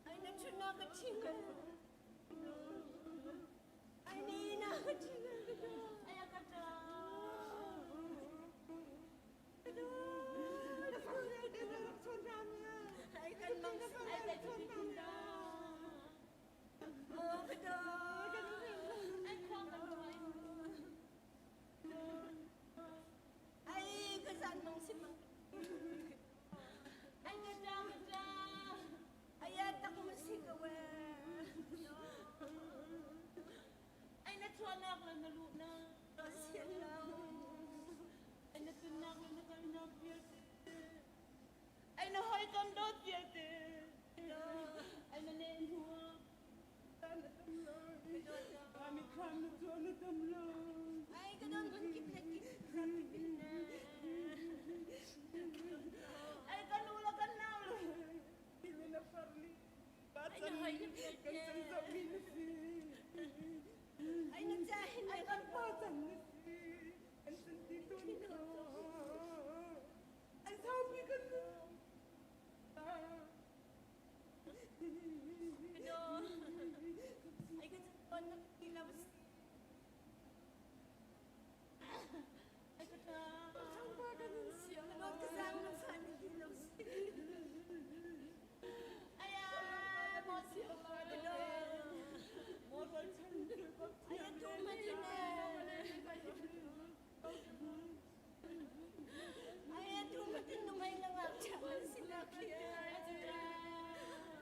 Ay na chuna ka chinga. Ay ni na ka chinga. Ay akata. Ay kan mang ay ta chinga. Oh kata. Ay khong kan choi. Ay ka san mang si mang. Ay kata kata. Ay atak mo si kawe. Ay natsuanak la nalu na. Ay natunak la nakainak vialte. Ay nahoy kam dot vialte. Ay nanen hua. Ay kadon kun kip na kip na. Ay kanula kan naw. Ay nahoy na vialte. Ay nagsahin ay kan Ano? Ay kadon na kilabas. Ay kata. Ano kasama sa amin kilabas. Ay ah, mo siya. Ano? Ay tumatin na. Ay tumatin numay lang ako sila kaya.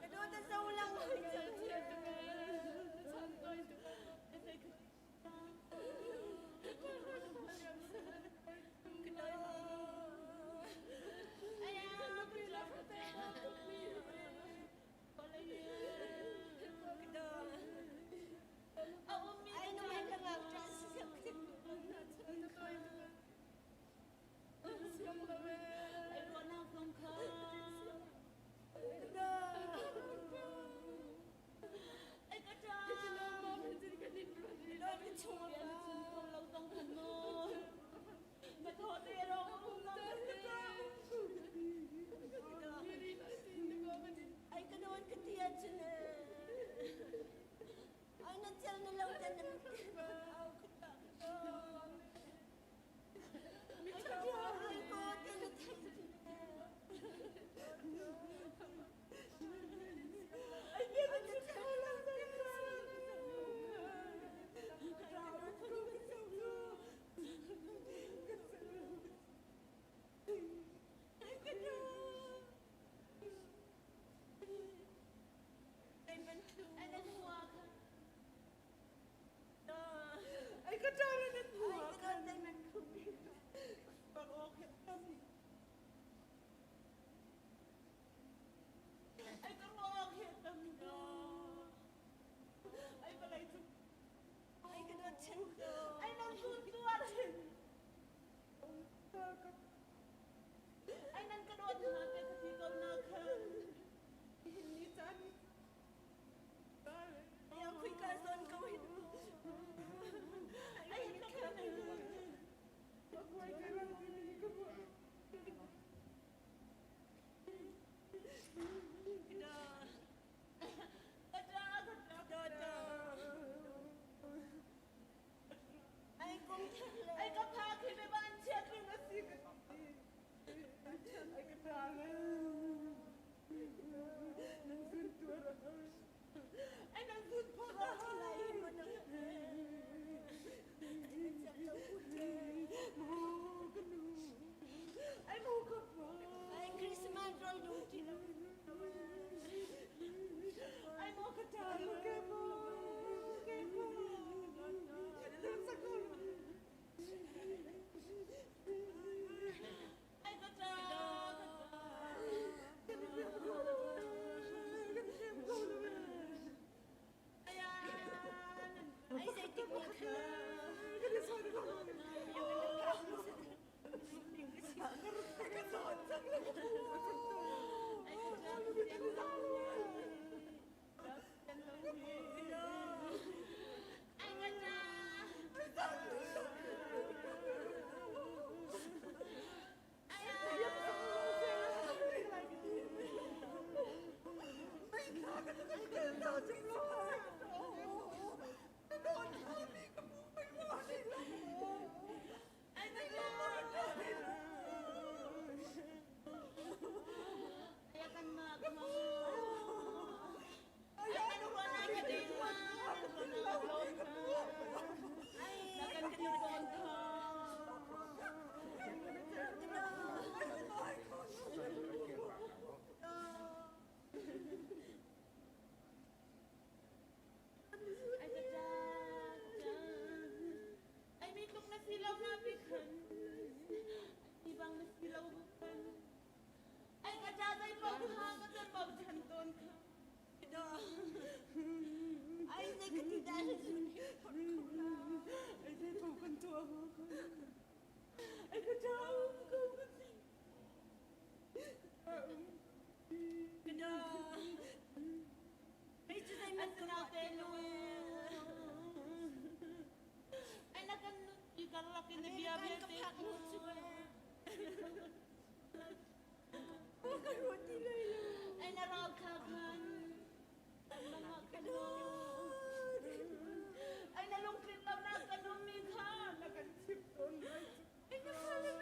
Kadota sa ulang Ay numay lang ako siya. Ay kanawan katiya dyan Ay nandiyan na lang din naman. Ay ko, Ai mi tluk na si lo na bi khan mi bang na si lo bu khan ai ka cha dai pau kha ka chan pau chan ton kha Ai zei ka ti dah ai zei pau kan tua ai ka cha um ko ka si Hei cu zei man ka ruah te nu ai na kan nu ti karlak in bia bia te ka nu cu ka ruat ti lai lo ai na ral kha khan ka nu ai na lungtlin lo na ka nu mi kha na kan chim tawn lai ai na kha na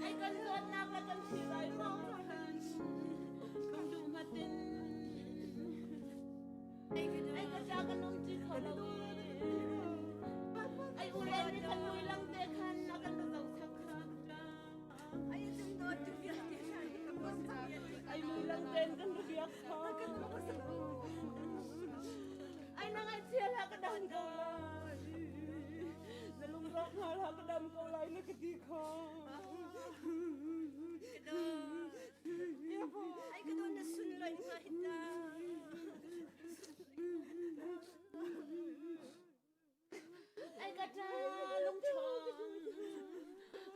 ไอ้กันจนนักและกันชีไรร้อง Kan um ṭi kho lo i. Ai u le ni khan mui lang te khan a kan zo chak kha ka Ai mui lang ten kan biak kha. Ai na ngai chia la ka dam ko lai. Na lungrawk hna la ka dam ko lai na ka ti kha. Ai ka don na sun loi ma hita. Ai ka ta lungṭhawn.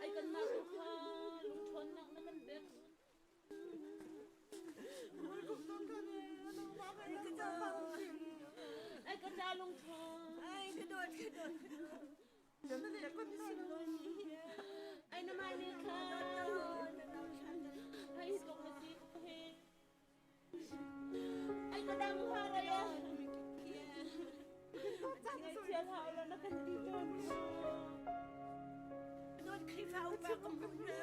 Ai kan mah ko kha lungṭhawnnak na kan pek. Ai ka ta lungṭhawn. Ai ka don ka don. Ai na mai ne kha. Ai tok na si ko he. Ai ka dam ha ra ya. Ngai chial hau la na kan ti ton. Dawt Khrihfa upa ka hmuh hna.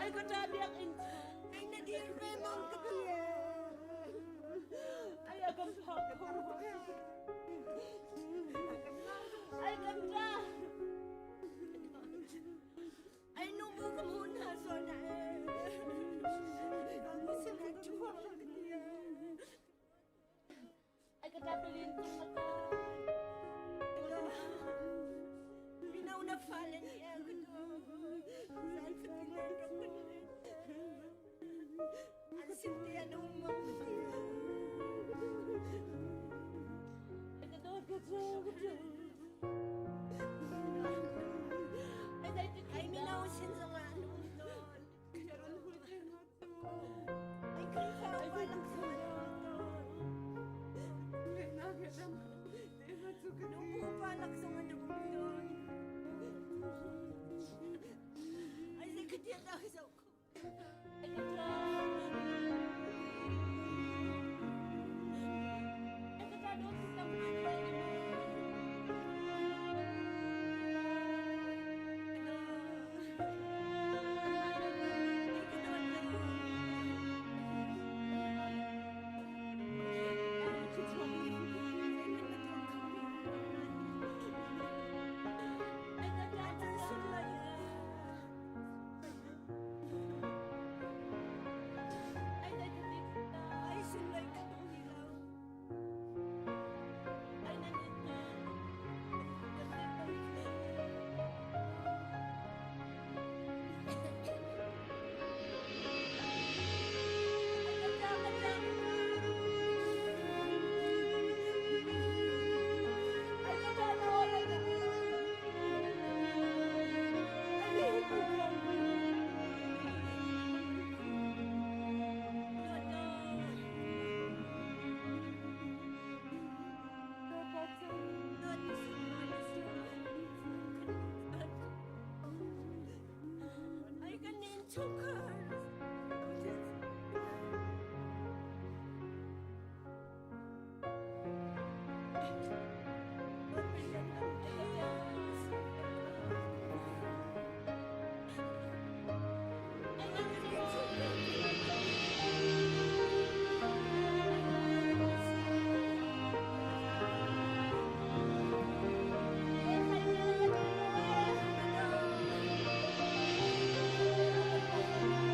Ai ka ta biak in Ai na dir ve mong ka ti. Ai a kan phak ko. Ai kan ta. Ai nu bu ka hmuh hna so na e. Sin an chuak ka ti. Ai ka ta pelin tung na ka. Mino na fale ni e ka do. San fatin rak kan An sin te an um mong ka ti. Ai ka do ka do ka do. Ai dai ti Ai mino sin zong ah an um tawn. Ai Khrihfa upa laksawng an um tawn. Nu upa laksawng an um tawn. Ai zei ka tiah dah ka zoh kho. Ai ka ta. Ai ka ta do ti tam na lai ni ma. Ai ka dawt na. Ai ka ta. Zeihmanh na tuah kho mi. Ai ka ta. Cun sunlawi Ai dai ti ta. Ai sunlawi kho ti lo. Ai na ni ta. Ka ti ta. Ai ka ta ka ta. Ai ka ta do la ka. Ai ka ta. Dawt do. Dawt na sunlawi na si. Ai kan nin chungkhar. Ai ka ta. Ai ka ta.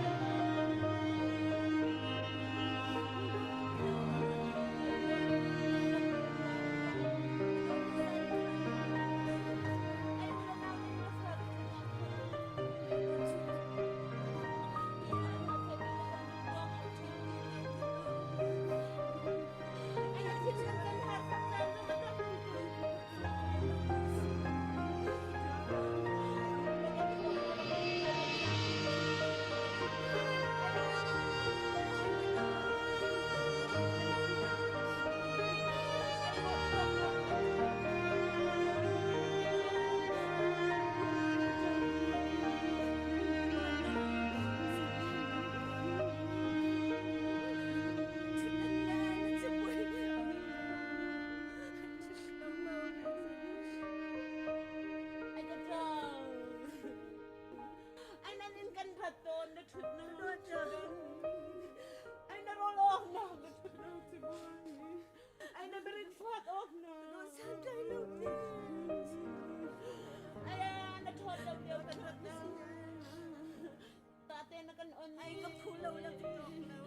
Lo la ka tawk lo.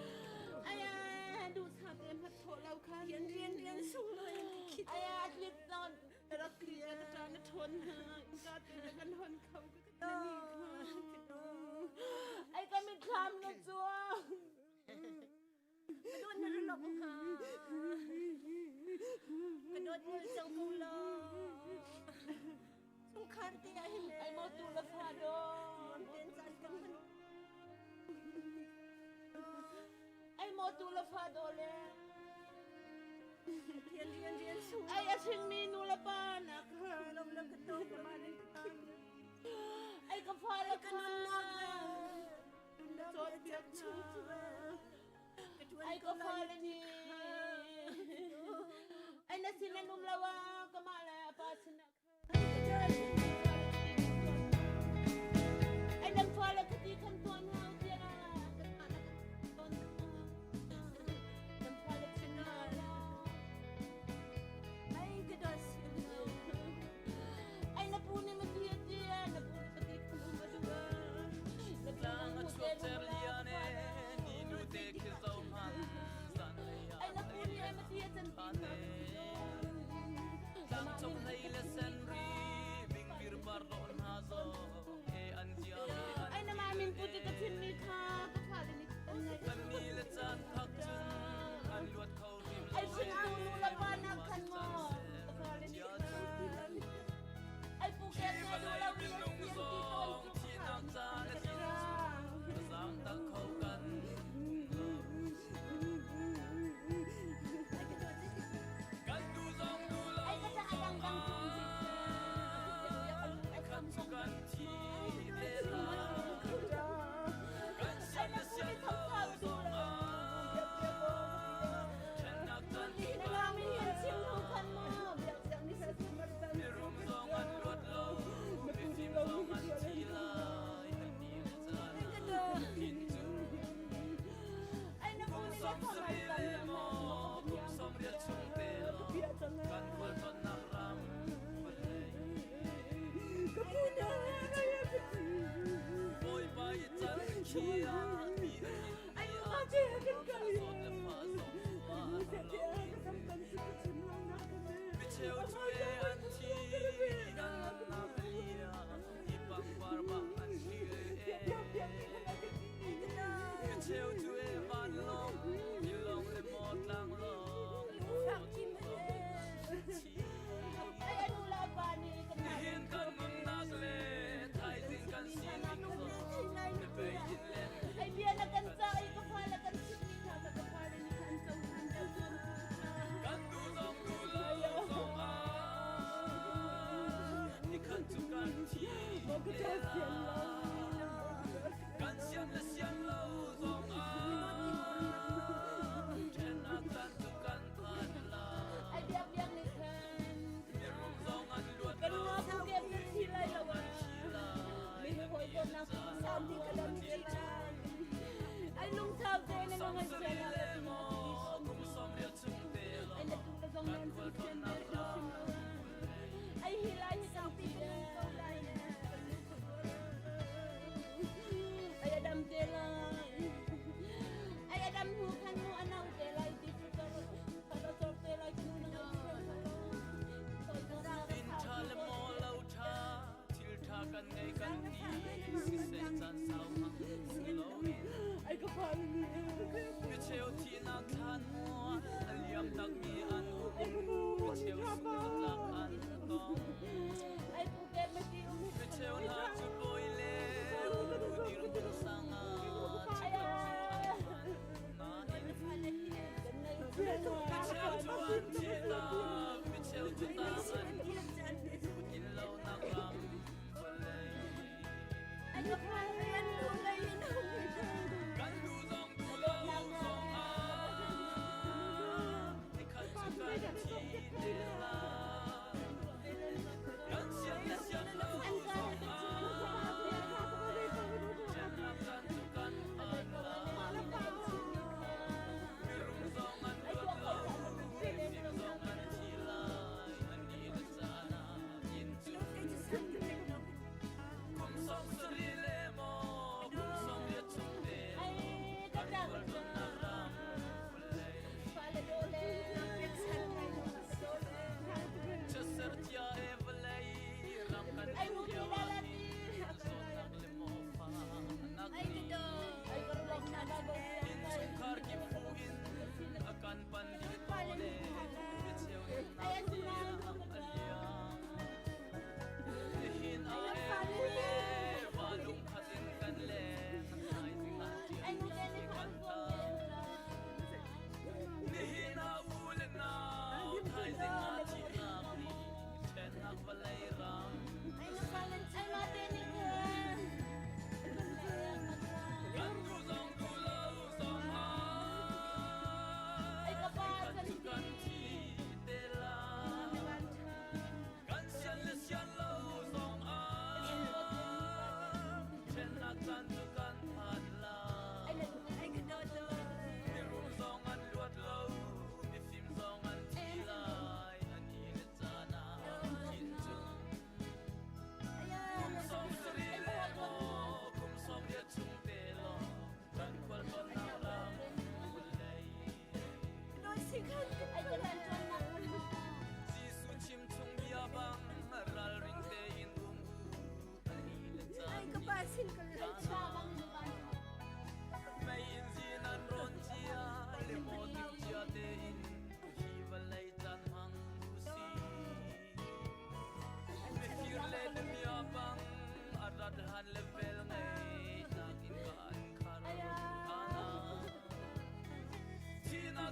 Aya du sa te mat tho lo khan. Rian rian rian sung lo in ka khit. Aya tlit non rak kri ka ta na thon ha. Ka te na kan hon kho ka na ni kha. Ai ka mit thlam na chuang. Ka dawt na ralok hnga. Ka dawt ngol cang ko lo. Chungkhar te ah hin Ai mo tu la fa do. Nuam ten caan kan hman. Ai mo tu la fa do le. Rian rian rian sung. Ai a hring mi nu le pa na kha. Lo la ka tawk ma nan ka khit. Ai ka fa le Ka nunnak le Cawnpiak chung cu Ai ka fa le nih ai na sin an um lo ah ka mah le a pa sin ah ai nan fa le khati khan tuan hau tiah kan mah na kan ton nan fa le chin na Ai ka das Ai na pu nih mati a ti na pu nih mati khan um a duh na pu Tlang a chuak cer lian e ni nu te khi zo hman zan lei Ai na pu nih ai mati a can ti na Tlang cung hlei le sen ri bingvir par dawh hna zo he an zia mi an Ai na ma min pu ti ka chim mi kha ka fa le nih Kan ni le caan phak cun an luat kho hrim lo Ai sin ang nu la pa nak khan mo ka fa le nih Ai pu ke na du lo mi minung zong thihnak caan a tlin cu zaang tak kho kan um lo kan du zong du lo Ai ka ta adang dang tum khat cu kan thi te la kan sian le sian lo zong ah ṭhennak caan Mirum zong an luat lo, mifim zong an thi lai, an ni le caan hin cu. Kum 70 le maw, kum 80 chung te lawng, kan khualtlawnnak ram vawlei. Bawipa i can khi ah mi a kin ni ah zawt le fa zong khua a har lo. Micheu cu e an thi, an nunnak a liam, hi pangpar bang an hil e. Micheu cu e vanlawng, tilawng le maw tlanglawng, thi. Nihin kan nunnak le thaizing kan sining zong na bei in len.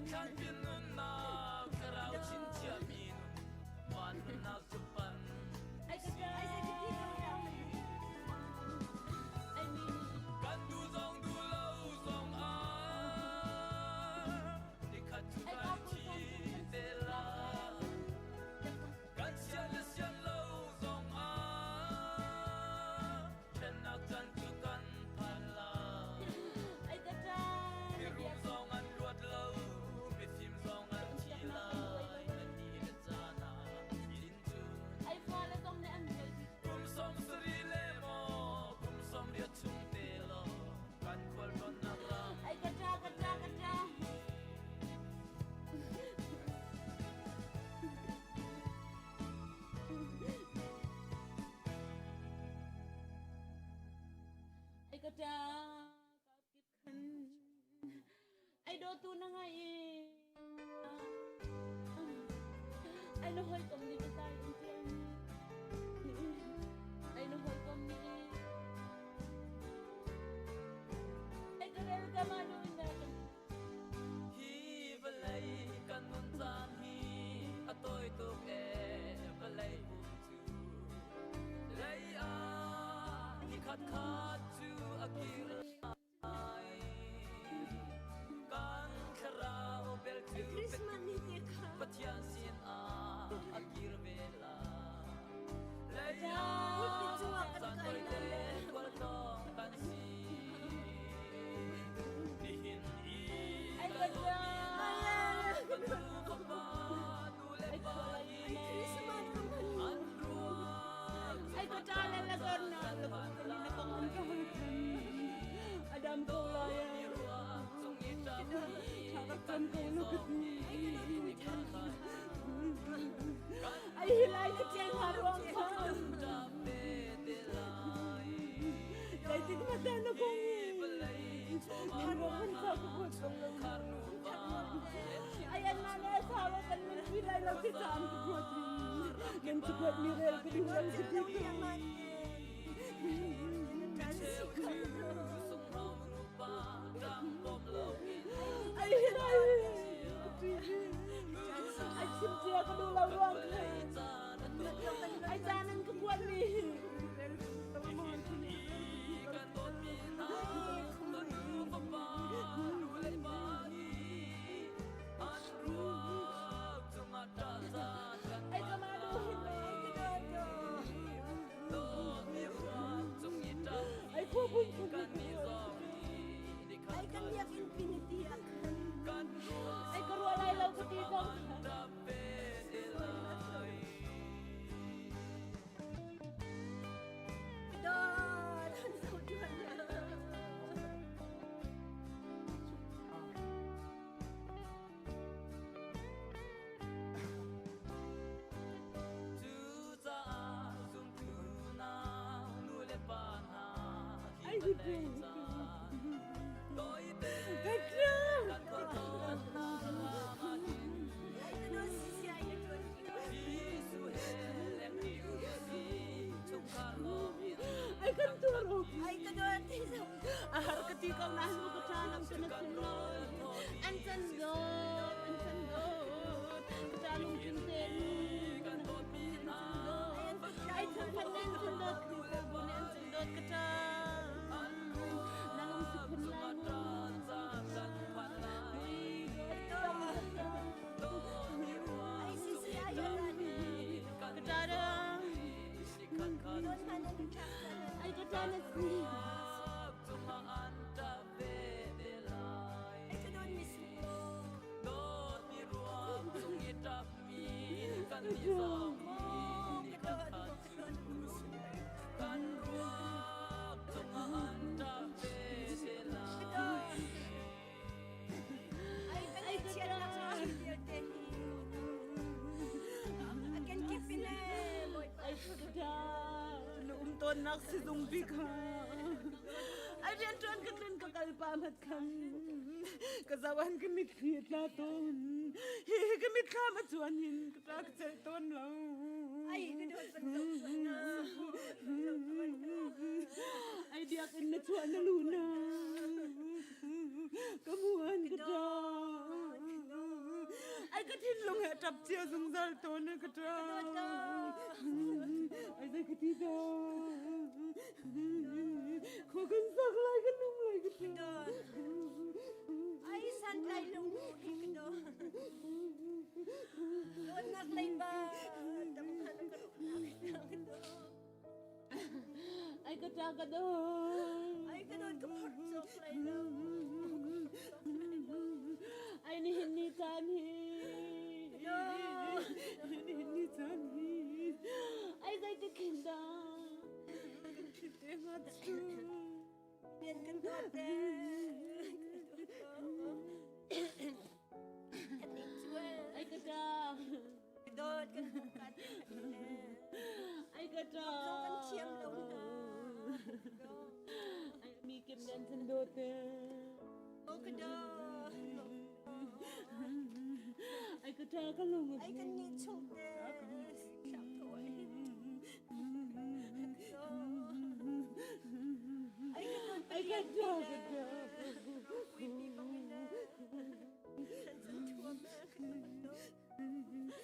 Thlanpi nunnak thlarau chinchiahmi nun van nunnak cu pan Ai ka Ai zei ka ti ko dah. Ai mi nih Kan duh zong duh lo zong ah nikhat cu Ai kan ka pul thi zong kan te lai. Kan sian le sian lo zong ah ṭhennak caan cu kan phan lai. Ai ka ta na Mirum bia zong an luat lo, mifim zong an thi lai. Kan ni le caan ah hin cun Ai fale zong nih an rel dih. kum 70 le maw kum 80 chung te law kan khualtlawnnak ram Ai ka ta ka ta ka ta. Ai ka ta ka kip khan. Ai dawtu na ngai i. Ai na hawikom nih biazai in tial mi. Ai na hawikom nih Ai ka rel ka ma nu in na kan Hi vawlei kan nun caan hi a tawi tuk ee vawlei um cu lei ah ni khat khat cu a kir lai kan thlarau bel cu Christmas ni te kha. Pathian sin ah a kir ve lai lei Pulpit ah cungah kan caan kai tawi lai te le. khualtlawng kan si nihin i Ai kan ka ta. kan nu kan pa nu le pa hi Christmas ka man. an ruak Ai ka ta le la gon na la kong kan na kong kan ka hoi khan. Adam ko la ya. mi ruak cung i ṭap Tha ka cam ko na ka ti. Ai ka dawt tu than. Ai hi lai ka tiang ha ruang khan. ṭap ve te lai Dai tik ma ta na kong hi vawlei chawva Tha ruang kan sa ka buat kong lo. khar nu va Ai an ma na sa wa kan min pi lai lo ti cam ka buat ni. Nan chu buat mi rel ka ding lo ka ti. Yaman. cheu cu sunghno nu pa ṭam bawm lo in Ai hi lai ka ti. Ai chim cia ka duh lo ruang khan. caan a tawi Ai caan ka kuat mi. kan dawtmi hna kan nu ka pa nu le pa hi an ruak cungah ṭah caan kan Ai ka ma du hin Ai ka dawt tu. dawtmi ruak cung i ṭap Ai khua bun phun kan nih zong hi nikhat Ai kan biak infinity a khan. kan ruak Ai ka ruah lai lo ka ti zong. ṭap ve te lai Dawt han zo tuan. Cucaah zumtu nau nu le pa hna hi Ai hi vawlei bu. caan tawite Ka ta. kan khualtlawn ram ah hin Ai ka dawt si ai na tuan ki. Jesuh he lengṭi usih chungkhar lawm in Ai kan tuar ok. Ai ka dawt ti zo. A har ka ti ko na nu ka ta nam ka na chim lo. An chan dot, an chan dot. Ka ta lung chin ten. kan dawtmi hna Ai chan phan nen chan dot kri ka bu ne an chan dot ka ta. Na lung si phun lai mu. caan caan kan phan lai dawtmi ruak Ai si si ai na tuan. kan Ka ta da. nikhat khat Dawt man an ṭap caan. Ai ka ta na si. ruak cungah an ṭap ve te lai Ai ka dawt mi su. Dawtmi ruak cung i ṭapmi kan nih zong hi nikhat khat cu kan ruak cungah an ṭap ve te lai. Ai kan Ai ka chiat nak ta. si vialte hi. A kan kip in le Bawipa. Ai ka ta. Na um ton nak si zung bi kha. Ai rian ṭuan ka tlun ka kal pa mat khan. Ka zawan ka mitthli a tla tawn. Hi hi ka mitthlam a cuan hin ka ṭa ka celh tawn lo. Ai ka dawt ban zo tuan na. Ai biakinn na chuah na lu na. Ka muan ka ṭa. lung he ṭap cia zungzal tawn ka ṭa. Ai zei ka ti dah. Khua kan sak lai kan um lai ka ṭa. Ai san lai lung hi ka do. Dawtnak leiba tam khan ka ruh ka do. Ai ka ṭa ka do. Ai ka dawt ka phorh cawk lai lo. Ai nihin ni caan hi. Nihin ni caan hi. Ai zeitik khin dah. Kan phit te hnga cu. Nian kan dawt te. Kan ning cu. Ai ka ṭa. Dawt kan ka Ai ka ṭa. Kan thiam lo hna. Ai mi kim nan cun dawt te. O ka dawt. Ai ka ṭa ka lung Ai kan ni chung te. Sak thawi. Ai ka dawt. Ai ka ṭa ka ṭa. Ui mi bang in. San san thuam.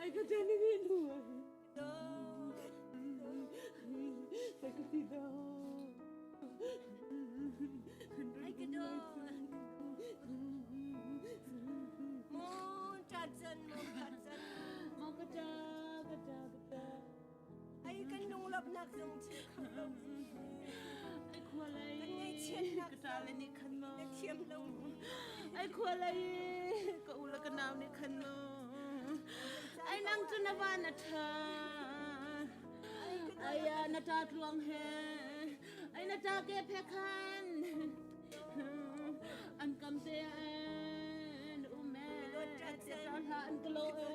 Ai ka ṭa ni ngi nu. Ai ka ti da. Ai ka dawt. Mo ṭat zan mo ṭat zan. Mo ka ṭa ka ṭa ka ṭa. Ai kan lunglawmhnak zong chim kho lo. Ai khua lei. Kan ngaihchiatnak ka ṭa le nih khan maw. Na thiam lo. Ai khua lei ka u le ka nau nih khan maw. Ai nang cu na van a ṭha. Ai na ṭa tluang he. Ai na ṭa ke phe khan. An kam te an um e. Ṭa hla an ka lo e.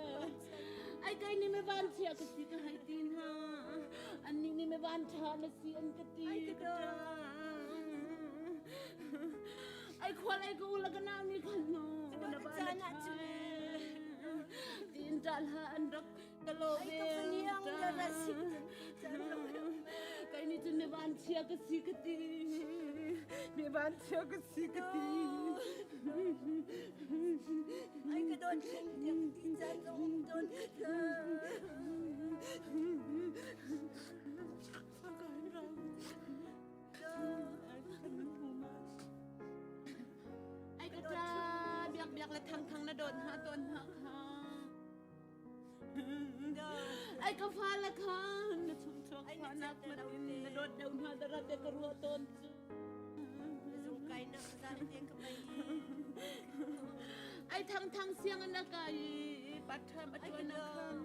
Ai kai ni me van chia ka si ka hai ti hna. An nih ni me van ṭha na si an ka ti. Ai ka ṭa. Ai khual ai ka u la ka nau ni khan no. Na van a ṭha. Tin ṭa hla an rak ka lo Ai ve. ka faniang ka ra si. Kai ni cun me van chia ka si ka ti. Me van chia ka si ka ti. Ai ka dawt ling tiang ti caan zong um tawn ka tla. Ai ka ṭa biak biak le thang thang na dawt hna tawn hna kha. Ai ka fa le kha na chung chuak fa nak matin na dawt deuh hna dara te ka ruah tawn cu. Zung kai nak zan te ka mai. Ai thang thang siang in kai patham atuan na khan.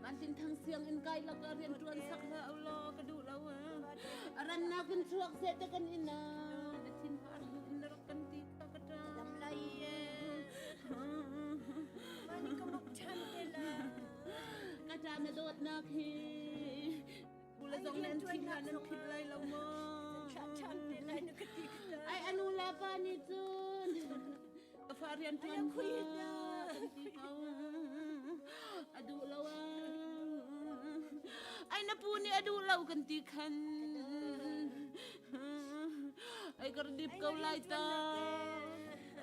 Mantin thang siang in kai la ka rian tuan sak la lo ka du lo ran na kan chuak se te kan ina na thin har in rak kan ti ka ka ta Lam lai ye. Mani ka mok chan te la. Ka ta na dawt nak hi Bula zong nan thin ha nan phit lai lo maw? Chan te lai na ka ti ka ta. Ai anu la pa ni cun ka fa rian tuan khui na kan ti ko. A duh lo Ai na pu nih a duh lo kan ti khan. Ai ka dip ko lai ta.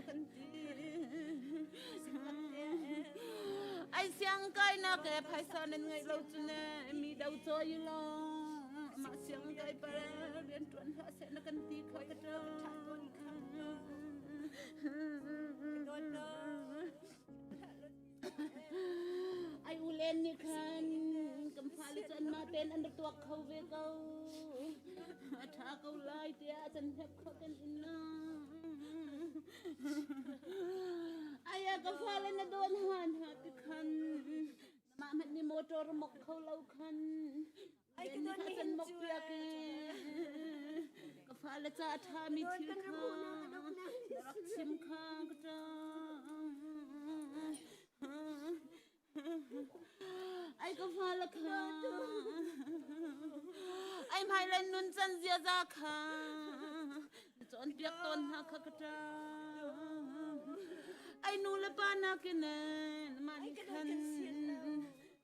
Kan ti. Ai siang kai na ke phaisa nan ngai lo cu ne mi do choi lo ma siang kai pa rian tuan hlah seh na kan ti kha ka ta. Ai ulen nih khan kan fale cu anmah tein an ra tuak kho ve ko. A ṭha ko lai tiah can hnep kho kan in na. Ai ka fale na dawn han ha ti khan mah hmanh nih motor mok kho lo khan Ai ka ni dawn kha ni can hin mok cu piak i ka fale ca a ṭhami thil kha rak chim kha ka ṭa. Ai ka fale kha ai hmailei nun can ziaza kha cawnpiak tawn hna kha ka ṭa. Ai nu le pa nakin mah nih khan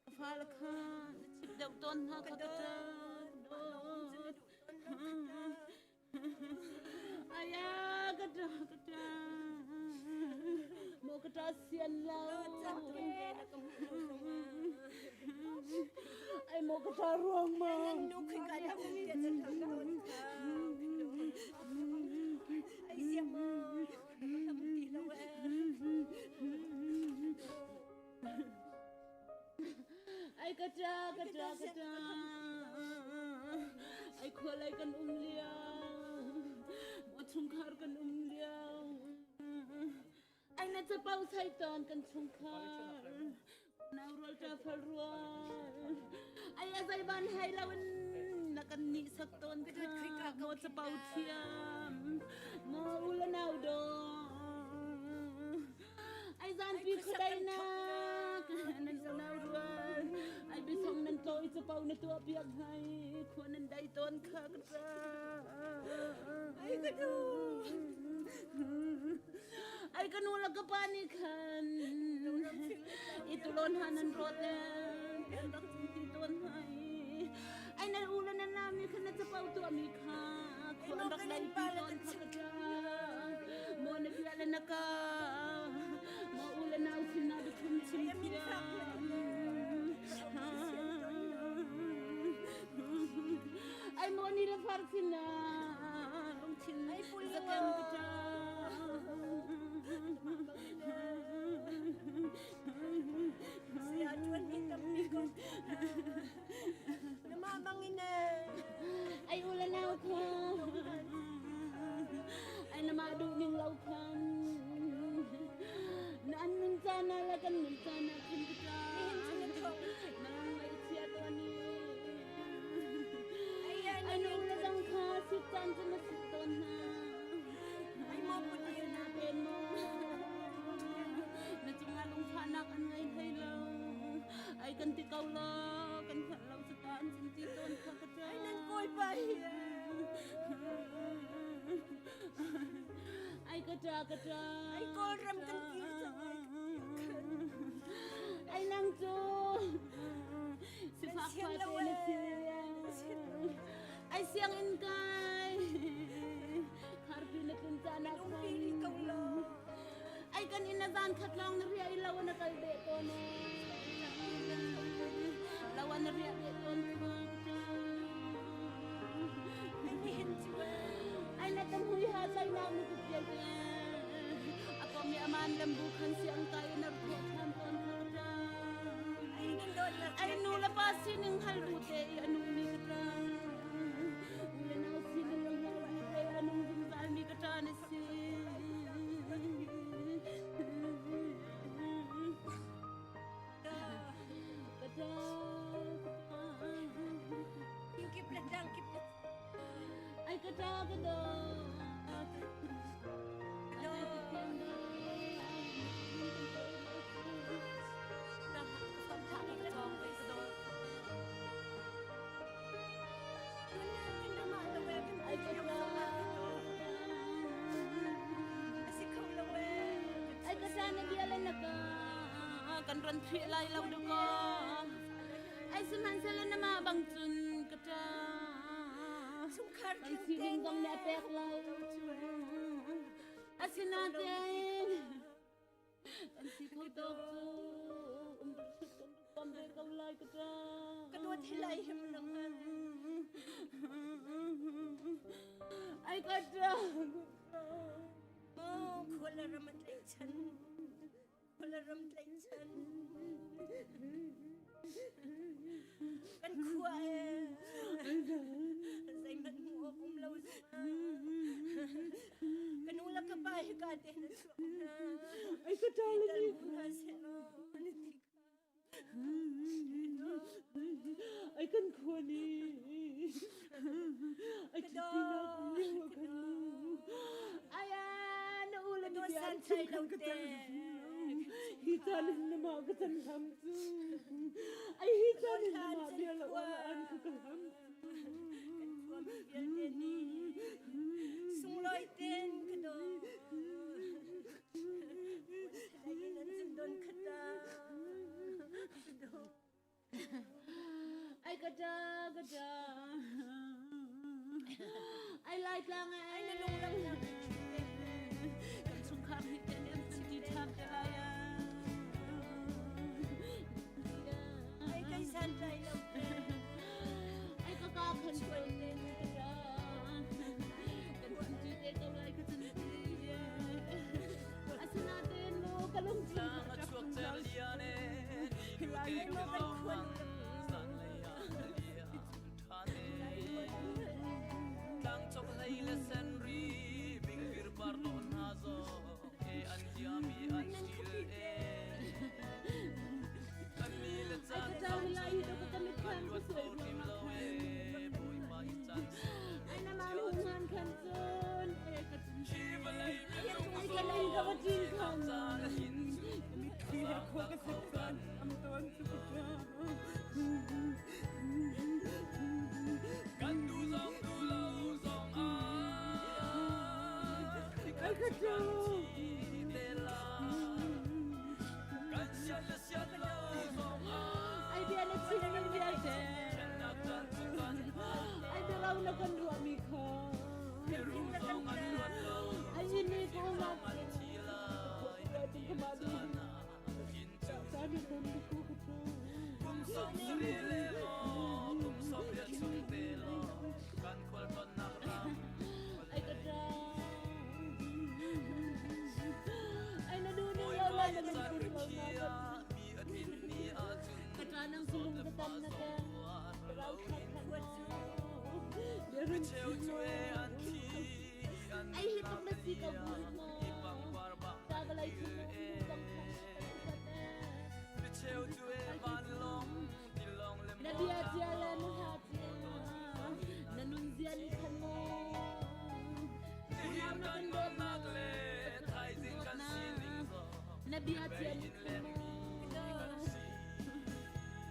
ka fale kha na chimh deuh tawn hna kha ka ṭa. Aya ka ṭa ka ṭa. ṭa sian lo. Ai maw ka ṭa ruang ma. Nu khi ka dah um te chan ka don Ai siang ma ka ti lo eh. Ai ka ṭa ka ṭa ka ṭa. Ai khualai kan um lio. Maw chungkhar kan um lio. Ai na capo sai tawn kan chungkhar. Nau rual ṭa fal rual. Ai a zei ban hai lo in na kan nih sak tawn kha. Maw capo thiam. Maw u le nau daw. Ai zanpi khuadainak nan unau rual ai biasong nan tlaw i capo na tuah piak hai khua nan dai tawn kha ka ta Ai ka nu ai ka nu la ka pa nih khan i tulon ha nan rawt le rak ti tawn hai ai nan u le nan nau nih khan na capo tuah mi kha khua an rak dai pi tawn kha ka ta Maw na bia le na ka maw u le nau sin na biathum chim thiam. Ai maw ni le far sin na lungthin zakem ka ta. Saya tuan ni tampi ko. Na mamangin Ai u le nau kha Ai na mah duh ning lo khan na an nun caan ah le kan nun caan ah khin ka ta na ngaihchia tawn i ai nu le zong kha sit caan cu na sit tawn hna Ai maw put na pen maw na cungah lungfahnak an ngei hlei lo ai kan ti ko lo kan hngalh lo cu ta an cun ti tawn kha ka Ai nan kawipa hi. Ai ka ṭa ka ṭa. Ai Kawlram kan kir cang ai. Ai nang cu sifak fa te na si. Ai sianginn kai. Kharpi na tlun ca na Lungpi ri ko lo. Ai kan inn na zan khat lawng na ria i lo na kal beh tawn. Lo na ria beh tawn Ai na tam hui ha sai na mu ku pial te. Akom mi aman lambu khan siang kai na ru than ton kha ta. Ai nu la pa sining hal bu te i anu mi ka ta. U le nau sining hal bu te anung zungzal mi ka ta na si. Ai ka ta ka do. Ai ka ta. Ai ka ta na bia le na ka. Kan ran thwi lai lo du ko. Ai sihmanhsehlaw na mah bang cun ka ṭa. Kan sining zong nih a pek lo. Asinain kan si kho tawk cu um kan ve ko lai ka ṭa. Ka dawt hi lai him lang. Ai ka ṭa. Oh, khuala ram an tlaihchan. Khualaram tlaihchan kan khua ee zeihmanh hmuh awk um lo ka nu le ka pa hi ka te na chuak hna ai ka ṭa le tal hmu hna seh law na ti ai kan khua ni ai thipinak lio kan ai na u le mi san chai lo te hi caan hin na ma ka can hlam cu ai hi caan hin na ma bia la an ka ka hlam kan khua mi vialte ni sunglawi ten ka do don khata Ai ka ṭa ka ṭa. Ai lai tlang ai na lung lam na kan chungkhar hi te nem kan ti ṭhan te lai. Santlai lo te. Ai ka ka khan chuan te ka ta. Kan chim chi te ko lai ka cun ti. Asinain mu ka lung chung Tlang a chuak cer lian e, ni nu te kan lawng zanlei ah lian ṭhan e. Tlang chok hlei le senri, bingvir par dawh hna zong e an diami an ṭil e. Kan ni le caan zong cun an luat kho hrim lo e, Bawipa i caan Ai na man hung han khan cun e ka Hi vawlei minung Ai ka lei ka va ṭin khan. caan hin cu zaangtak kho kan Kan duh zong duh lo zong ah Ai ka kan thi te lai. Kan sian le sian lo zong ah Ai bia na chim mi vialte. Ṭhennak caan cu kan phan. Ai bia lo na kan ruah mi kha. Mirum zong an luat lo. Ai ni ko ma. Zong an thi lai. Caan ah hin cu Kum 70 le maw kum 80 chung te law kan khualtlawnnak ram Ai ka ṭa. Ai na nu ning lo lai na lungput lo na ka. mi a tlin ni ahcun Ka ṭa nang cu lung ka tam na ka. Rau khat khat Mi cheu cu e an thi an Ai hi tuk na si ko bu mo. i pangpar bang Ta balai chung e bang khat khat e. Mi cheu cu e vanlawng tilawng le Na bia cia le na hla cia. Na nun zia ni khan mo. Nihin kan dawtnak le thaizing kan sining zong Na bia cia ni khan mo. kan si.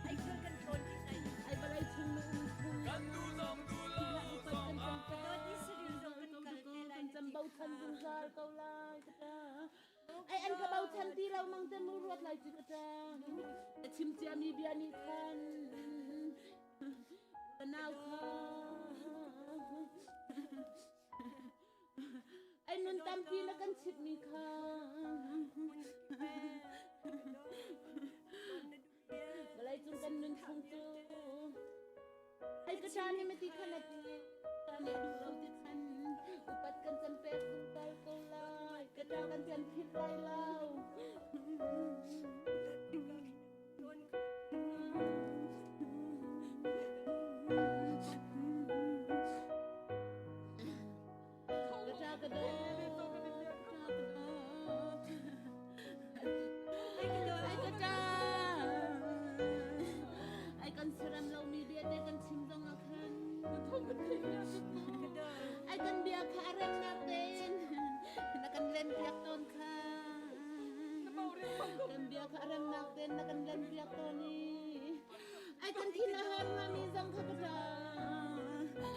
Ai khul kan tlawn dih lai. Ai balai chung na um chung. Kan duh zong duh lo zong ah Dawt Israel zong kan kal te lai. Kan cam bochan zungzal ko lai ka ta. Ai an ka bochan ti lo mang te mu ruat lai cu ka ta. Na chim cia mi bia nih khan ka nau kha. Ai nun tampi na kan chimh mi kha. Vawlei cung kan nun chung cu ai ka ta nih mati khan a ti ta nih duh lo ti khan upat kan can pek zungzal ko lai ka ta kan can philh lai lo. Ka ta ka dawt, ka ta ka dawt. Ai ka ta. Ai kan saram lo mi bia te kan chim zong ah khan. Ai kan bia kha a remnak tein na kan len piak tawn kha. Kan bia kha a remnak tein na kan len piak tawn i. Ai kan thin a har nga mi zong kha ka ta.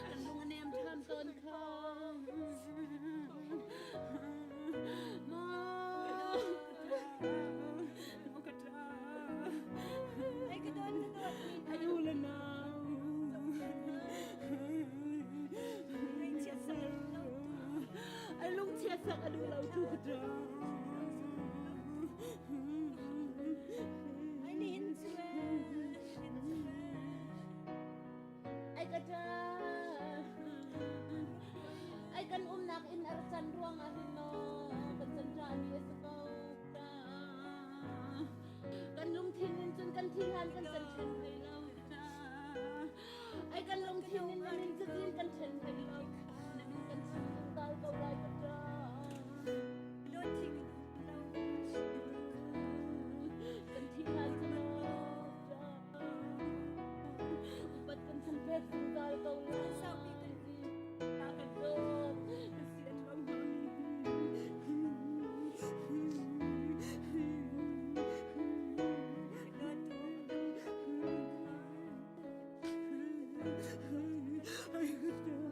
Kan lung a nem ṭhan tawn kha. Maw ka ṭa. Ai ka dawt ka dawt mi Ai u le nau. Ngaihchiat sak a duh lo tu. Ai lungchiat sak a duh lo tu ka ṭa. Ai nihin cu ee, nihin cu ee. Ai ka ṭa. Ai kan umnak inn a ra can ruangah hin maw kan can ṭa mi a si ko ṭa. Kan lungthin in cun kan thi hlan kan can ṭhen hlei lo ṭa. Ai kan lungthin in na min cazin kan ṭhen hlei lo. Na min kan chim zungzal ko lai ka ṭa. Dawt thi ka duh lo. Kan thi hlan cu maw ṭa. Upat kan san pek zungzal ko lai. Saupi kan Ta ka dawt. Ka sian lo mami. Dawt tu. Ai ka ṭa.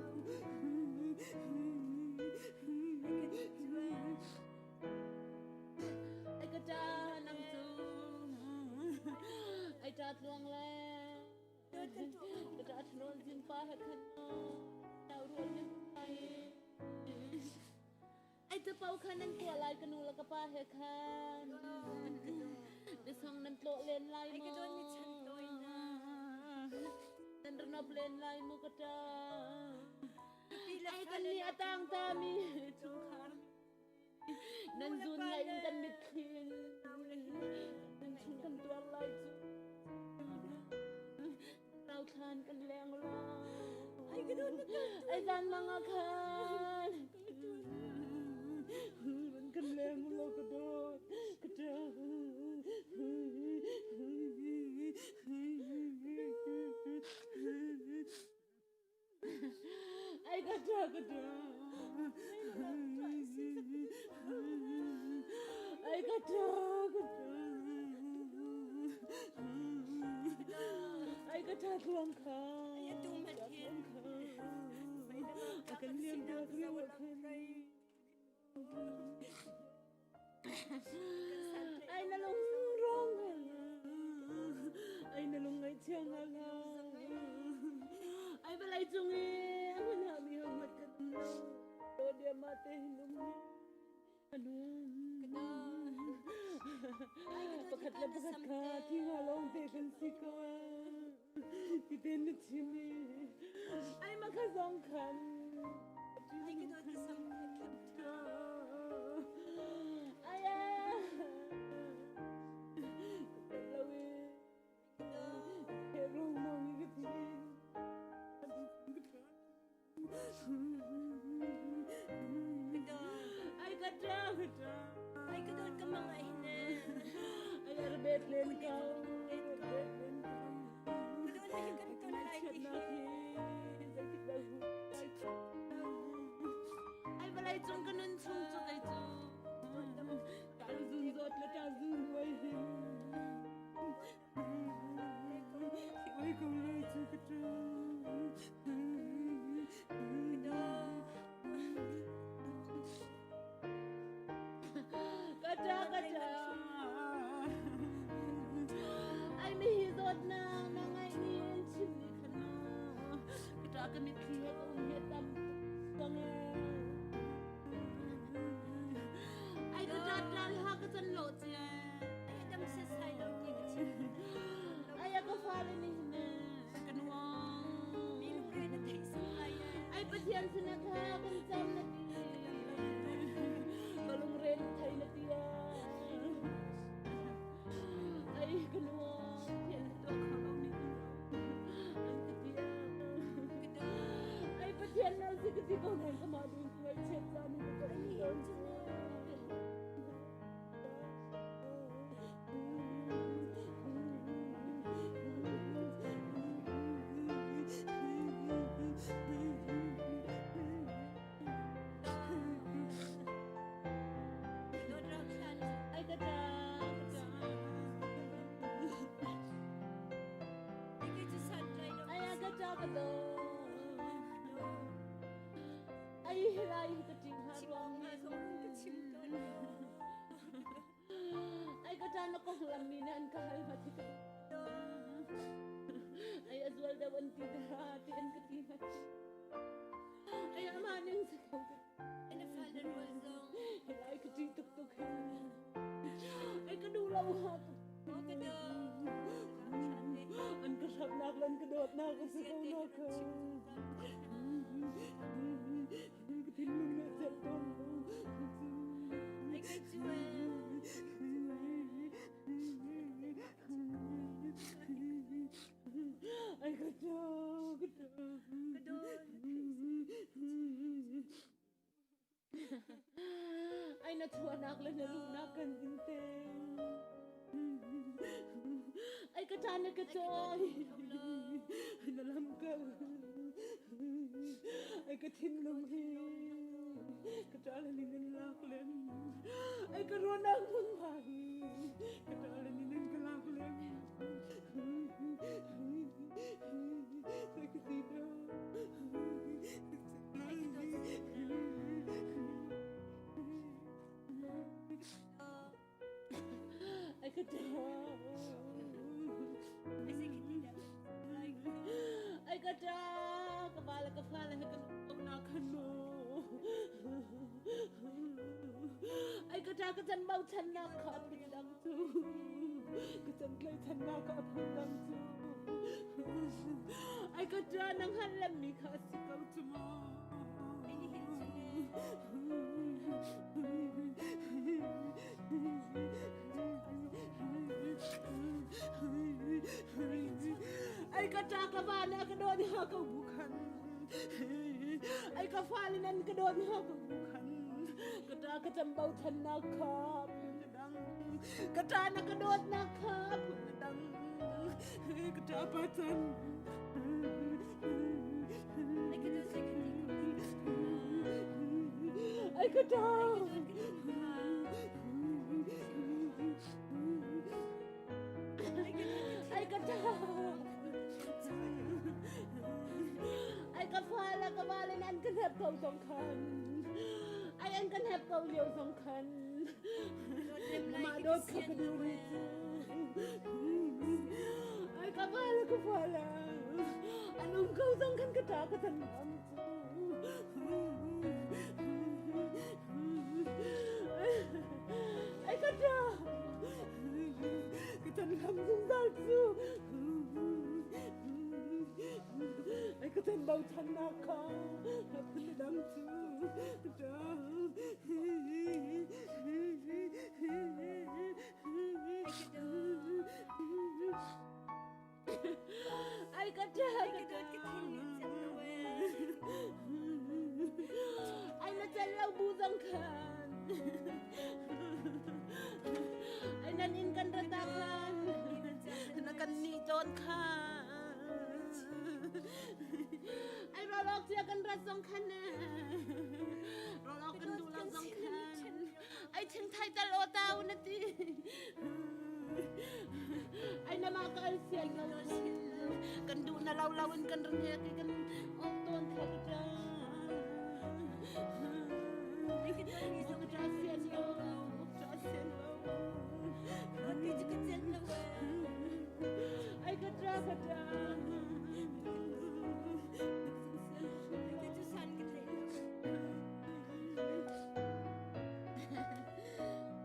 Ai ka ṭa nang cu. Ai ṭa tluang le. Ka ṭa thanawn zing pa he khan nau rual min ai. Ai capo khan nan tuah lai ka nu le ka pa he khan. Biasong nan tlawh len lai Ai maw? ka dawt ni chan tawi na. Nan ranop len lai mu ka ṭa. Ai kan nih a tang tami chungkhar nan zun ngai in kan mitthli in nan chung kan tuar lai cu. Rauthlan kan leng lo. Ai zan mang ah khan kan leng lo ka dawt ka ṭa. Ai ka ṭa ka ṭa. Ai ka ṭa ka ṭa. Ai ka ṭa tluang kha. Ai atu mat hin. A kan liam dak lio ah khan. Ai na lung rong Ai na lung ngai chiang hal Ai balai cung i hmun ha mi hong mat kan lo dia ma te hin um ni anu pakhat le pakhat kha thi nga long te kan si ko ti ten na chim i ai ma kha zong khan Ai ka dawt ka sam Ai lo i he rong mong i ka thi Ai ka ṭa ka ṭa. Ai ka dawt ka mang ah hin Ai ar bet len ko. Bet len ko. Ka dawt na kan ton lai ti. Ai balai cung ka nun chung cu kai cu. Ta zun zawt le ta zun wai hin. Oi ko lai cu ka ṭa. Ka ṭa ka ṭa. Ai mi hi zawtnak na ngaih ni an chim ni khan maw. Ka ṭa ka mitthli he ka um he tam bang e. Ai ka ṭa ṭal ha ka can lo cia. Ai dam se sai lo ti ka chim. Ai ka fale nih hin ka nuang. Mi lungre na theih sak lai Ai Pathian sinah kha kan cam na ti. Ka lungre na thei na ti. Ai ka nuang Pathian na tuah kho lo mi an ka ti. Ai Pathian na si ka ti ko nan ka mah dun ngai chiat caan ni ka um tawn. Ai ka ta Ai ka ta ka do Ai lai ka ting ha ruang Ai ka ta na kong lam mi na an ka hal ma thi ka Ai azual deuh an ti da ti an ka ti ma Ai ama ning sa ko ka Lai ka ti tuk tuk Ai ka du lo ha tuk An ka hrap nak lan ka dawt nak ka si ko na ka Ka thinlung na celh tawn lo. Ai ka ṭa, ka ṭa. Ai na chuahnak le na luhnak kan in te. Ai ka ṭa na ka cawi. Na lam kal. Ai ka thinlung hi ka ṭa le nin lak len. Ai ka ruahnak hmunhma hi ka ṭa le nin ka lak len. Ai ka ti dah. Ai ka ṭa. Ai ka ṭa. Ka va le ka fa le he kan umnak khan mu. Ai ka ṭa ka can bochannak kha a phun dang cu. Ka can tlaichannak kha a phun dang cu. Ai ka ṭa na hngalh lammi kha a si ko cu mu. Ai ka ṭa ka va le a ka dawt ha ko bu khan. Ai ka fale nan ka dawt ha ko bu khan. Ka ṭa ka cam bochannak kha phun dang. Ka ṭa na ka dawtnak kha phun dang. Ka ṭa pa chan. Ai ka ṭa. Ai ka ṭa. Ai ka fa le ka va le an kan hep ko zong khan. Ai an kan hep ko lio zong khan. Mah dawt kha ka duh rih cu. Ai ka va le ka fa le an um ko zong khan ka ṭa ka chan ngam cu. Ai ka ṭa. Ka chan ngam zungzal cu. Ai ka chan bochannak kha phun dang cu. Ṭa. Ai ka ṭa ka ṭa. Ai na cel lo bu zong khan. Ai nan in kan rata khan. Na kan ni tawn khan. Ai rawlok cia kan rat zong khan. Rawlok kan duh lo zong khan. Ai thingthai tal aw tau na ti. Ai na ma ka al sian lo kan duh na lo lo in kan ran he kan ong ton kha ka ta. Ka ta sian lo, ka ta sian lo. Ai ka ta ka ta.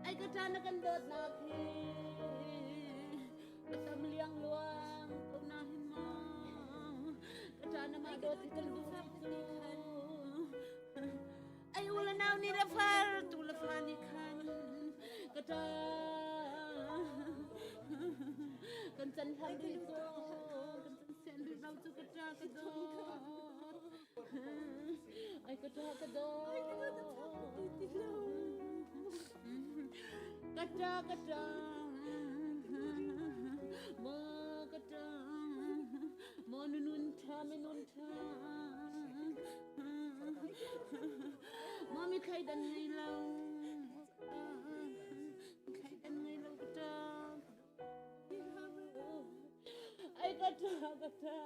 Ai ka ṭa na kan dawtnak hi ka tam liang luang ko na hin maw ka ṭa na mah dawt hi kan duh cu ai u le nau nih le far tu le fa nih khan ka ṭa kan can hlam rih cu kan can sian rih lo cu ka ṭa ka dawt Ai ka ṭa ka dawt. Ka ṭa ka ṭa. Maw ka ṭa. Maw nunun ṭha minun ṭha. Maw mi thleidan ngei lo. Thleidan ngei lo ka ṭa. Ai ka ṭa ka ṭa.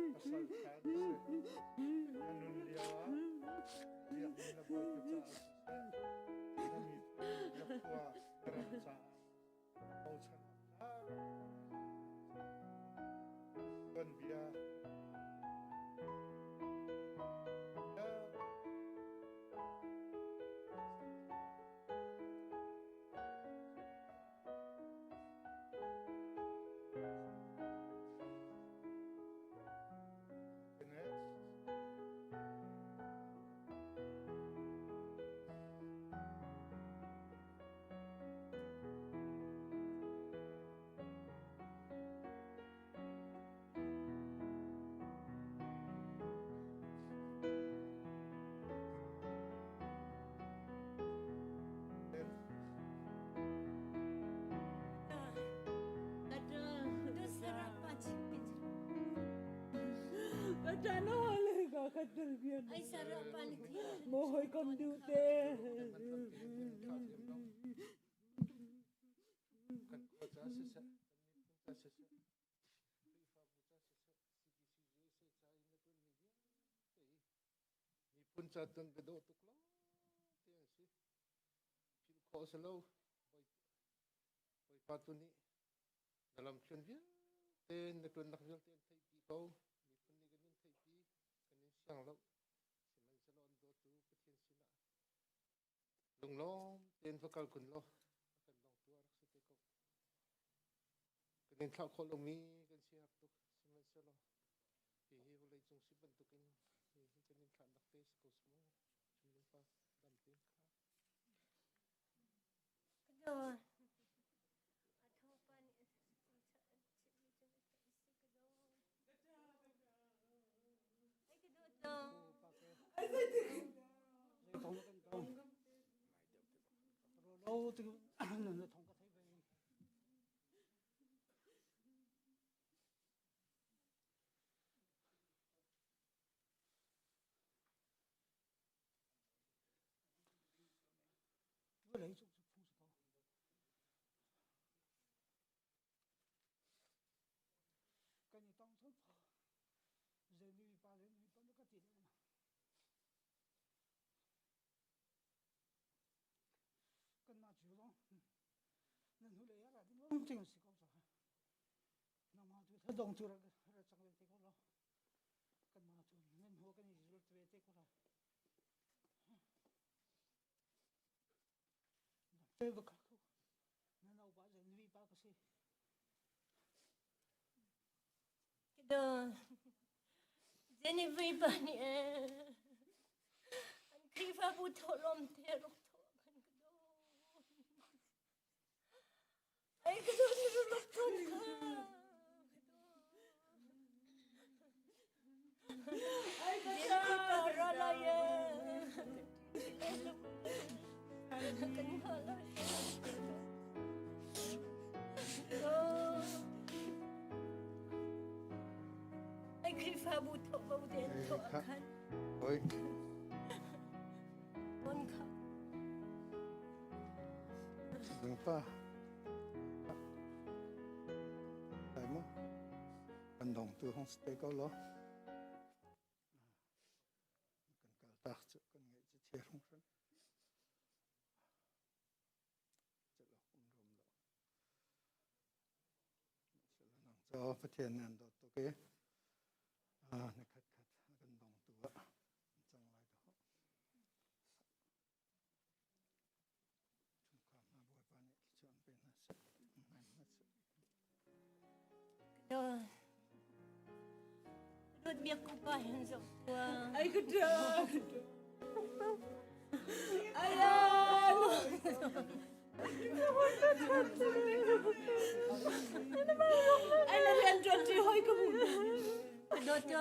Pasal ṭha na si. Na nun lio ah biakinn le Bawipa caah siseh, na miphun, na khua, na ram caah bochan awk tlak tuanbia Maw hawikom duh te. Kan khua ca siseh, kan miphun ca siseh, Khrihfabu ca siseh, CBCUSA ca i na ṭuanmi vialte hi miphun ca tuan biadawh tuk lawng te an si. Philh khawh a si lo. Bawipa tu nih na lamthluan vialte na ṭuannak vialte an theihpi ko. Miphun nih kan in theihpi, kan in siang lo. Sihmanhsehlaw an dawtu Pathian sinah Lunglawm tein va kal kun law a kan dongtu a rak si te ko. Kan in thlah khawh lomi kan si hak tuk sihmanhsehlaw hihi vawleicung si bantukin hihi kan in thlahnak te si ko si mu. Chum pa dam tein kha. Vawlei cung cu phung si ko. Kan i tong thon pho. Zen mi pa zen mi pa na ka ti le ma. Kan ma chu long. Nan hu le ya ra ding long ting si ko sa. Nangmah tu tha dong tu ra ra chang ve te ko lo. Kan ma tu nan hu kan i zul ve te ko la. Te va kha khu. Na nau pa zen vi pa ka si. Kido. Jennifer pa nih eh. An Khrihfabu thawhlawm te ruk thawh kan ka do. Ay ka do ni ruk thawh kha. Ay ka Jennifer pa ra la ye. Kan ha la. Ay Khrihfabu thawh bo den thawh khan. Oi. Mon kha. Lungpa. Ai mo. Kan dong tu hong ste ko lo. Kan kal tak chu kan ngai chi che rung ran. Celok um rom lo. Sila nang cho Pathian nan dot to ke. Ah na khat khat kan dong tu a cang lai to. Chungkhar hna Bawipa nih thluachuah an pe hna seh. Ngai hna seh. Dawt biak ko pa hin zoh tua. Ai ka ṭa. Ayan. Ai na rian ṭuan ṭi hoi ka hmu. Dawt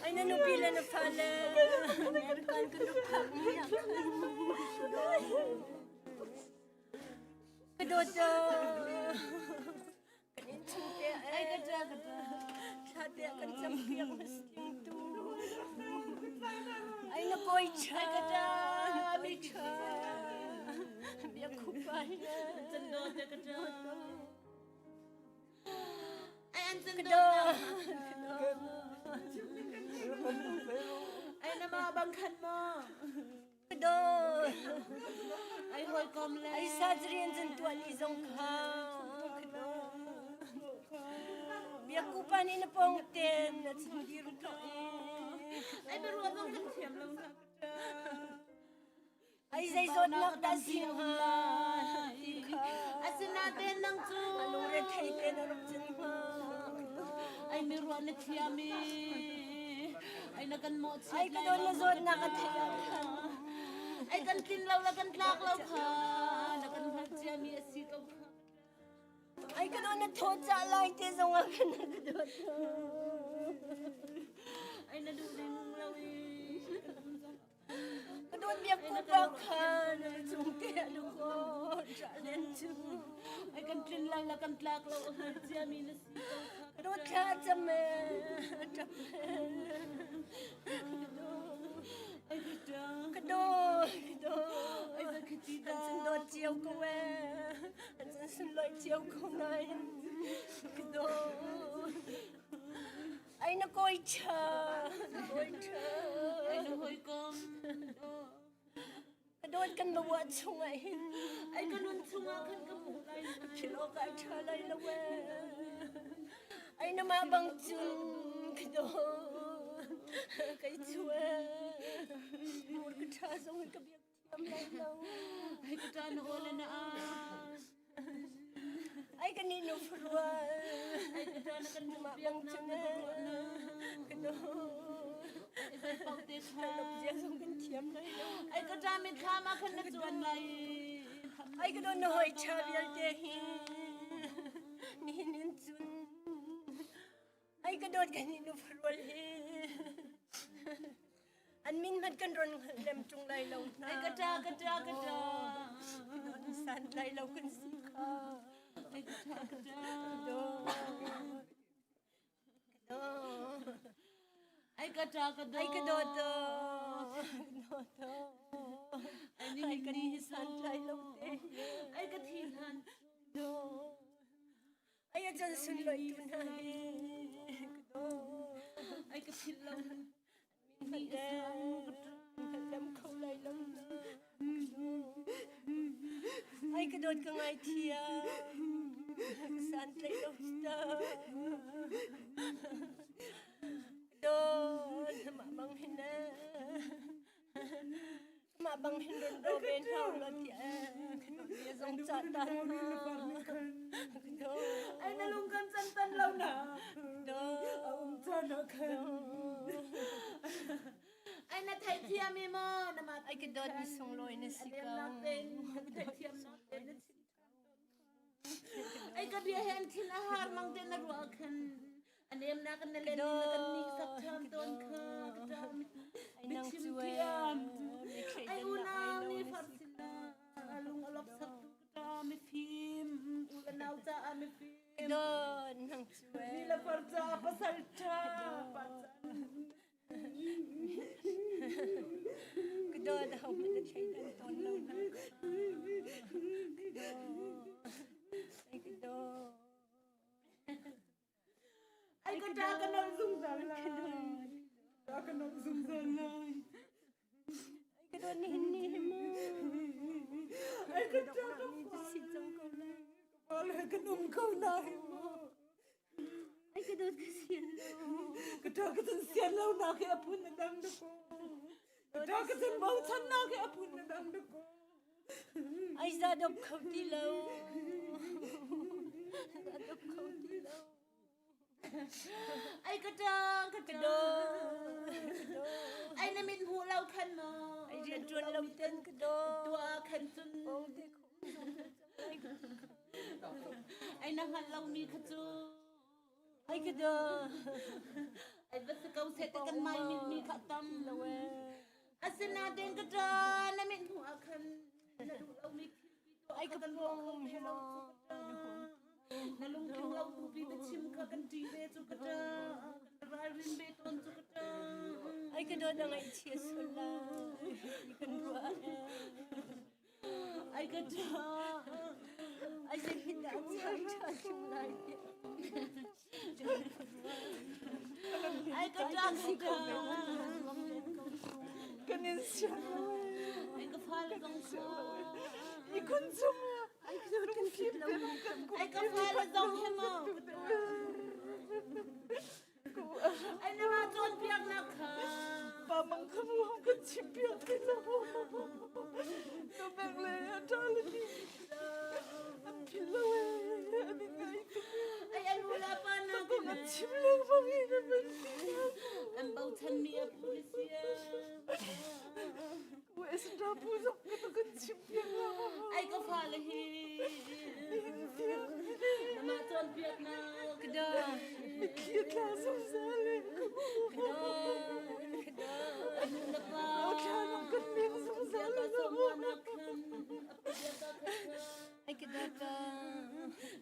Ai na nupi le na fale. American kan rak phak ni ah khan. Ka dawt Kan innchung te Ai ka ṭa ka ṭa. Thla te kan cam piak na sting tu. Ai na koi cha. Ai ka ṭa. Koi cha. Biak khupa hi. Chan dawt te ka ṭa. Ai an chan Ka dawt. dawt. Ai na ma bang khan ma. Ka dawt. Ai hawikom le. Ai surgery an cun tuah ni zong kha. Ka dawt. Biak kupa nih na pong ten na chim dir ko i. Ai biaruah zong kan thiam lo na ka ṭa. Ai zei zawtnak dah si hnga ti kha. Asinain nang cu A lungre thei te na rak cin hnga. Ai mi ruah na thiam i ai na kan mawhchiat Ai ka don na zawtnak a theih ah khan. Ai kan tlin lo le kan tlak lo kha na kan hngalh ciami a si ko kha. Ai ka don na thaw cah lai te zong ah khan na ka dawt. Ai na duh ding lo i Ka dawt biak ku pa kha na cung te a lu ko ṭah len cu. Ai kan tlin lo la kan tlak lo hngal ciami na si ko kha. Ka dawt thla cam e ṭap e. Ai ka ṭang. Ka dawt ka dawt. Ai za khiti da. An cun dawt cio ko e. An cun sunlawih cio ko nain. Ka dawt. Ai na kawi ṭha, na kawi ṭha. Ai na hawikom. Ka dawt kan bawa chungah hin. Ai ka nun chungah khan ka hmuh lai. Philh awk ah ṭha lai lo ee. Ai na mah bang cun ka dawt. Kei cu mur ka ṭha zong in ka biak thiam lai lo. Ai ka ṭa na aw le na aa. Ai ka ni nu farual. Ai ka ṭa na kan Mah biak bang na cun na ruah na. ka no. Ai zei pau te kha. Lop zia zong kan thiam lai lo. Ai ka ṭa mi thlam ah khan na cuan lai. Ai ka don na hoi ṭha vialte hi. Nihin in cun. Ai ka dawt kan i nu farual hi. An min hmanh kan ron lem ṭung lai lo hna. Ai ka ṭa ka ṭa ka ṭa. Ka san lai lo kan si kha. Ai ka ṭa ka ṭa. Ka dawt. Ai ka ṭa ka dawt. Ai ka dawt. Ka dawt. Ai Ai nihin kan ni ni san lai lo te. Ai ka thi hlan. Ai a chan sun loi tu na hi. Ka dawt. Ai ka philh lo. Ni lam kho lai lo na. Ai ka dawt ka ngai thiam. Ka san tlai lo ta. Dawt mah bang hin na. Mah bang hin ron do ven hau lo ti ka dawt zong cha ta na. Ai na lung kan chan tan lo na. Dawt. A um chan na khan. Ai na thei thiam i maw na ma Ai ka dawt mi sunglawi na si Alem ko. nak ten na thei thiam nak ten na chim Ai ka bia he an thin a har mang te na ruah khan. Anem nak na len na kan ni sak tham ton kha ka ta mi Ai nang chim cu thiam. mi Ai thleidan nak unau ai lo ni na far si sila lung alop sak tu ka ta mi fim u la nau cha a mi fim. Dawt nang cu Ni la far cha pasal tha pa chan. Ka dawt ho hmanh na thleidan tawn lo na. Ka dawt. Ai ka dawt. Ai ka ta ka nol zungzal lai. Ta ka nol zungzal lai. Ai ka dawt nihin ni hi mu. Ai ka ta ka Mi cu si cang ko lai. fal he kan um ko na hi mu. Ai ka dawt ka sian lo. Ka ta ka cun sian lo na khi apun na dang da ko. Ka ta ka cun bochan na khi apun na dang da ko. Ai za dop kho ti lo. Za dop kho ti lo. Ai ka ta ka Ka ta. dawt. Ka dawt. Ai na min hmu lo khan mo. Ai rian ṭuan lo ten ka dawt. Tua khan cun. Pong te khum zung na cang. Ai na hngal lo mi kha cu. Ai ka dawt. Ai va si ko se te kan mai mi mi kha tam. Lo eh. Asinain ka ṭa na mit hmuh ah khan na duh lomi thil pi tuah Ai kha ka kan ruah kho pom ve he lo mo. cu ka ṭa. Na lungtling lo tu pi na chim kha kan ṭih ve cu ka ṭa. Kan ralrin ve tawn cu ka ṭa. Ai ka dawt na ngaihchia sual lai. Kan ruah eh. Ai ka ṭa. Ai zei hin dah caan ṭha chung lai tiah. Ai ka ṭa ka ṭa. Kan in sian lo Ai ka fale zong kha. I kun chung ah Ai ka dawt kan philh lo. Ai ka fale zong he maw. Ai na ma cawnpiaknak kha. Pa mang kha mu hong kan chim piak ti lo. Na beng le a ṭa le ni. An philh lo ee. An in ngai tuk. Ai anu la pa na Kong an chim lengmang i na ban ti. An bochanmi a pu le sia. West pu zong ka kan chim piak lo. Ai ka fale hi. Na mah cawnpiaknak. Ka dawt. Mitthli a tla zungzal e. Ka dawt. Ka dawt. Anu na pa. Thla kan leng zungzal Ka lo. sawmnak khan. A pu ka kha. Ai ka dawt ka.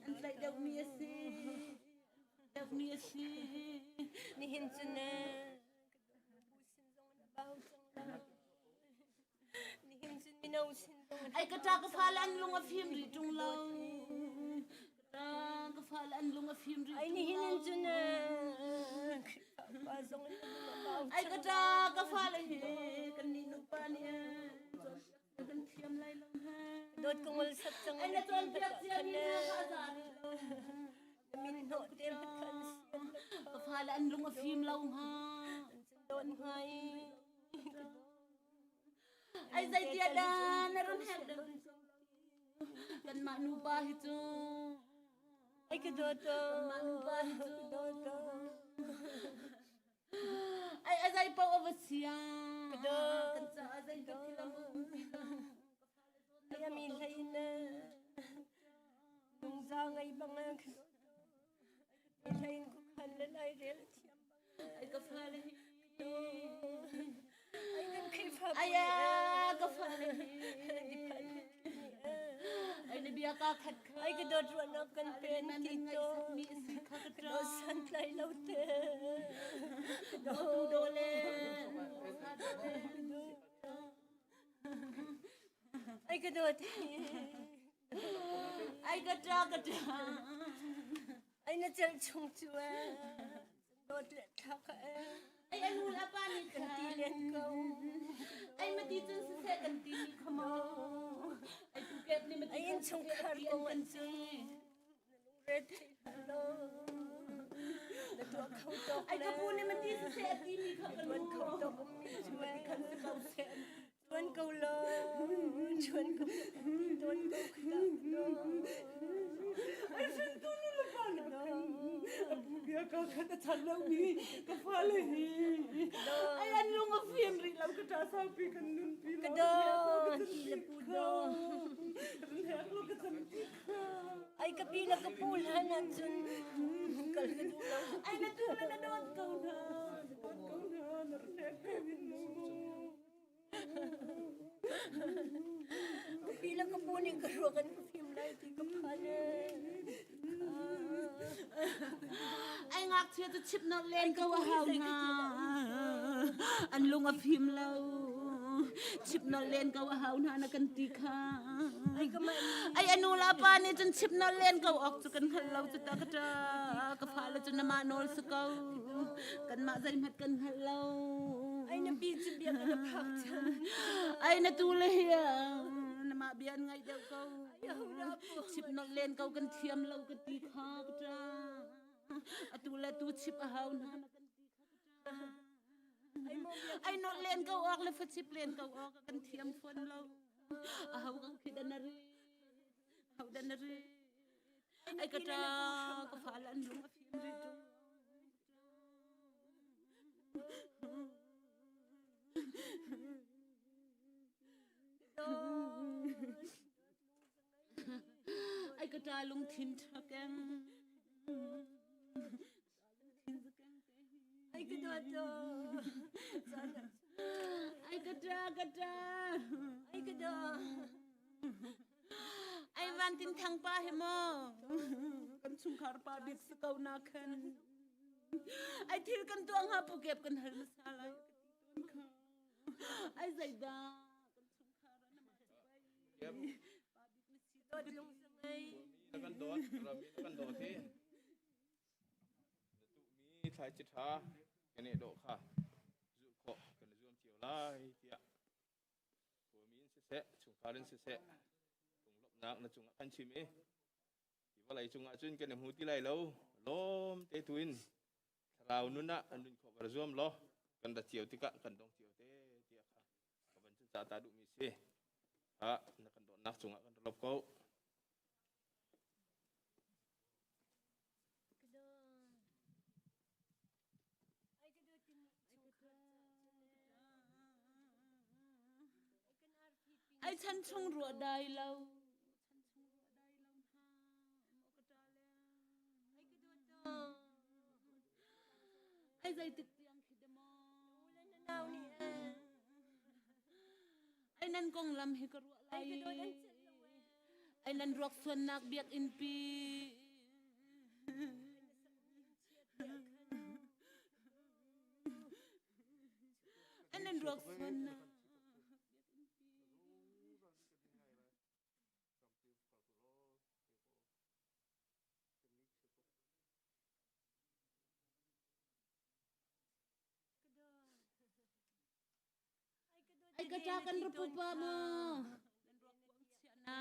An tlaih deuhmi a si. Deuhmi a si. Nihin cu na ka dawt na pu sin zong na bau cang lai. Nihin cun mino sin zong na Ai ka ṭa ka fale an lung a fim rih ṭung lo. Ka ṭa ka fale an lung a fim rih Ai ṭung nihin lo. in cun Khrihfa zong na bau Ai ka cang ṭa ka fale hi kan nih nupa nih cawnpiak kan thiam lai lo ha. Dawt ka ngol sak cang Ai na cawnpiak cia mi hna kha a za rih lo. Min hnawh te hmat khan sian lo Ka fale an lung a fim lo hnga. Dawt ngai. Ai zei tia dah na run hek deuh. Kanmah nupa hi cu. Ai ka dawt. Kanmah nupa hi cu. Ai a zei paoh a va sia. Ka dawt. Kan caah zei thil a um ti lo. Ai a mi hlei na. Nungza ngei bang ka dawt. Ai hlei in khuakhan le lai rel a thiam bang. Ai ka fale hi. Ai kan Khrihfa Ai ka fale hi. Ai na bia ka khat kha. Ai ka dawt ruahnak kan pen ti to. Mi si kha ka Ka dawt santlai lo te. Do tu do le. Ai ka dawt. Ai ka ṭa ka ṭa. Ai na celh chung cu eh. Dawt le thla ka eh. Ai a nu le a pa nih Kan ti len ko. Ai mati cun siseh kan ti mi kha maw. Ai tu kep nih mati Ai innchungkhar kong an ti. Lungre thei hlah law. Na tuah kho tawk Ai ka pu nih mati siseh a ti mi kha ka Tuan nu. kho tawk mi cu eh. Kan si ko seh. Tuan ko law. Tuan ko. Tuan ko khita. Ai hrin tu nu le pa na kan. A pu bia ka khat a chan lo mi ka fale hi. Ai an lung a fim rih lo ka ṭa saupi kan nun pi lo. Ka dawt. Le pu daw. Rin hek lo ka chan ti kha. Ai ka pi le ka pu hlan ah cun kal ka duh lo. Ai na tu le na dawt ko hna. Na dawt ko hna. Na rin hek ko hin mu. Ka pi le ka pu nih ka ruak an ka fim lai ti ka phan ee. Ai ngakchia cu chip nolh len ko a hau hna. An lung a fim lo. Chip nolh len ko a hau hna na kan ti kha. Ai ka mah Ai anu la pa nih cun chip nolh len ko awk cu kan hngal lo cu ta ka ṭa. Ka fale cu namah nawl si ko. Kanmah zeihmanh kan hngal lo. Ai na pi cu bia ka phak cang. Ai na tu le hi namah bia an ngaih deuh ko. Chip nolh len ko kan thiam lo ka ti kha ka ṭa. Atu le tu chip a hau hna na kan ti kha ka ṭa. Ai nolh len ko awk le fa chip len ko awk kan thiam fawn lo. A hau ko khi dan ri. Hau dan ri. Ai ka ṭa ka fa le an lung a fim rih ṭung. Ai ka ṭa lungthin ṭha keng. Ai ka dawt Ai ka ṭa ka ṭa. Ai ka dawt. Ai van tin thang pa he maw. Kan chungkhar pa bik si ko na khan. Ai thil kan tuah hnga pu kep kan hal hmasa lai. Ai zeidah kan chungkhar ah na mah pa bik na si Dawt lung sangei. Na kan dawt, rami na kan dawt hi. Na tuhmi thlaici ṭha kan i dawh kha zulh khawh kan i zuam cio lai tiah khuami in siseh, chungkhar in siseh, lunglawmhnak na cungah kan chim i hi vawlei cungah cun kan i hmu ti lai lo. Lawm te tu in thlarau nun ah an nun khawh kan zuam law kan ra cio tikah kan dong cio te tiah kha ka van cun ca ta duhmi si. Ha na kan dawtnak cungah kan ra lop ko. Ai chan chung ruah dai lo. Ai zeitik tiang khi demaw. Ai nan konglam hi ka ruah lai. Ai nan ruak suannak biakinn pi. Ai nan ruak suannak. Ai ka ṭa kan ra pupa maw? Nan ruak kuang chiah na.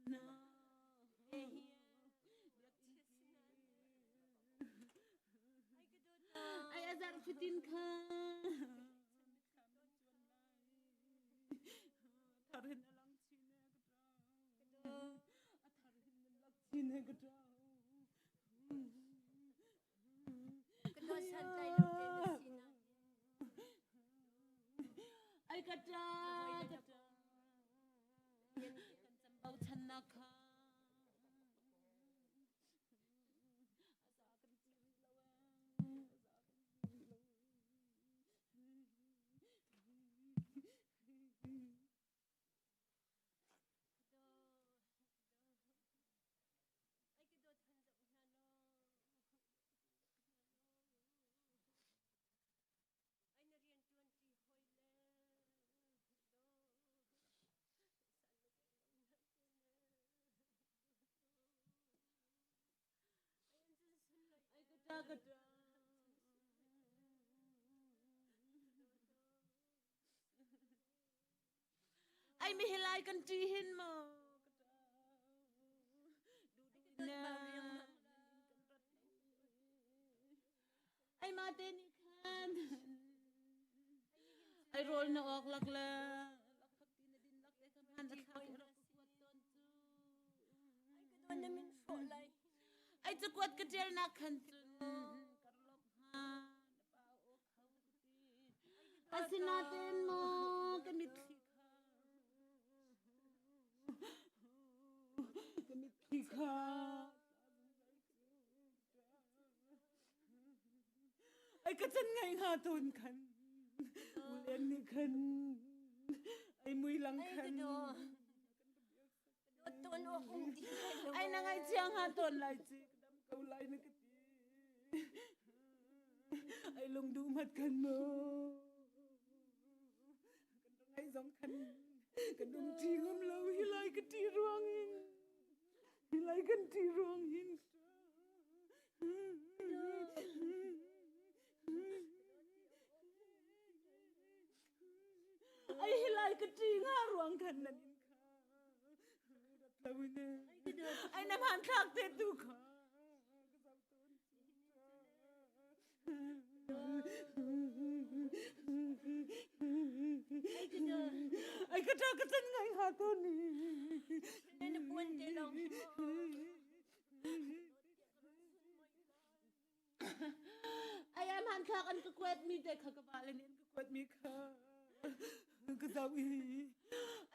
Nan ruak suan na. Nifatin kha thar hin a lang chin e ka ṭa. A thar hin na lak chin e ka ṭa. Ka dawt santlai lo te na si nain. Ai ka ṭa, ka ṭa. Kan cambochannak kha Ai mi hilai kan ṭi hin maw? Ai ma te nih khan ai rawl na awk lak le lakphak ti na din lak te kha hman a thlak i rak ka kuat tawn cu. Ai ka na min hrawh lai. Ai cakuat ka ṭialnak khan cun karlawp hnga na pa aw kho ka ti. Asinain maw ka mitthli kha ka mitthli kha Ai ka chan ngai hnga tawn khan ulen nih khan ai mui lang khan ai na ngai chia hnga tawn lai ci ka dam ko lai na ka ti ai lung duh mat khan mu kan ngai zong khan kan um ṭi ngam lo hi lai ka ṭi ruang in hi lai kan ṭi ruang hin Ai hi lai ka ṭi nga ruang khan nan in kha rat lo in ai na hmanthlak te tu kha Ai ka ṭa ka chan ngai ha to ni. Na puan te long Ai am hmanthlak an ka kuat mi te kha ka va le nih an ka kuat mi kha ka zoh i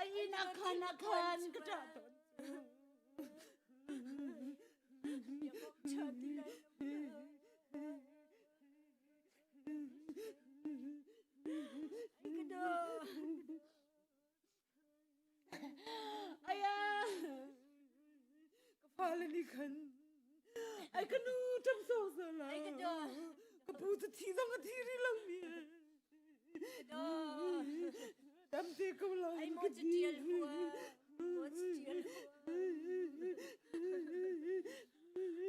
ai na khan na khan ka ṭah tawn. Aya ka fale nih khan ai ka nu ṭap sawk sawk la ka pu cu thi zong a thi rih lo mi dam te ko lo Ai mo cu ṭial hua mo cu ṭial hua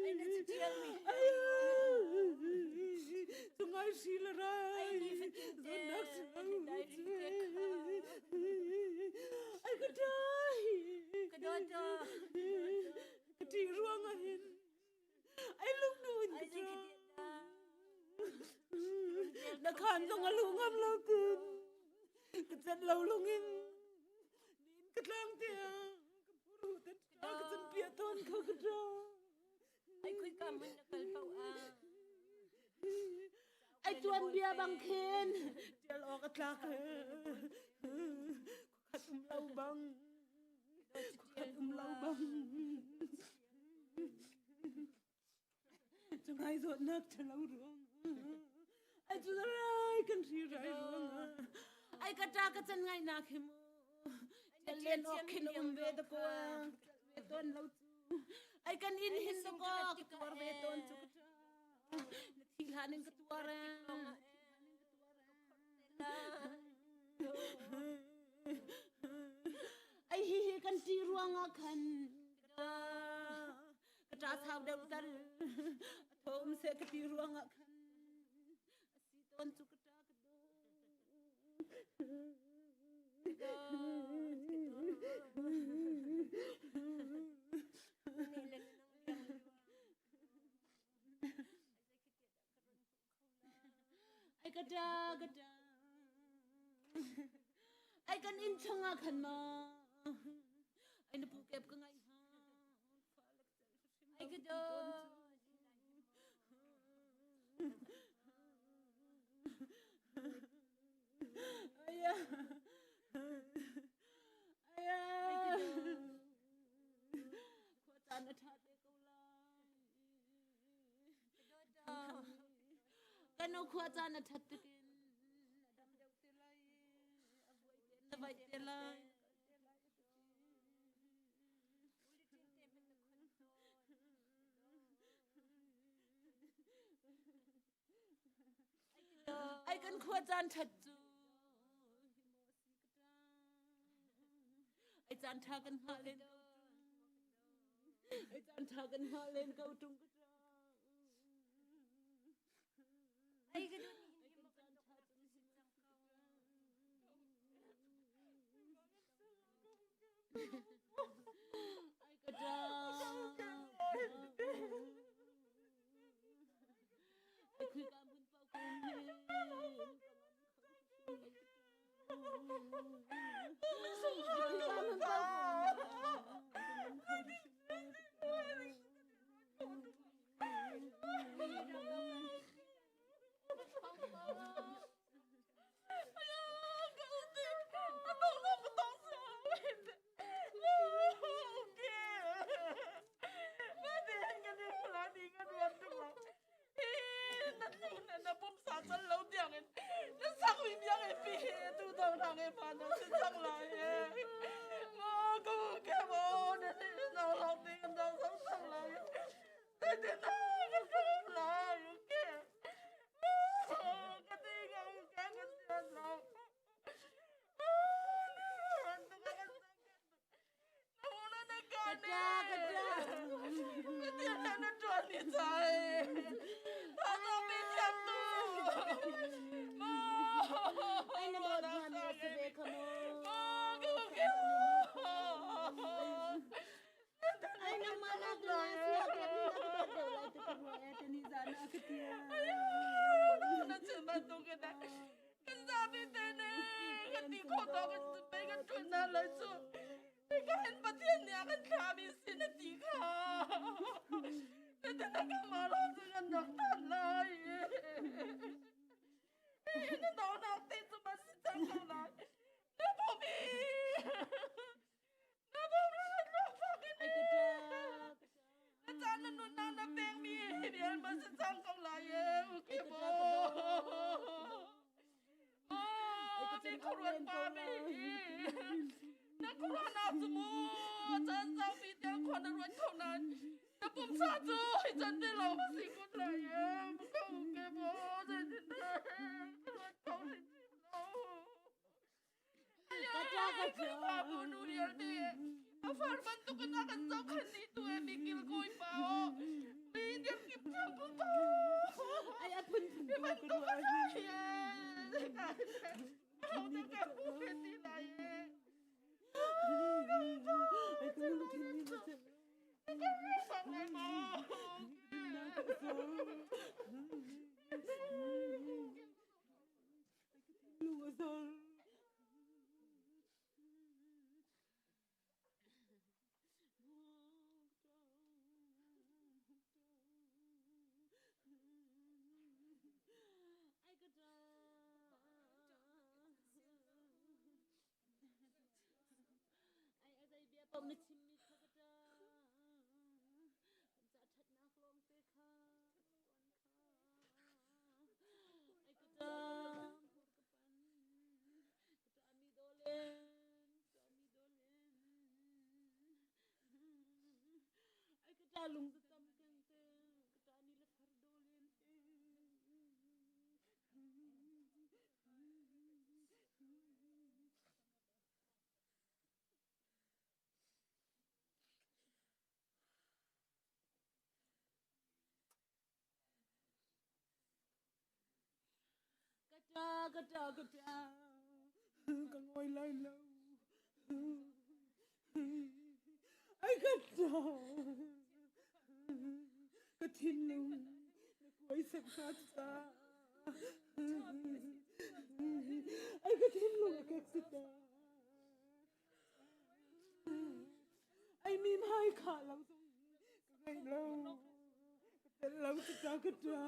ai na cu ṭial mi Sungai si la rai ai ni fatin te diary te kha ai ka ṭai ka dawt ka ṭih ruang ah hin Ai lungnu in ka ṭa. Na khaan zong a lu ngam lo tin. Ka cat lo lung in. Niin ka tlang tiang. Ka phur hu te ṭa ka cun pia tawn kho ka ṭa. Ai khui ka mun na kal pau a. Ai tuan bia bang khin. Tial awk a tlak. Khat um lo bang. Khat um lo bang. Cungai zawtnak ṭhalo ruang ai cu rai kan hri rai ruang ai ka ṭa ka can ngai nak hi mu len awk khin um ve da ko ve ton lo cu ai kan in hin da ko ka tuar ve ton cu ka ṭa na thi hlan in ka tuar Ai hi hi kan ṭih ruangah khan ka ṭa sau deuh tal a thaw um seh ka ti ruangah khan a si tawn cu ka ṭa ka Ai ṭa ka ṭa. Ai kan inn chungah khan maw ai na pu kep ka ngaih hnga. Ai ka dawt. Ayah. Ayah. Khua caan a ṭha te ko lai. Kan khua caan a ṭhat tikin a dam deuh te lai. A vuai te na vaih te lai. Ai kan khua caan ṭhat cu ai caan ṭha kan hngah len ko ai caan ṭha kan hngah len ko ṭung ka ṭa. Ai ka duh ni hin hi mo kan dok nak cu si cang ko. Ai ka ṭa. Ai khika hmun paoh ka um hin ka ngan kho hrim lo. Ai khika hmun paoh ka um ka ngan kho hrim lo. Ka ṭa, ka ṭa. Ai na dawt hngami a si ve kha mu. Ai nangmah nak in a si a kep ni na ka dawt deuh lai ti ka ruah e tani zan ah ka tia. Ai ka ṭa, ka ṭa. Ai ka ṭa, ka dawt. Ai ka cun au len ko lai. Ka ṭa, ka ṭa. Ai a phunphun ko ka ruah. Ai ka lungthin nih na chim. Lung a zor. Ai a zei bia paoh na chimmi kha ka ṭa. Kan ca ṭhatnak lawngte kha ai ka ṭa. Hmur ka pan. Ka ṭahmi dawlen, ṭahmi dawlen. Ai ka ṭa lung za tam keng te, ka ṭa ni le far dawlen te. Ka ṭa, ka ṭa, ka ṭa, ka ngawi lai lo. Ai ka ṭa, ka thinlung na kuai sek hna ca. Ai ka thinlung a kek si ta. Ai mi hmai kha lo zong ka ngei lo. Ka tel lo si ta ka ṭa.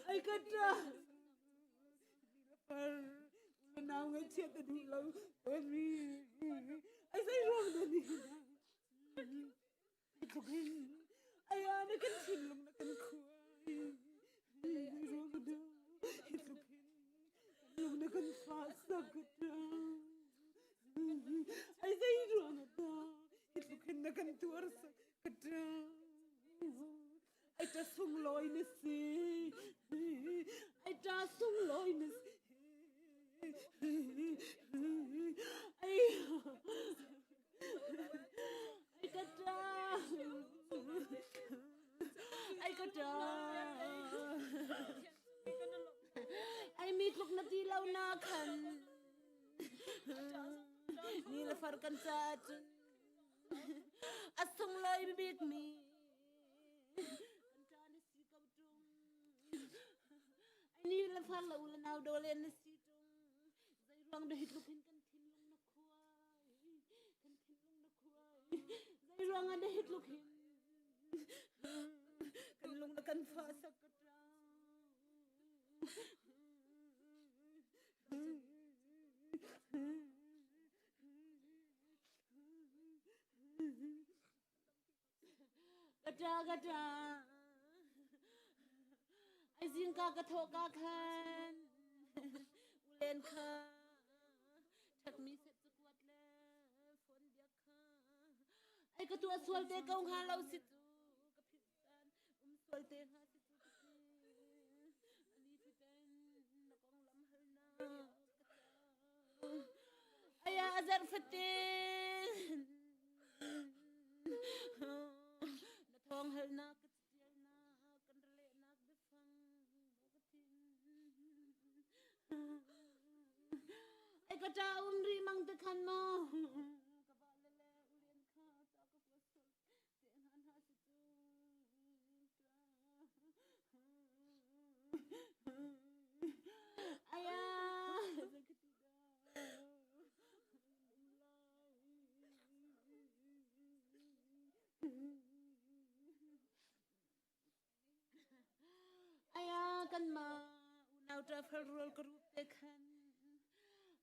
Ai ka ṭa. Par nau ngaihchiat a duh lo tawn mi. Ai zei ruang dah ni tluk hin aya na kan thinlung na kan khuai ruang dah hi tluk hin lung na kan fah sak ka ai zei ruang dah hi tluk hin na kan tuar sak ka ai ta sunglawi na si ai ta sunglawi na si ai ai ka ta ai ka ta ai mi tluk na ti lo na khan ni le far kan ca cun a sunglawi bik mi kan ṭa na si ko ṭung. Ai ni le far le u le nau do len na si ṭung. Zei ruang dah hi tluk hin kan thinlung na khuai. Kan thinlung na khuai. Zei ruang ah dah hi tluk hin kan lung na kan fah sak ka ṭang. Ka ṭa ka ṭa. Ai zingka ka thawh ka khan ulen kha ṭhatmi set cakuat le phone biak kha ai ka tuah sual te ko hnga lo si cu ka philh caan um sual te hnga si cu ka ti ani fiten na konglam halnak ka ca aya a zarh fatin Na thawng halnak ka catialnak kan ralehnak biafang ka thin. Ai ka ṭa um rih mang te khan maw ka va le le ulian kha ca ka kuat sual te hna hna si cu. Aya zei ka ti dah. Aya kanmah unau ṭafal rual ka rup te khan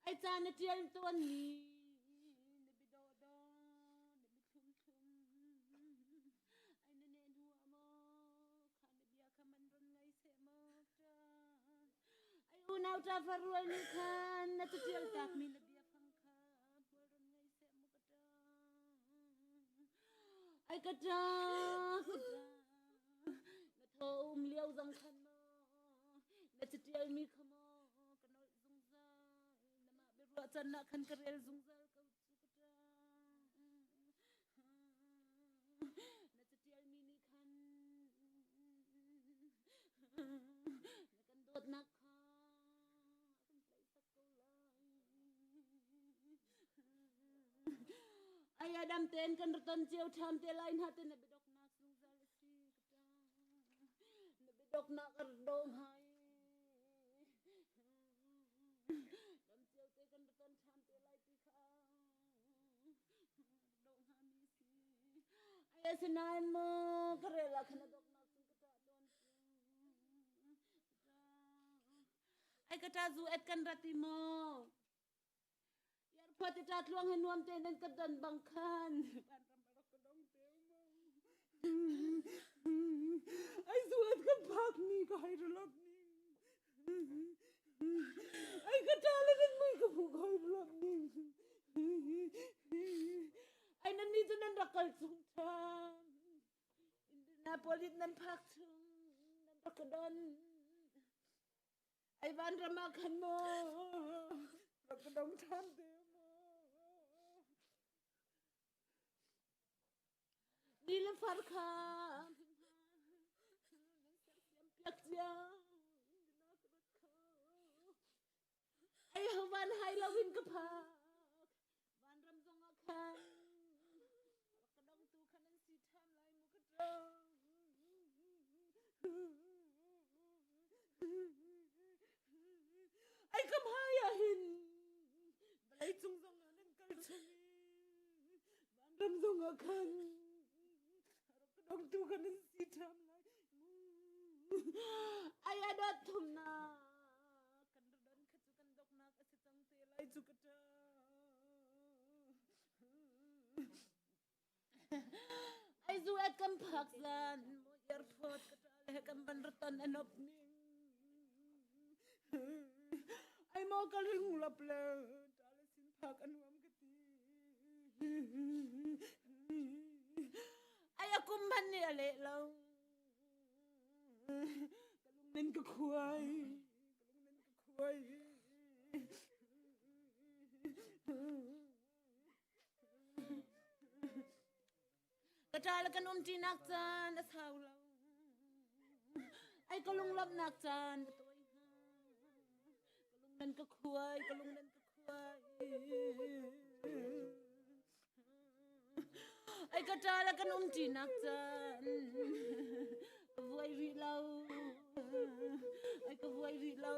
ai ca na ṭial tawn mi na biadawhdawh na mithlum thlum ai na neh hnu ah maw kha na bia kha man ron ngai seh maw ṭa ai unau ṭafal rual nih khan na caṭial tak mi na biafang kha hmual ron ngei seh mu ka ṭa ai ka ṭa ka ṭa na thaw um lio zong khan maw na caṭial mi kha maw ka nolh zungzal namah biaruahchan ah khan ka rel zungzal ko cu ka ṭa na caṭial mi nih khan na kan dawtnak kha a kan tlaihsak ko lai. Ai adam tein kan raton cio ṭham te lai hna te na biadoknak zungzal a si ka ṭa. Na biadoknak a do hnga i dam cio te kan raton ṭham te lai ti kha do hnga mi si. Ai asinain maw ka rel ah khan a doknak cung ka ṭah tawn Ai ka ṭa zu et kan rat i maw? Yar khua te ṭa tluang he nuam te nan ka don bang khan. Vanram a rak ka dong te mu. Ai zu et kan phak ni ka hai ralok ning. Ai ka ṭa le nan mui ka hmu ka hai ralok ning. Ai nan ni cu nan rak kal chung ṭhan. Indianapolis nan phak chung nan rak ka don. Ai van ram ah khan maw rak ka dong ṭhan te maw. Ni le far kha nan sersiam piak cia. Ai ho van hai lo in ka phak. Vanram zong ah khan rak ka dongtu khan an si ṭhan lai mu ka ṭang. chungah khan rak ka dongtu kan nan si ṭham lai mu. Ai a dot thumnak kan ra don kha cu kan doknak a si cang te lai cu ka ṭa. Ai zu at kan phak zan mo airport ka ṭa le kan van ra ton a nop ning. Ai mo ka ring lap le ṭa le sin phak a nuam ka ti. Ai a kum hmanh nih a leh lo. Ka lung nan ka khuai. Ka lung nan ka khuai. Ka ṭa le kan umṭinak caan a sau lo. Ai ka lunglawmhnak caan a tawi hnga. Ka lung nan ka khuai, ka lung nan ka khuai. Ai ka ṭa le kan umṭinak caan ka vuai rih lo. Ai ka vuai rih lo.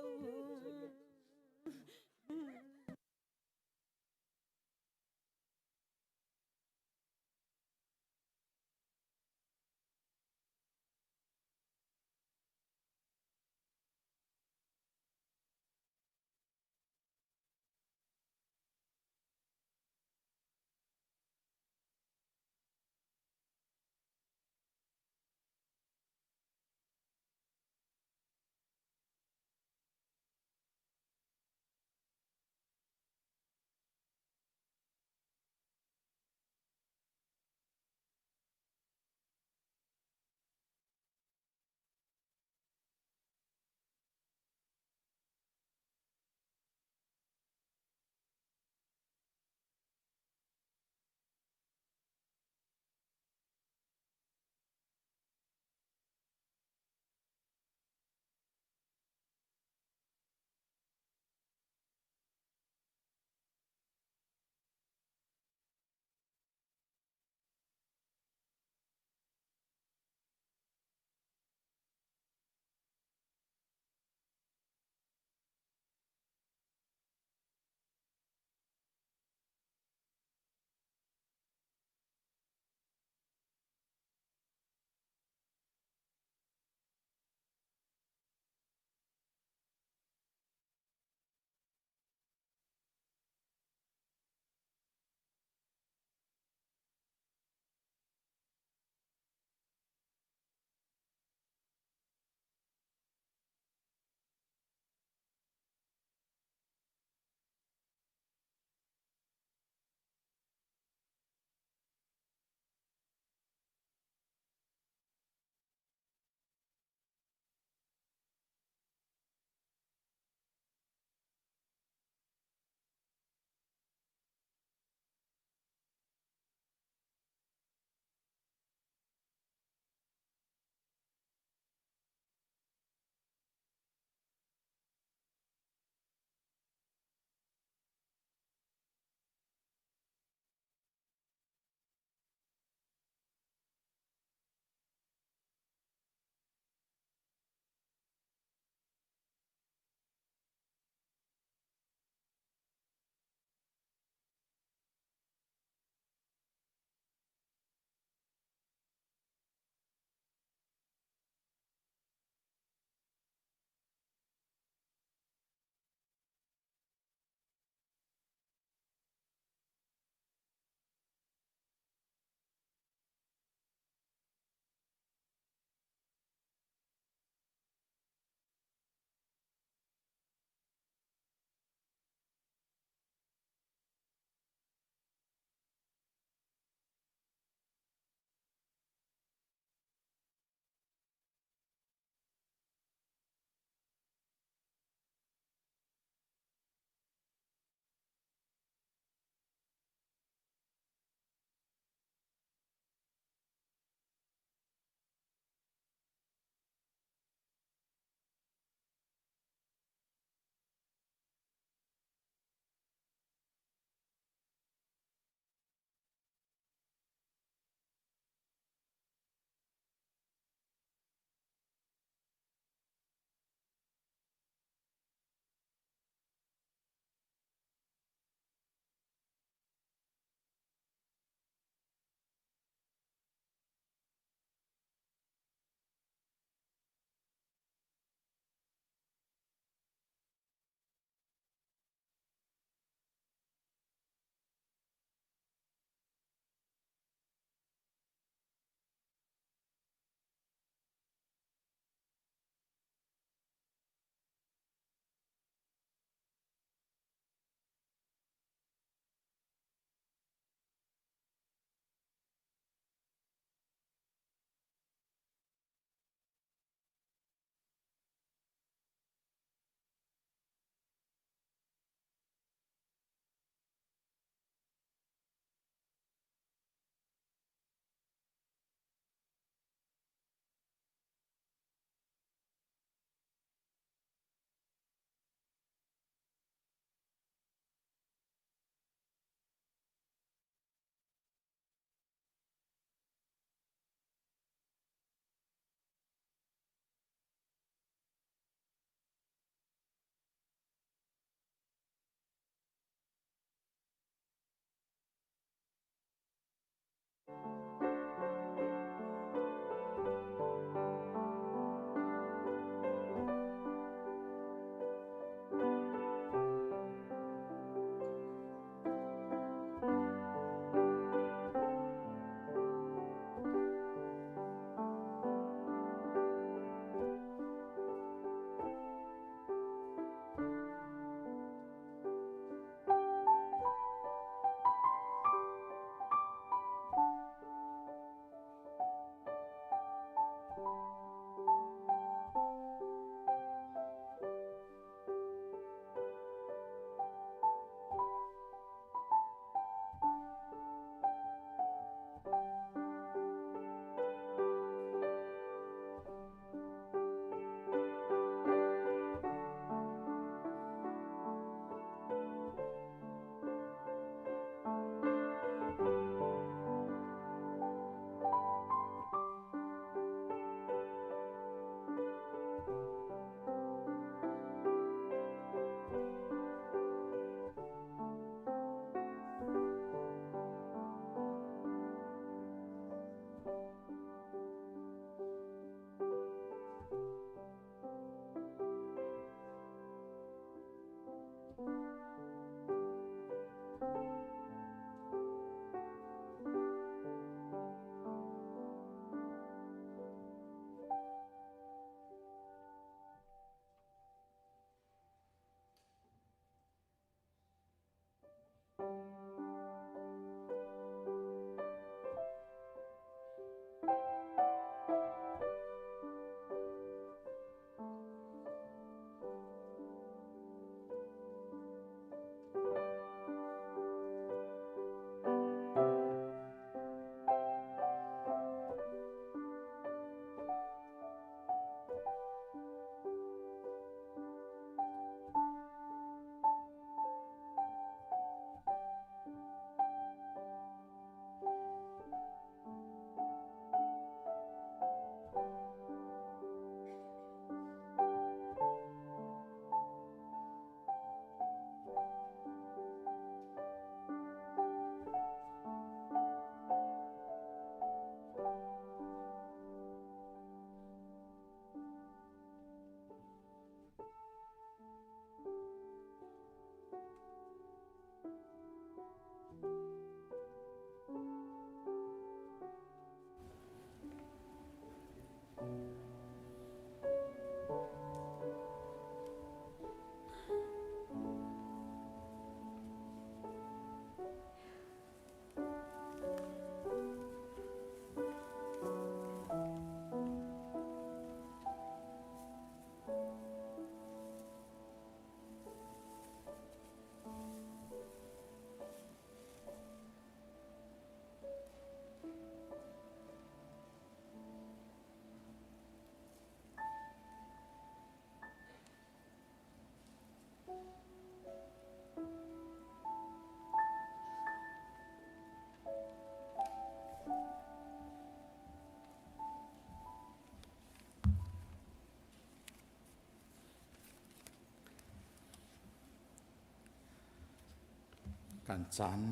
Kan caan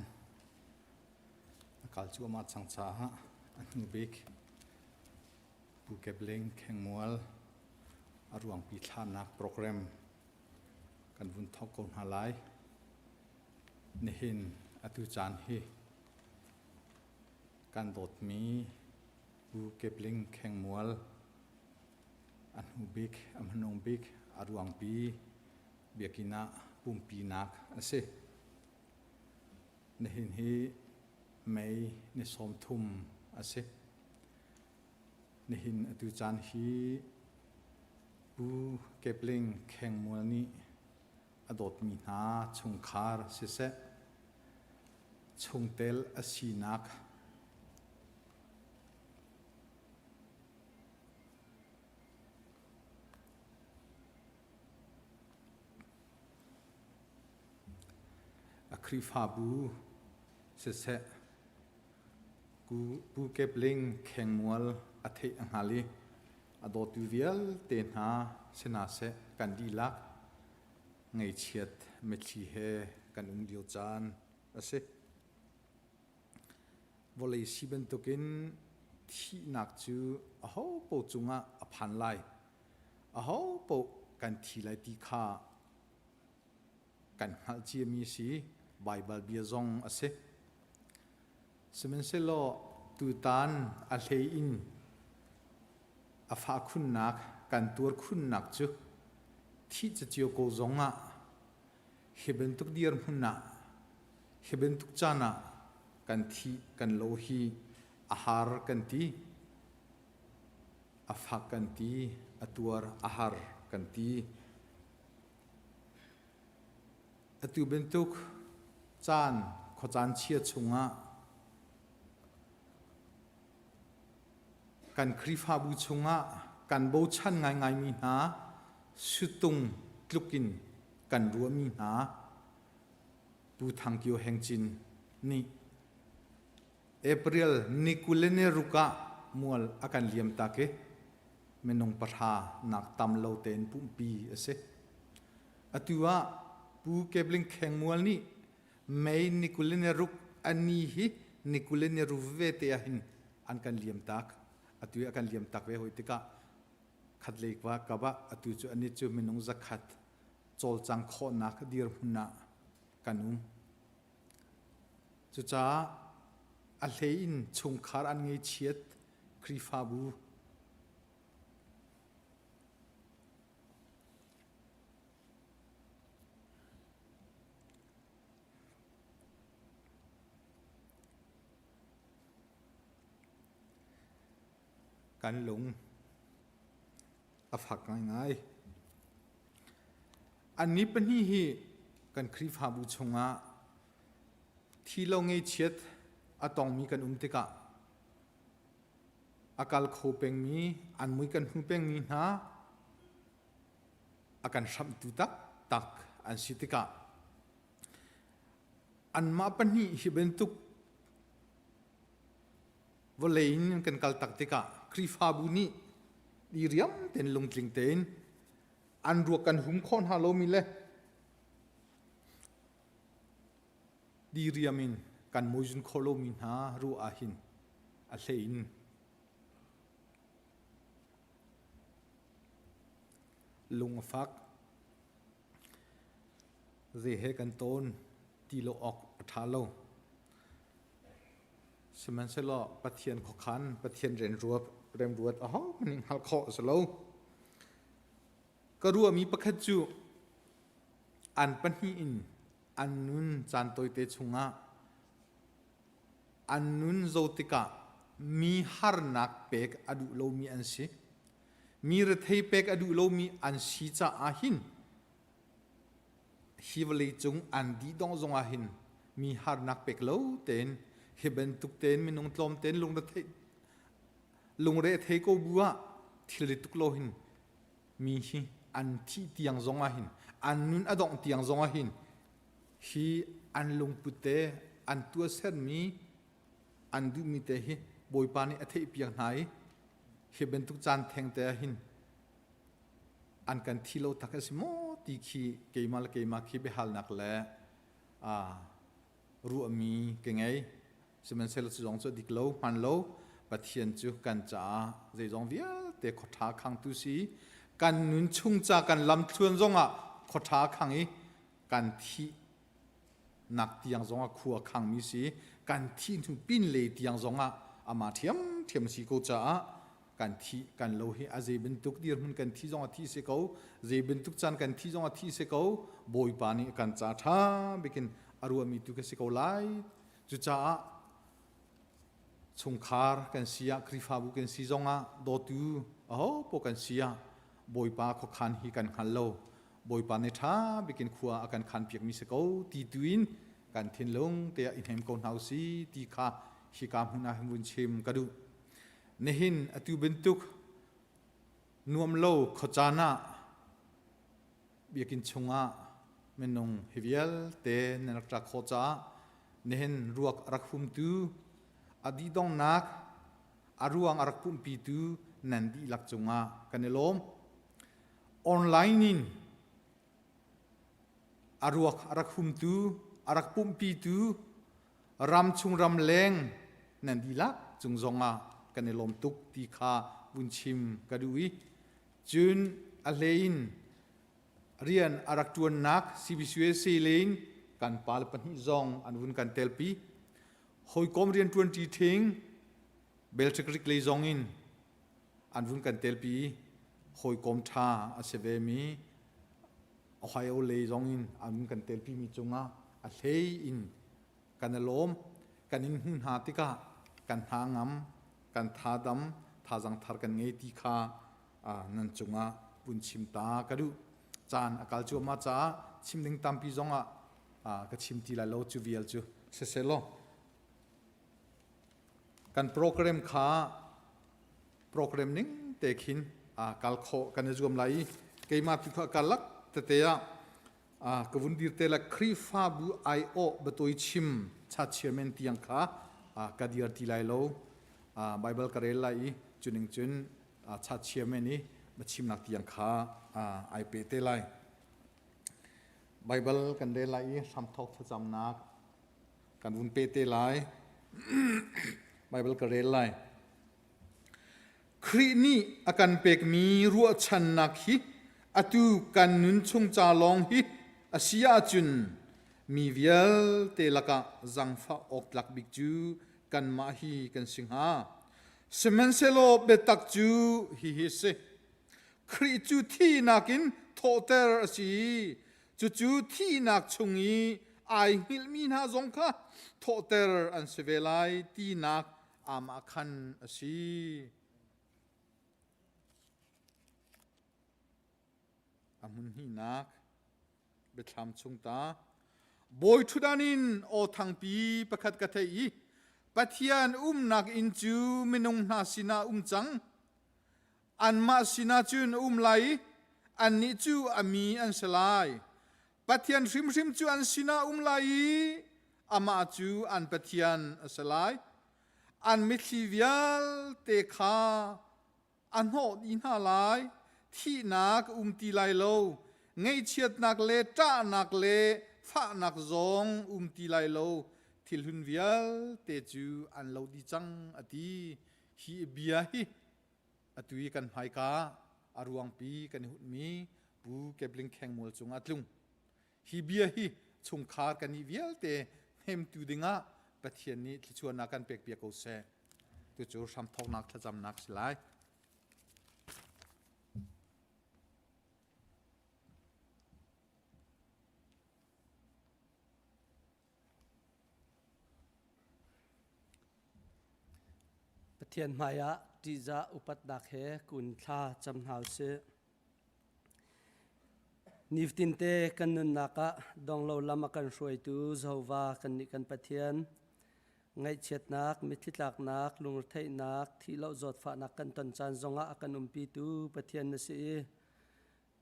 a kal cuahmah cang caah a hnu bik Pu Kep Ling Khengmual a ruangpi thlahnak program kan vun thawk ko hna lai. Nihin atu caan hi kan dawtmi Pu Kep Ling Khengmual a hnu bik a hmanung bik a ruangpi biakinn ah pumpinak a si. Nihin hi May ni 30 a si. Nihin atu caan hi Pu Kepling Khengmual nih a dawtmi hna chungkhar siseh, chungtel a sinak A Khrihfabu siseh, Pu Kep Ling Khengmual a theih a hngal i a dawtu vialte hna si hna seh kan dihlak ngaihchiat mitthli he kan um lio caan a si. Vawlei si bantukin thihnak cu ahopaoh cungah a phan lai. Ahopaoh kan thi lai ti kha kan hngalh ciami si Baibal bia zong a si. Sihmanhsehlaw tutan a hlei in a fah khunnak kan tuar khunnak cu thih cacio ko zong ah hi bantuk dirhmun ah hi bantuk caan ah kan thih kan lo hi a har kan ti. A fak kan ti, a tuar a har kan ti. Atu bantuk caan khuacaan chia chungah kan Khrihfabu chungah kan bochan ngaingaimi hna suttung tlukin kan ruahmi hna Pu Thang Kio Heng Cin nih April ni 26 ah mual a kan liam tak i minung pahra nak tam lo tein pumhpi a si. Atu ah Pu Kebling Kheng Mual nih May ni 26 a ni hi ni 26 ve te ah hin an kan liam tak. Atu i a kan liam tak ve hoi tikah khat lei kwa kap ah atu cu ani cu minung zakhat cawlcang khawhnak dirhmun ah kan um. Cucaah a hlei in chungkhar an ngeichiat Khrihfabu Kan lung a fak ngaingai. Annih pahnih hi kan Khrihfabu chungah thi lo ngeichiat a tongmi kan um tikah a kal kho pengmi, an mui kan hmu pengmi hna a kan hramhtu taktak an si tikah anmah pahnih hi bantuk vawlei in kan kal tak tikah Khrihfabu nih diriam tein lungtling tein an ruak kan hum khawh hna lomi le diriam in kan muizun khawh lomi hna ruah ahhin a hlei in lung a fak. Zei he kan tawn ti lo awk a ṭha lo. Sihmanhsehlaw Pathian khuakhan, Pathian rianruat, remruat ahohmanh nih hngalh khawh a si lo. Ka ruahmi pakhat cu an pahnih in an nun caan tawite chungah an nun zo tikah mi harnak pek a duh lomi an si. Mi rethei pek a duh lomi an si caah hin hi vawleicung an dih dongh zongah hin mi harnak pek lo tein hi bantuk tein minung tlawm tein lungre lungre thei ko bu ah thilri tuk lo hin mi hi an thih tiang zongah hin an nun a dongh tiang zongah hin hi an lungput te an tuahsermi an duhmi te hi Bawipa nih a theihpiak hna i hi bantuk caan theng te ah hin an kan thi lo tak a si maw ti khi keimah le keimah khi biahalnak le ruahmi ka ngei. Sihmanhsehlaw cu zong cu a dik lo, hman lo. Pathian cu kan caah zeizong vialte khuaṭha khangtu si. Kan nun chung ca kan lamthluan zongah khuaṭha khang i kan thih nak tiang zongah khua khangmi si. Kan thih hnu pinlei tiang zongah amah ṭhiamṭhiam si ko caah kan thi kan lo hi a zei bantuk dirhmun kan thi zong a thi si ko zei bantuk caan kan thi zong a thi si ko Bawipa nih kan ca ṭha bikin a ruahmi tu ka si ko lai. Cucaah chungkhar kan si ah Khrihfabu kan si zongah dawtu aho paoh kan si ah Bawipa khuakhan hi kan hngal lo. Bawipa nih ṭha bikin khua a kan khan piakmi si ko ti tu in kan thinlung te ah i hnem ko hna usih ti kha hika hmun ah hin vun chim ka duh. Nihin atu bantuk nuam lo khuacaan ah biakinn chungah minung hi vialte nan rak tlak khawh caah nihin ruak a rak humtu a dihdonghnak a ruang a rak pumhpitu nan dihlak cungah kan i lawm. Online in a ruak a rak humtu a rak pumhpitu ramchung ramleng nan dihlak cung zongah kan i lawm tuk ti kha vun chim ka duh i cun a hlei in rian a rak ṭuannak CBCUSA lei in kan pale pahnih zong an vun kan telpi. Hawikom rianṭuanṭi ṭhing Belṭikrik lei zong in an vun kan telpi i hawikom ṭha a si vemi Ohio lei zong in an vun kan telpi mi cungah a hlei in kan i lawm. Kan in hmu hna tikah kan hna ngam, kan tha dam, thazang thar kan ngei ti kha nan cungah vun chim ta ka duh. Caan a kal cuahmah caah chim ding tampi zongah ka chim ti lai lo cu vial cu siselaw kan program kha program ning te khin kal khawh kan i zuam lai i keimah tu kha kalak tete ah ka vun dir te la Khrihfabu aiawh biatawi chim cha chairman tiang kha ka dir ti lai lo. Bible ka rel lai i cuning cun cha chairman i biachimnak tiang kha ai pe te lai. Bible kan rel lai i hramthawk thlacamnak kan vun pe te lai. Bible ka rel lai. Khrih nih a kan pekmi ruahchannak hi atu kan nun chung ca lawng hi a si ahcun mi vialte lakah zaangfah awk tlak bik cu kanmah hi kan si hnga. Sihmanhsehlaw biatak cu hihi a si. Khrih cu thihnak in thawhter a si i cucu thihnak chung i ai hngilhmi hna zong kha thawhter an si ve lai tinak aamah khan a si. A hmun hnihnak biathlam chung ta bawi ṭhutdan in aw thangpi pakhat ka theih i Pathian umnak inn cu minung hna sinah um cang. Anmah sinah cun a um lai i annih cu a mi an si lai. Pathian hrimhrim cu an sinah um lai i amah cu an Pathian a si lai. An mitthli vialte kha a hnawh dih hna lai. Thihnak um ti lai lo. Ngaihchiatnak le ṭahnak le fahnak zong um ti lai lo. Thil hlun vialte cu an lo dih cang, a ti. Hi bia hi atu i kan hmaika a ruangpi kan i hunmi Pu Kepling Khengmual cungah tlung. Hi bia hi chungkhar kan nih vialte hnemtu dingah Pathian nih thluachuahnak kan pekpiak ko seh. Tucu hramthawknak thlacamnak si lai. Pathian hmaiah ṭihzah upatnak he kun thla cam hna usih. Nifatinte kan nunnak ah donglo lam a kan hruaitu Jehovah kannih kan Pathian, ngaihchiatnak, mitthli tlaknak, lungretheihnak, thihloh zawtfahnak kan ton caan zongah a kan umpitu Pathian na si i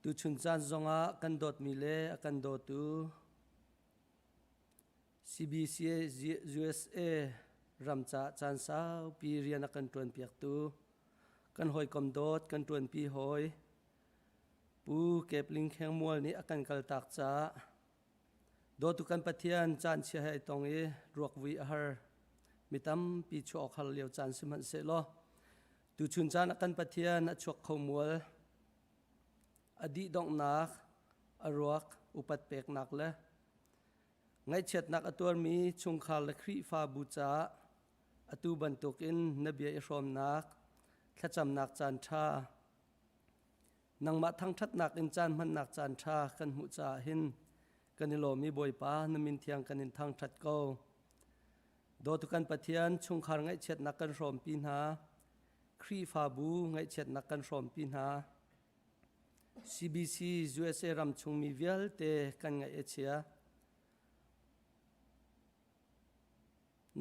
tuchun caan zongah kan dawtmi le a kan dawtu CBCA USA ram caah caan saupi rian a kan ṭuanpiaktu kan hawikom dawt kan ṭuanpi hawi Pu Kepling Khengmual nih a kan kaltak caah dawtu kan Pathian caan chia he ai tong i ruakvui a har mi tampi chuah awk har lio caan sihmanhsehlaw tuchun caan ah kan Pathian a chuak kho mual a dih donghnak a ruak upat peknak le Ngaihchiatnak a tuarmi chungkhar le Khrihfabu caah atu bantukin na bia i hrawmnak, thlacamnak caanṭha, nangmah thangṭhatnak in caan hmannak caanṭha kan hmuh caah hin kan i lawm i Bawipa na min thiang kan in thangṭhat ko. Dawtu kan Pathian, chungkhar ngaihchiatnak kan hrawmpi hna, Khrihfabu ngaihchiatnak kan hrawmpi hna, CBC USA ram chungmi vialte kan ngaih a chia.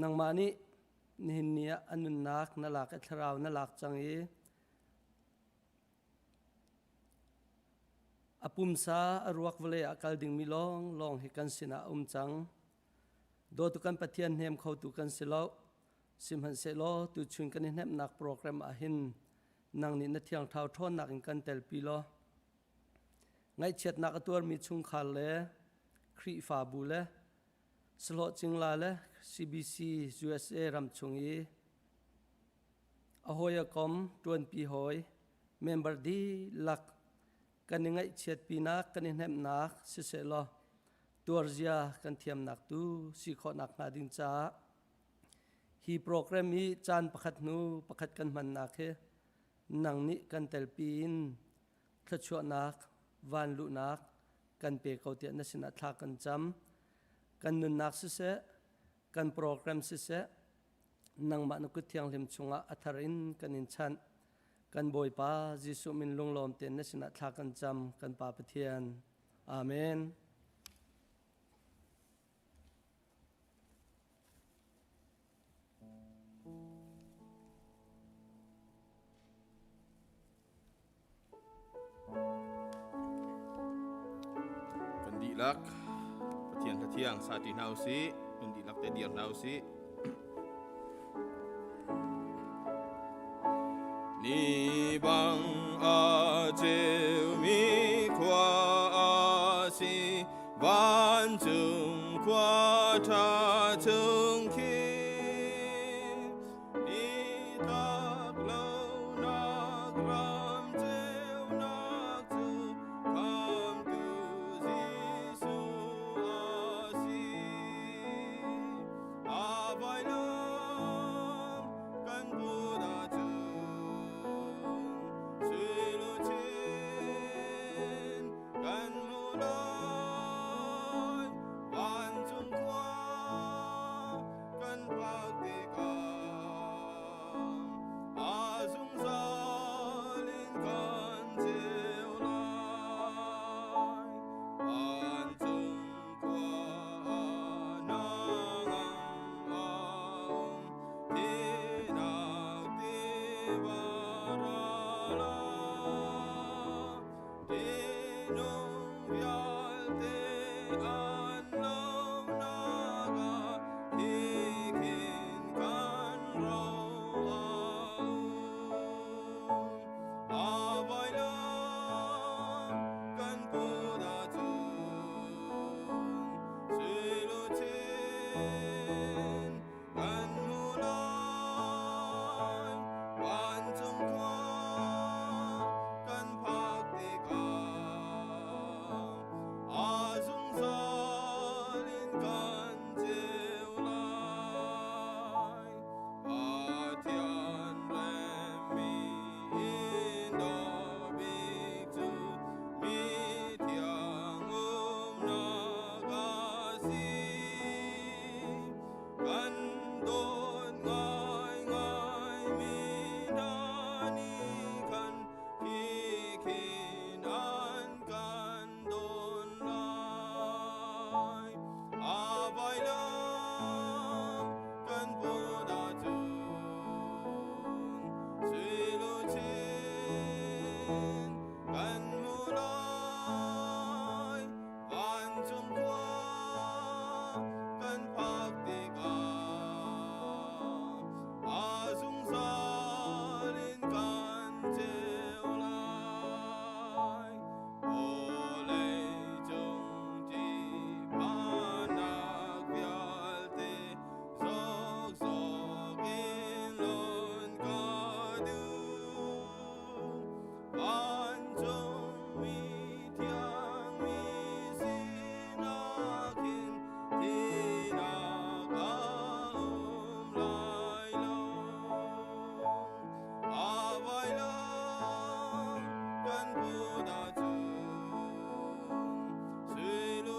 Nangmah nih nihin ni ah a nunnak na lak i thlarau na lak cang i a pumsa a ruak vawlei ah kal dingmi lawnglawng hi kan sinah a um cang. Dawtu kan Pathian hnem khotu kan si lo. Sihmanhsehlaw tuchun kan i hnemhnak program ah hin nang nih na thiang thlau ṭhawnnak in kan telpi law ngaihchiatnak a tuarmi chungkhar le Khrihfabu le sahlawh cingla le CBC USA ram chung i a hawi a kom ṭuanpi hawi member dihlak kan i ngaihchiatpinak kan i hnemhnak sisehlaw tuarzia kan thiamnak tu si khawhnak hnga ding caah Hi program hi caan pakhat hnu pakhat kan hmannak hi nang nih kan telpi in thluachuahnak, vanluhnak kan pe ko tiah na sinah thla kan cam. Kan nunnak siseh, kan program siseh, nangmah na kut thianghlim chungah a thar in kan in chanh. Kan Bawipa Jesuh min lunglawm tein na sinah thla kan cam, kan Pa Pathian. Amen. Kan dihlak Pathian hlathiang sa ṭi hna usih, kan dihlak te dir hna usih. Ni bang a ceumi khua a si, vancung khua ṭha chung khi. Ni tlak lonak ram ceunak cu khamtu Jesuh a si. A vailam kan Buddha cu suiluchin kan hmu lai vancung khua.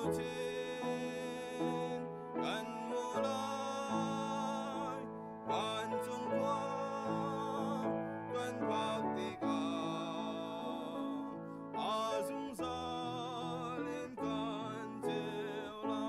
Luchin kan hmu lai vancung khua kan phak tikah a zungzal in kan ceu lai.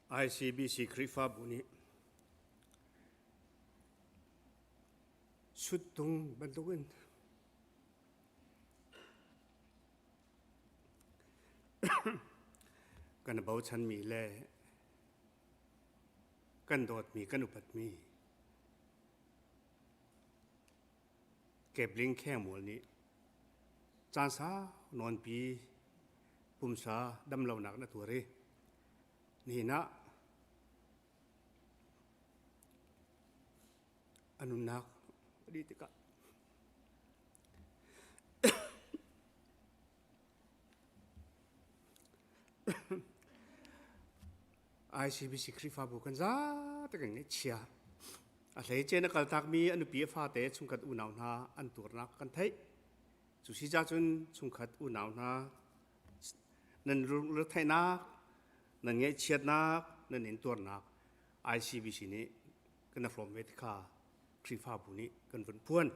ICBC Khrihfabu nih Suttung bantukin kan bochanmi le kan dawtmi kan upatmi Kepling Khengmual nih caan sau nawnpi pumsa damlonak na tuar i nihin ah A nunnak a dih tikah ICBC Khrihfabu kan zate kan ngaihchia. A hleice na kaltakmi a nupi a fate chungkhat unau hna an tuarnak kan theih. Cu si ca cun chungkhat unau hna nan lungretheihnak, nan ngaihchiatnak, nan intuarnak ICBC nih kan i hrawm ve ti kha Khrihfabu nih kan vun phuan.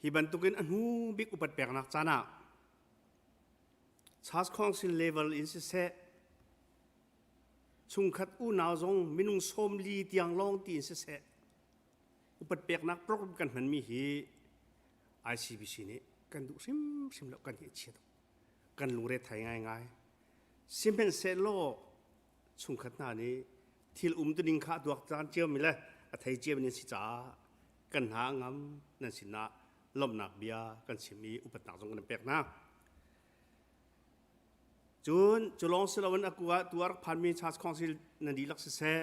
Hi bantukin a hnu bik upat peknak caan ah Church Council level in siseh chungkhat unau zong minung 40 tiang lawng ti in siseh upat peknak program kan hmanmi hi ICBC nih kan duh hrimhrim lo kan hi chia tuk kan lungre thai ngaingai sihmanhsehlaw chungkhat hna nih thil umtuning kha a tuak caan ciomi le a thei ciomi nan si caah kan hna ngam nan sinah lawmhnak bia kan chim i upatnak zong kan pek hna. Cun cu lawng si loin aku ah tu a rak phanmi Church Council nan dihlak siseh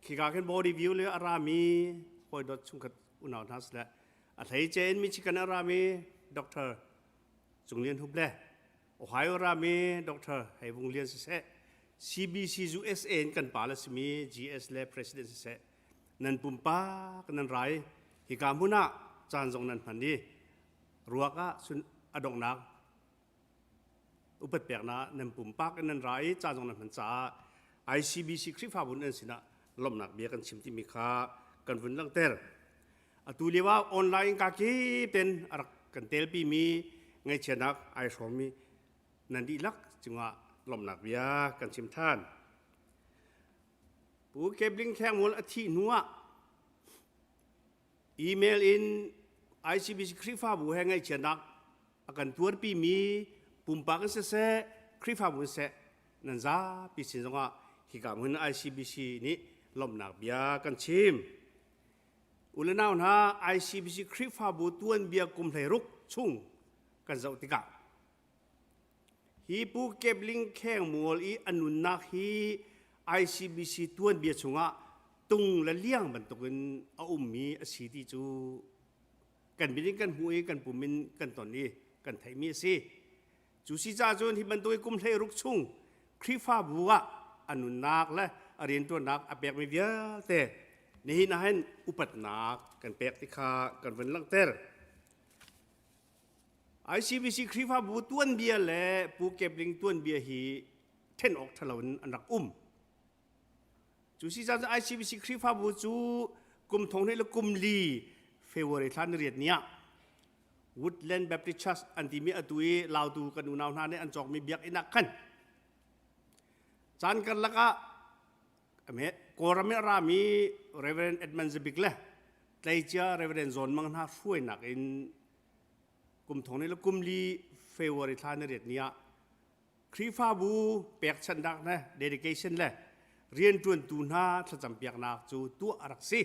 khika khin body view le a rami hawi dot chungkhat unau hna sile a hleice in Michigan a rami Dr. Cung Lian Hup le Ohio rami Dr. Hei Vung Lian siseh, CBC USA in kan pa le simi GS le President siseh, nan pumpak nan rai hika hmun ah caan zong nan hman i ruak ah sun a donghnak upat peknak nan pumpak in nan ra i caan zong nan hman caah ICBC Khrihfabu nan sinah lawmhnak bia kan chim timi kha kan vun langhter. Atu lio ah online ka kip ten a rak kan telpi mi ngaihchiatnak ai hrawmmi nan dihlak cungah lawmhnak bia kan chim than. Pu Kebling Khengmual a thih hnu ah email in ICBC Khrihfabu he ngaihchiatnak a kan tuarpi mi pumpak in siseh Khrihfabu in seh nan zapi sin zongah hika hmun ICBC nih lawmhnak bia kan chim. Ulenau hna ICBC Khrihfabu tuanbia kum 16 chung kan zoh tikah hi Pu Kepling Khengmual i a nunnak hi ICBC tuanbia chungah tung le liang bantukin a ummi a si ti cu kan mit in kan hmuh i kan pum in kan ton i kan theihmi a si. Cu si caah cun hi bantuk i kum 16 chung Khrihfabu ah a nunnak le a rianṭuannak a pekmi vialte nihin ah hin upatnak kan pek ti kha kan vun langhter. ICBC Khrihfabu tuanbia le Pu Kepling tuanbia hi ṭhen awk ṭhalo in an rak um. Cu si caah ICBC Khrihfabu cu kum thong hnih le kum li February thla ni riat ni ah Woodland Baptist Church an timi atu i Lautu kan unau hna nih an cawkmi biakinn ah khan caan karlak ah Kawlram in a rami Reverend Edmund Zabik le tleicia Reverend Zawn Mang hna hruainak in kum thong le kum li February thla ni riat ni ah Khrihfabu pekchanhnak le dedication le rianṭuantu hna thlacampiaknak cu tuah a rak si.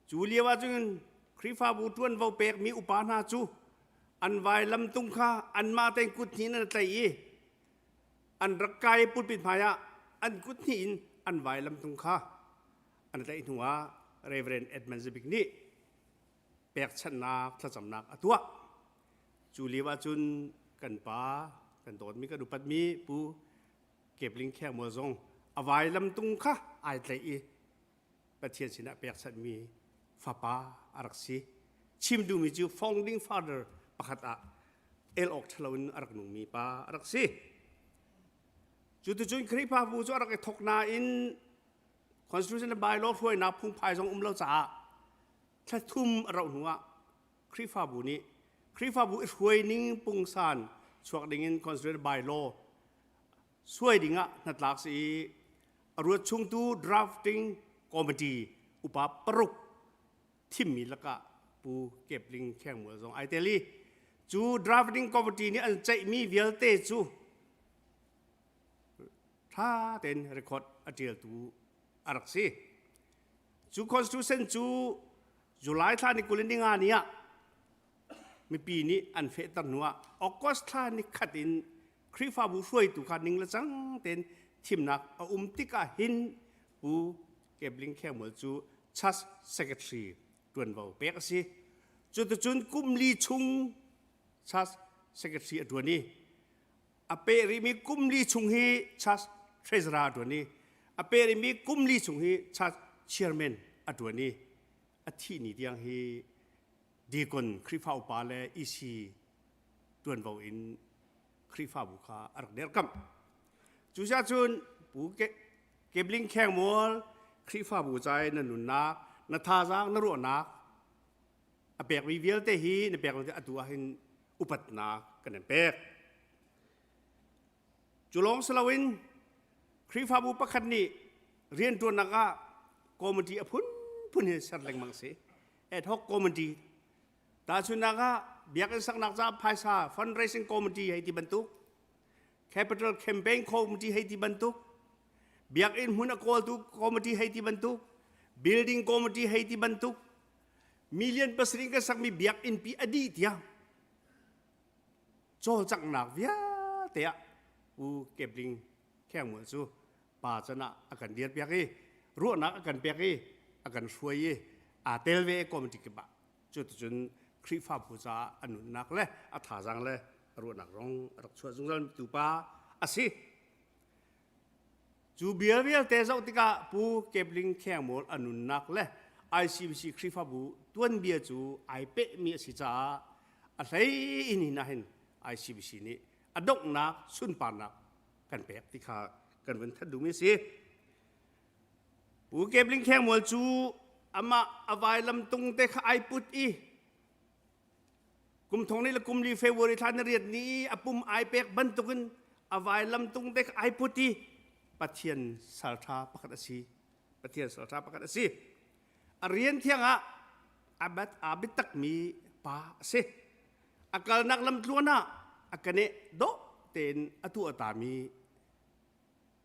Cu lio ahcun Khrihfabu ṭuanvo pekmi upa hna cu an vailamtung kha anmah tein kut hnih in an tlaih i an rak kai i pulpit hmaiah an kut hnih in an vailamtung kha an tlaih hnuah Reverend Edmund Zibik nih pekchanhnak thlacamnak a tuah. Cu lio ahcun kan pa, kan dawtmi, kan upatmi Pu Kepling Khengmual zong a vailamtung kha ai tlaih i Pathian sinah pekchanhmi fapa a rak si. Chim duhmi cu founding father pakhat ah el awk ṭhalo in a rak nungmi pa a rak si. Cuticun Khrihfabu cu a rak i thawk nain Constitution le bylaw hruainak phungphai zong um lo caah thla thum a rauh hnuah Khrihfabu nih Khrihfabu i hruaining pungsan chuak dingin Constitution bylaw suai dingah hnatlak si i a ruat chungtu drafting committee upa paruk thimmi lakah Pu Kepling Khengmual zong ai tel i cu drafting committee nih an ceihmi vialte cu ṭha tein record a ṭialtu a rak si. Cu constitution cu July thla ni 20 ni nga ni ah mipi nih an fehter hnuah August thla ni khat in Khrihfabu hruaitu kha ning le cang tein thimnak a um tikah hin Pu Kepling Khengmual cu Church Secretary ṭuanvo pek a si. Cuticun kum li chung Church Secretary a ṭuan i a peh rihmi kum li chung hi church treasurer a ṭuan i a peh rihmi kum li chung hi church chairman a ṭuan i a thih ni tiang hi deacon Khrihfa upa le EC ṭuanvo in Khrihfabu kha a rak dirkamh. Cucaah Pu Kebling Khengmual Khrihfabu ca i na nunnak, na thazaang, na ruahnak a pekmi vialte hi na pekmi atu ah hin upatnak kan in pek. Cu lawng si loin Khrihfabu pakhat nih rianṭuannak ah committee a phunphun hi ser lengmang si. Ad hoc committee. Tahchunhnak ah biakinn saknak caah phaisa fundraising committee hei ti bantuk, capital campaign committee hei ti bantuk, biakinn hmun a kawltu committee hei ti bantuk, building committee hei ti bantuk, million pasarih kan sakmi biakinn pi a dih tiang cawlcanghnak vialte ah Pu Kepling Khengmual cu pa can ah a kan dirpiak i ruahnak a kan pek i a kan hruai i aa tel ve committee kip ah cuticun Khrihfabu caah a nunnak le a thazaang le a ruahnak zong a rak chuah zungzal tu pa a si. Cu bia vialte zoh tikah Pu Kepling Khengmawl a nunnak le ICBC Khrihfabu tuanbia cu ai pehmi a si caah a hlei in hin ahhin ICBC nih a donghnak sunparnak kan pek ti kha kan vun thanh duhmi a si. Pu Kepling Khengmawl cu amah a vailamtung te kha ai put i Kum thong ni le kum li February thla ni riat ni i a pum ai pek bantukin a vailam tung te ai put i Pathian salṭha pakhat a si. Pathian salṭha pakhat a si. A rian thiang ah abat aa biatakmi pa a si. A kalnak lamtluan ah a kaneh dawh tein a tuah tami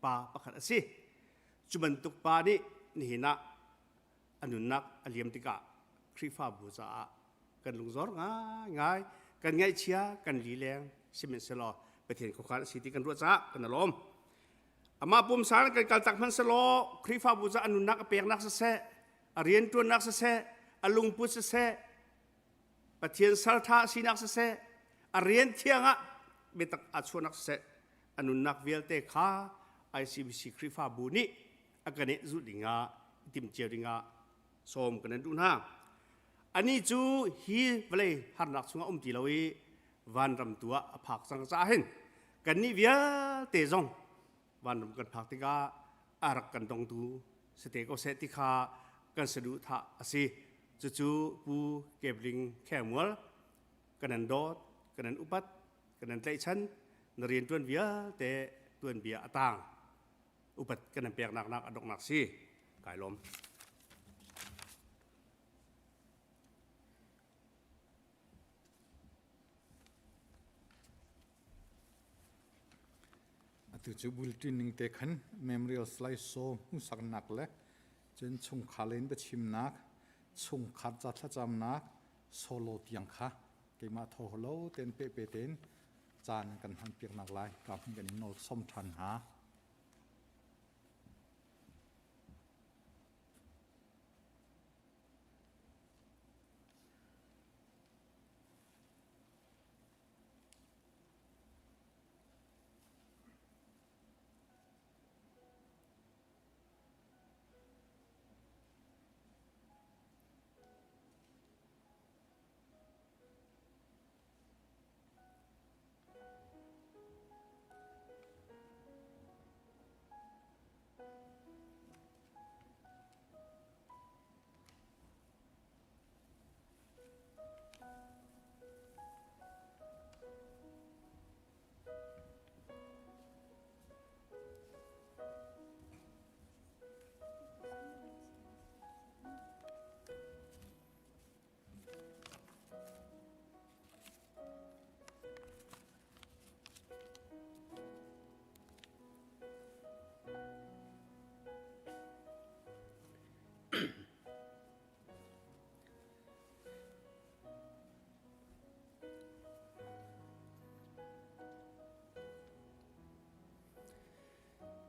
pa pakhat a si. Cu bantuk pa nih nihin ah a nunnak a liam tikah Khrihfabu caah kan lungzor ngaingai kan ngaihchia kan lileng sihmanhsehlaw Pathian khuakhan a si ti kan ruah caah kan alawm amah pumsa kan kal tak hmanh selaw Khrihfabu caah a nunnak a peknak siseh a rianṭuannak siseh a lungput siseh Pathian salṭha a sinak siseh a rian thiang ah biatak aa chuahnak siseh a nunnak vialte kha ICBC Khrihfabu nih a kan i zulh dingah i tim cio dingah sawm kan in duh hna. Anih cu hi vawlei harnak chungah um ti lo i vanram tu ah a phak cang caah hin kannih vialte zong vanram kan phak tikah a rak kan dongtu si te ko seh ti kha kan saduhthah a si. Cucu Pu Kepling Khengmual kan an dawt, kan an upat, kan an tlaihchan, na rianṭuan vialte tuanbia a tang. Upat kan an peknak nak a donghnak si. Kai lawm. Atu cu bulletin ning te khan memorial slide show hmuhsaknak le cun chungkhar in biachimnak. chungkhar ca thlacamnak solo tiang kha keimah thaw lo ten pe pe ten caan kan hman piak nak lai ka hmun kan in nawl som than hna.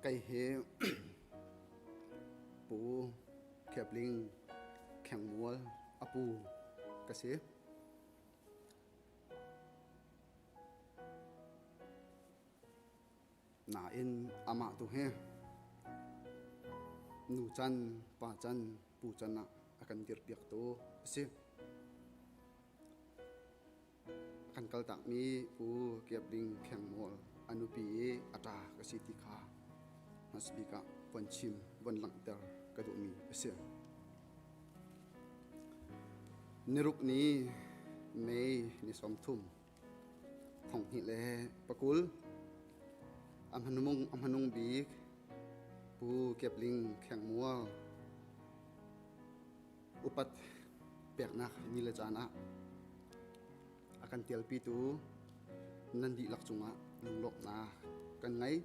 Kei hi Pu Khepling Khengmual a pu ka si. Nain amah tu hi nu can, pa can, pu can ah a kan dirpiaktu a si. A kan kaltakmi Pu Kiapding Khengmual a nupi i a ṭa ka si ti kha hmasabik ah von chim, von langhter ka duhmi a si. Niruk ni May ni 30 thonghnih le pakul a hmanung a hmanung bik Pu Kiapling Khengmual upat peknak ni le caan ah a kan tialpitu nan dihlak cungah lunglawmhnak kan ngei.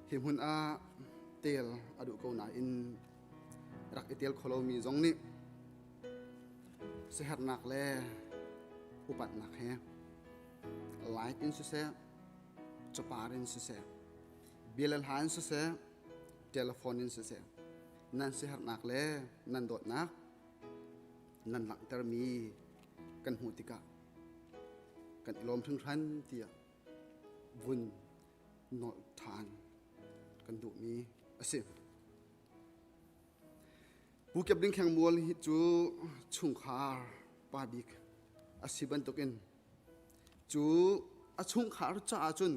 Hi hmun ah tel a duh ko nain rak i tel kho lomi zong nih siaherhnak le upatnak he like in siseh, capar in siseh, bia le hla in siseh, telephone in siseh, nan siaherhnak le nan dawtnak nan langhtermi kan hmuh tikah kan i lawm hringhran tiah vun nolh ṭhan kan duhmi a si. Pu Kep Ding Kheng Mual hi cu chungkhar pa bik a si bantukin cu a chungkhar caah cun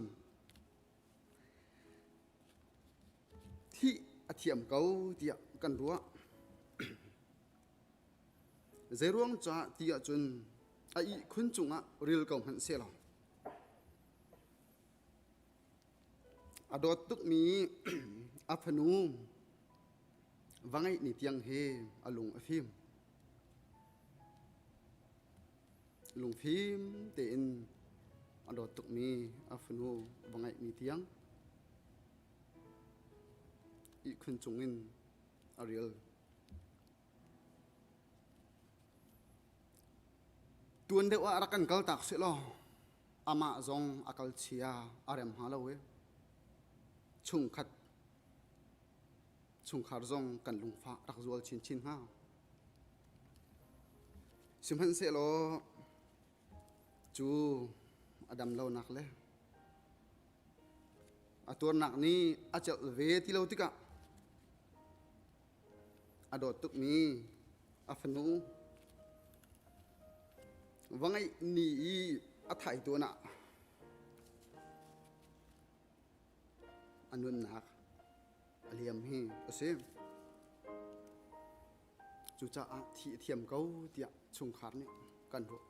Thih a thiam ko tiah kan ruah. Zeiruang caah ti ahcun a ihkhun cungah ril ko hmanh sehlaw a dawt tukmi a fanu va ngeih ni tiang hi a lung a fim. Lungfim tein a dawt tukmi a fanu va ngeihmi tiang ihkhun cungin a ril. Tuan deuh ah rak kan kaltak sehlaw amah zong a kal chia a rem hnga lo i chungkhat chungkhar zong kan lungfah rak zual chinchin hnga. Sihmanhsehlaw cu a dam lonak le a tuarnak nih a celh ve ti lo tikah a dawt tukmi a fanu va ngeih ni i a thai tuan ah a nunnak a liam hi a si. Cucaah thi a thiam ko tiah chungkhar nih kan ruah.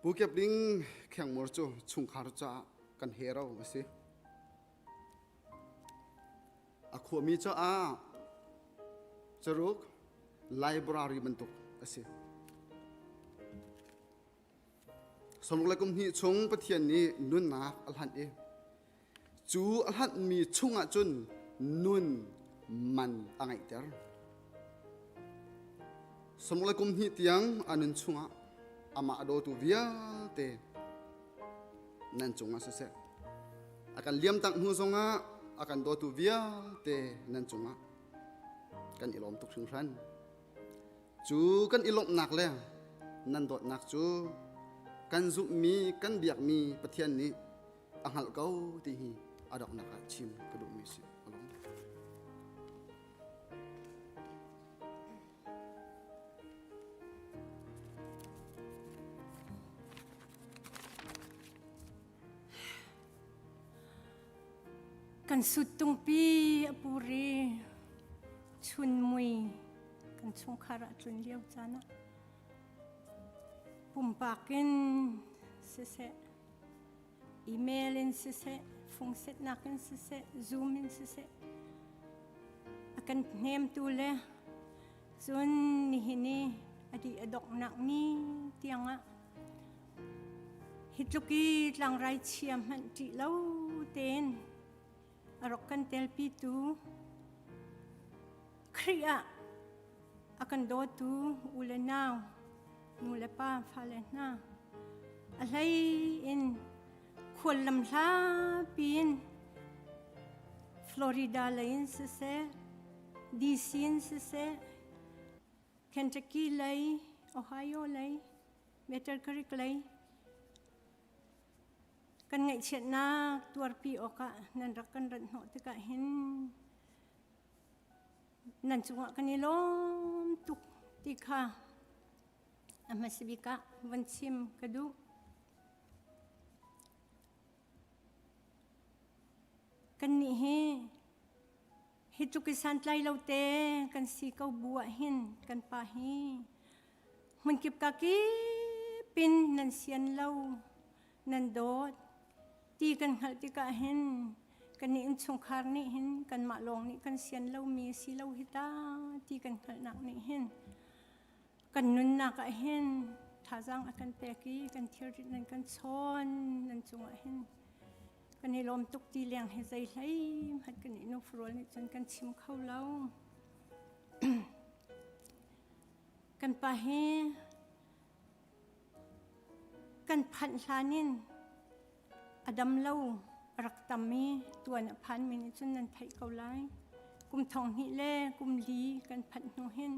Pu Kep Ding Khengmur cu chungkhar caah kan hero a si. A khuami caah caruk library bantuk a si. Sawmruk le kum hnih chung Pathian nih nunnak a hlanh i cu a hlanhmi chungah cun nun man a ngeihter. Samule kum hnih tiang a nun chungah amah a dawtu vialte nan cungah siseh, a kan liam tak hnu zongah a kan dawtu vialte nan cungah kan i lawm tuk hringhran. Cu kan i lawmhnak le nan dawtnak cu kan zumhmi kan biakmi Pathian nih a hngalh ko ti hi a donghnak ah chim ka duhmi a si. Kan suttungpi a puri chun mui kan chungkhar ah tlun lio caan ah pumpak in siseh email in siseh fungsetnak in siseh zoom in siseh a kan hnemtu le cun nihin i a dih a donghnak ni tiangah Hi tluk i tlangrai chia hmanh ṭih lo tein a rak kan telpitu Khrih ah a kan dawtu u le nau, nu le pa, fale hna, a hlei in khuallam hlapi in Florida lei in siseh, DC in siseh, Kentucky lei, Ohio lei, Metal Creek lei kan ngaihchiatnak tuarpi awkah nan rak kan rat hnawh tikah hin nan cungah kan i lawm tuk ti kha a hmasa bik ah von chim ka duh. Kannih hi hi tluk i santlai lo te kan si ko bu ah hin kan pa hi hmunkip ka kip in nan sian lo nan dawt ti kan hngalh tikah hin kannih innchungkhar nih hin kanmah lawng nih kan sian lomi si lo hi ta ti kan hngalhnak nih hin kan nunnak ah hin thazaang a kan pek i kan thilrit nan kan chawn nan cungah hin kan i lawm tuk ti leng hi zei hlei hmanh kan i nufurual nih cun kan chim kho lo. Kan pa hi kan phanh hlan in a dam lo a rak tam i tuan a phan mi nih cun nan theih ko lai. Kum thong hnih le kum li kan phanh hnu hin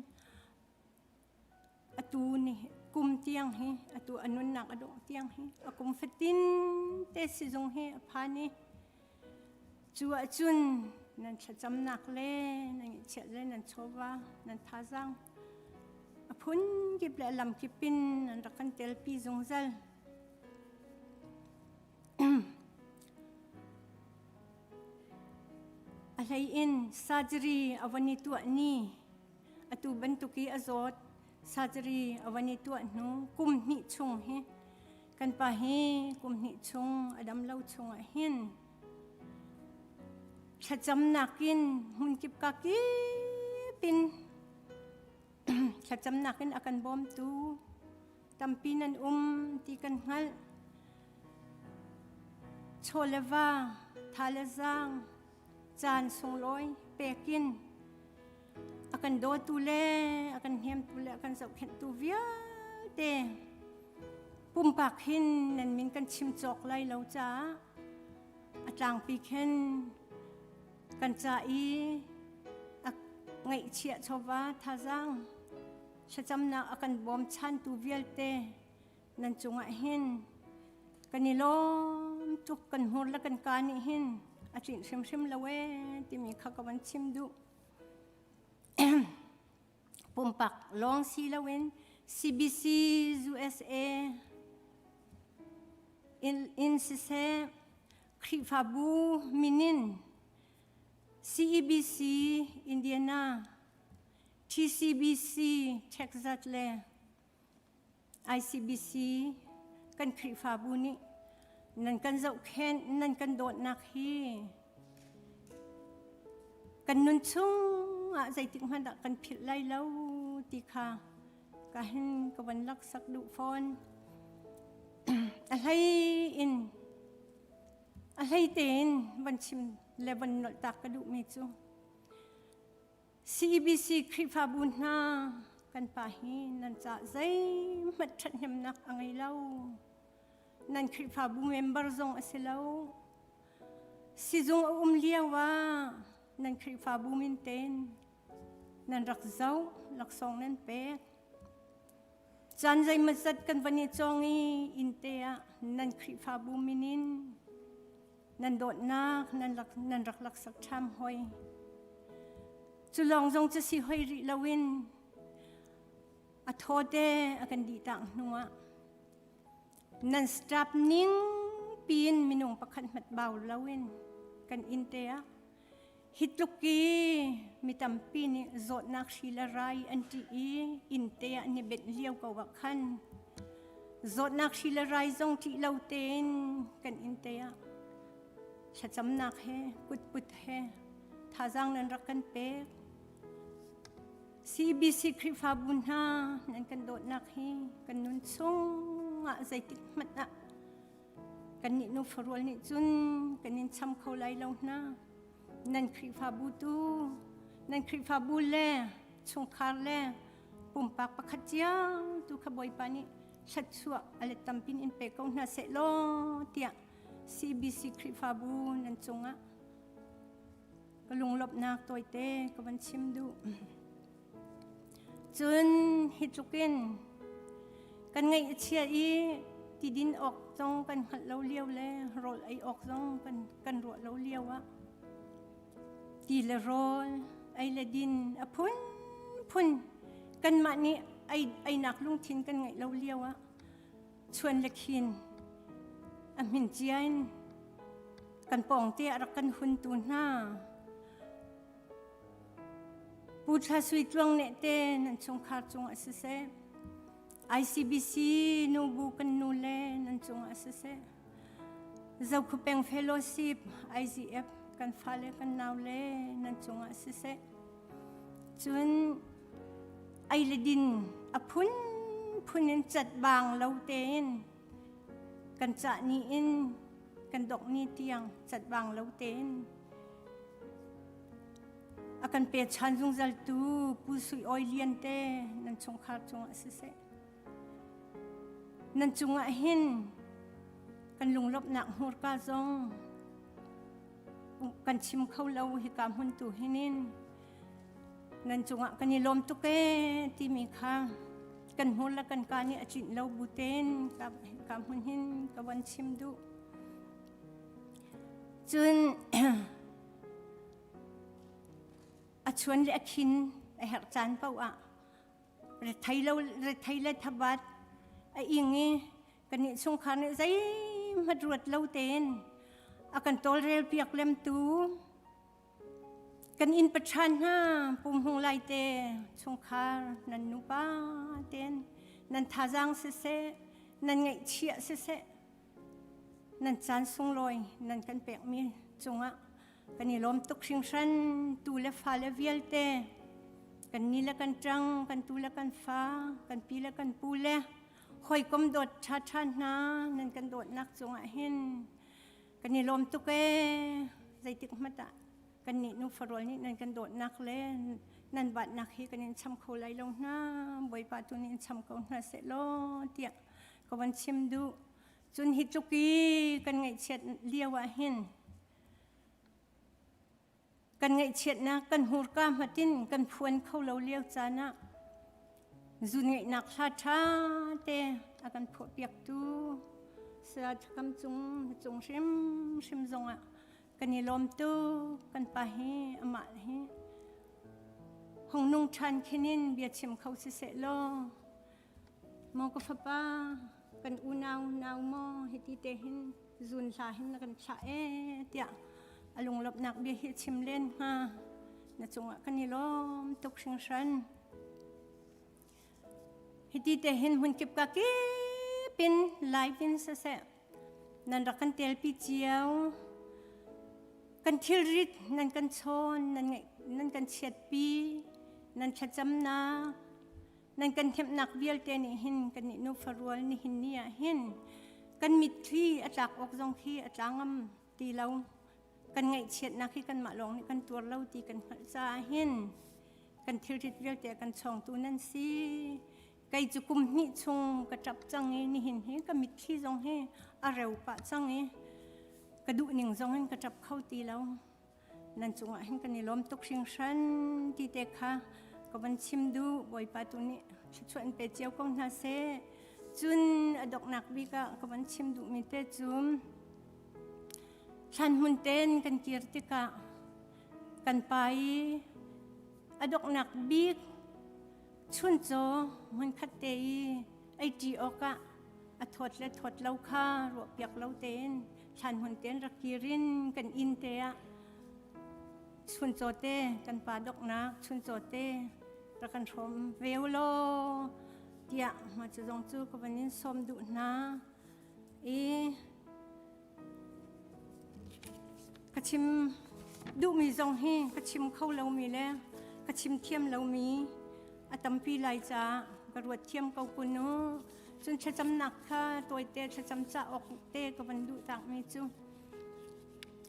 atu ni kum tiang hi atu a nunnak a dongh tiang hi a kum fatin te sizung hi a phan i cu ahcun nan thlacamnak le nan ngeihchiat le nan chawva nan thazaang a phun kip le a lam kip in nan rak kan telpi zungzal. A hlei in surgery a van i tuah ni atu bantuk i a zawt surgery a van i tuah hnu kum hnih chung hi kan pa hi kum hnih chung a dam lo chung ah hin thlacamnak in hmunkip ka kip in thlacamnak in a kan bawmtu tampi nan um ti kan hngalh chaw le va tha le zaang caan sunglawi pekin a kan dawtu le a kan hnemtu le a kan zohkhenhtu vialte pumpak hin nan min kan chim cawk lai lo caah a tlangpi khin kan ca i a ngaihchiah chawva thazaang thlacamnak a kan bawmchantu vialte nan cungah hin kan i lawm tuk kan hmur le kan ka nih hin a tlinh hrimhrim lo ee timi kha ka van chim duh. Pumpak lawng si loin CBC USA in, in siseh Khrihfabu minin CEBC Indiana TCBC Texas le ICBC kan Khrihfabu nih nan kan zohkhenh nan kan dawtnak hi kan nun chung ah zeitik hmanh dah kan philh lai lo ti kha ka hin ka van laksak duh fawn. A hlei in a hlei tein van chim le van nolh tak ka duhmi cu. CEBC Khrihfabu hna kan pa hi nan ca zeihmanh ṭhathnemnak a ngei lo. Nan Khrihfabu member zong a si lo. Sizung a um lio ah nan Khrihfabu min ten nan rak zoh, laksawng nan pek. Caan zeimawzat kan van i cawng i innte ah nan Khrihfabu min in nan dawtnak nan rak, nan rak laksak ṭham hoi. Cu lawng zong cu si hoi rih loin a thawte a kan dih tak hnuah nan staff ning piin minung pakhat hmat bau loin kan innte ah Hi tluk i mi tampi nih zawtnak hri le rai an ṭih i innte ah an i benh lio ko ah khan zawtnak hri le rai zong ṭih lo tein kan innte ah thlacamnak he kutput he thazaang nan rak kan pek. CBC Khrihfabu hna nan kan dawtnak hi kan nun chungah zeitik hmanh ah Kannih nufarual nih cun kan in cham kho lai lo hna. Nan Khrihfabu tu, nan Khrihfabu le chungkhar le pumpak pakhat cio tu kha Bawipa nih thluachuah a let tampin in pe ko hna seh law tiah CBC Khrihfabu nan cungah ka lunglawmhnak tawite ka van chim duh. Cun hi tlukin kan ngaih a chia i tidin awk zong kan hngalh lo lio le rawl ei awk zong kan, kan ruah lo lio ah ti le rawl ei le din a phunphun kanmah nih ei, einak lungthin kan ngeih lo lio ah chuan le khin a hmin cia in kan pawngte a rak kan huntu hna Pu Thla Sui Tluang nih te nan chungkhar cungah siseh, ICBC nubu kan nu le nan cungah siseh, Zokhupeng Fellowship IGF kan fale kan nau le nan cungah siseh, cun ei le din a phunphun in cat bang lo tein kan cah ni in kan dok ni tiang cat bang lo tein A kan pechan zungzaltu Pu Sui Awi Lian te nan chungkhar cungah siseh. Nan cungah hin kan lunglawmhnak hmurka zong kan chim kho lo hika hmun tu hinin nan cungah kan i lawm tuk ee timi kha kan hmur le kan ka nih a cinh lo bu tein ka hmun hin ka van chim duh. Cun a chuan le a khin a herh caan paoh ah rethei lo rethei le thabat a ing i kannih chungkhar nih zeihmanh ruat lo tein a kan tawlrel piak lemtu kan inn paṭhan hna pumhung lai te chungkhar nan nupa ten nan thazaang siseh nan ngaihchiah siseh Nan caan sunglawi nan kan pekmi cungah kan i lawm tuk hringhran. Tu le fale vialte kan ni le kan ṭang, kan tu le kan fa, kan pi le kan pu le hawikom dawt ṭhaṭha hna nan kan dawtnak cungah hin kan i lawm tuk ee. Zeitik hmanh ah kannih nufarual nih nan kan dawtnak le nan batnak hi kan in cham kho lai lo hna. Bawipa tu nih in cham ko hna seh law tiah ka van chim duh. Cun hi tluk i kan ngaihchiat lio ah hin kan ngaihchiatnak kan hmurka hmatin kan phuan kho lo lio caan ah zun ngaihnak hla ṭha te a kan phuahpiaktu Saya Thlakam cung na cung hrimhrim zongah kan i lawm tuk. Kan pa hi amah hi hong nung ṭhan khinin bia chim kho siseh law Maw ka fapa, kan unau nau maw hiti te hin zun hla hin na kan thlah ee tiah a lunglawmhnak bia hi a chim len hnga. Na cungah kan i lawm tuk hringhran. Hiti te hin hmunkip ka kip in live in siseh nan rak kan telpi cio. Kan thilrit nan kan chawn, nan ngaih, nan kan chiatpi, nan thlacamnak, Nan kan hnemhnak vialte nih hin kannih nufa rual nihin ni ah hin kan mitthli a tlak awk zong khi a tla ngam ti lo. Kan ngaihchiatnak hi kanmah lawng nih kan tuar lo ti kan hngalh caah hin. Kan thilrit vialte a kan chawngtu nan si. Kei cu kum hnih chung ka ṭap cang i nihin hi ka mitthli zong hi a reu pah cang i ka duhning zong in ka ṭap kho ti lo. Nan cungah hin kan i lawm tuk hringhran ti te kha ka van chim duh. Bawipa tu nih thluachuah in pe cio ko hna seh. Cun a donghnak bik ah ka van chim duhmi te cu thlan hmun ten kan kir tikah kan pa i a donghnak bik chuncaw hmunkhat te i ei ṭi awkah a thawt le thawt lo kha ruahpiak lo tein thlan hmun tein rak kir in kan inn te ah chuncaw te kan pa doknak chuncaw te rak kan hrawm ve u law tiah mah cu zong cu ka van in sawm duh hna i Ka chim duhmi zong hi ka chim kho lomi le ka chim thiam lomi a tampi lai caah ka ruat thiam ko kun u. Cun thlacamnak kha tawite thlacam cauk te ka van duh takmi cu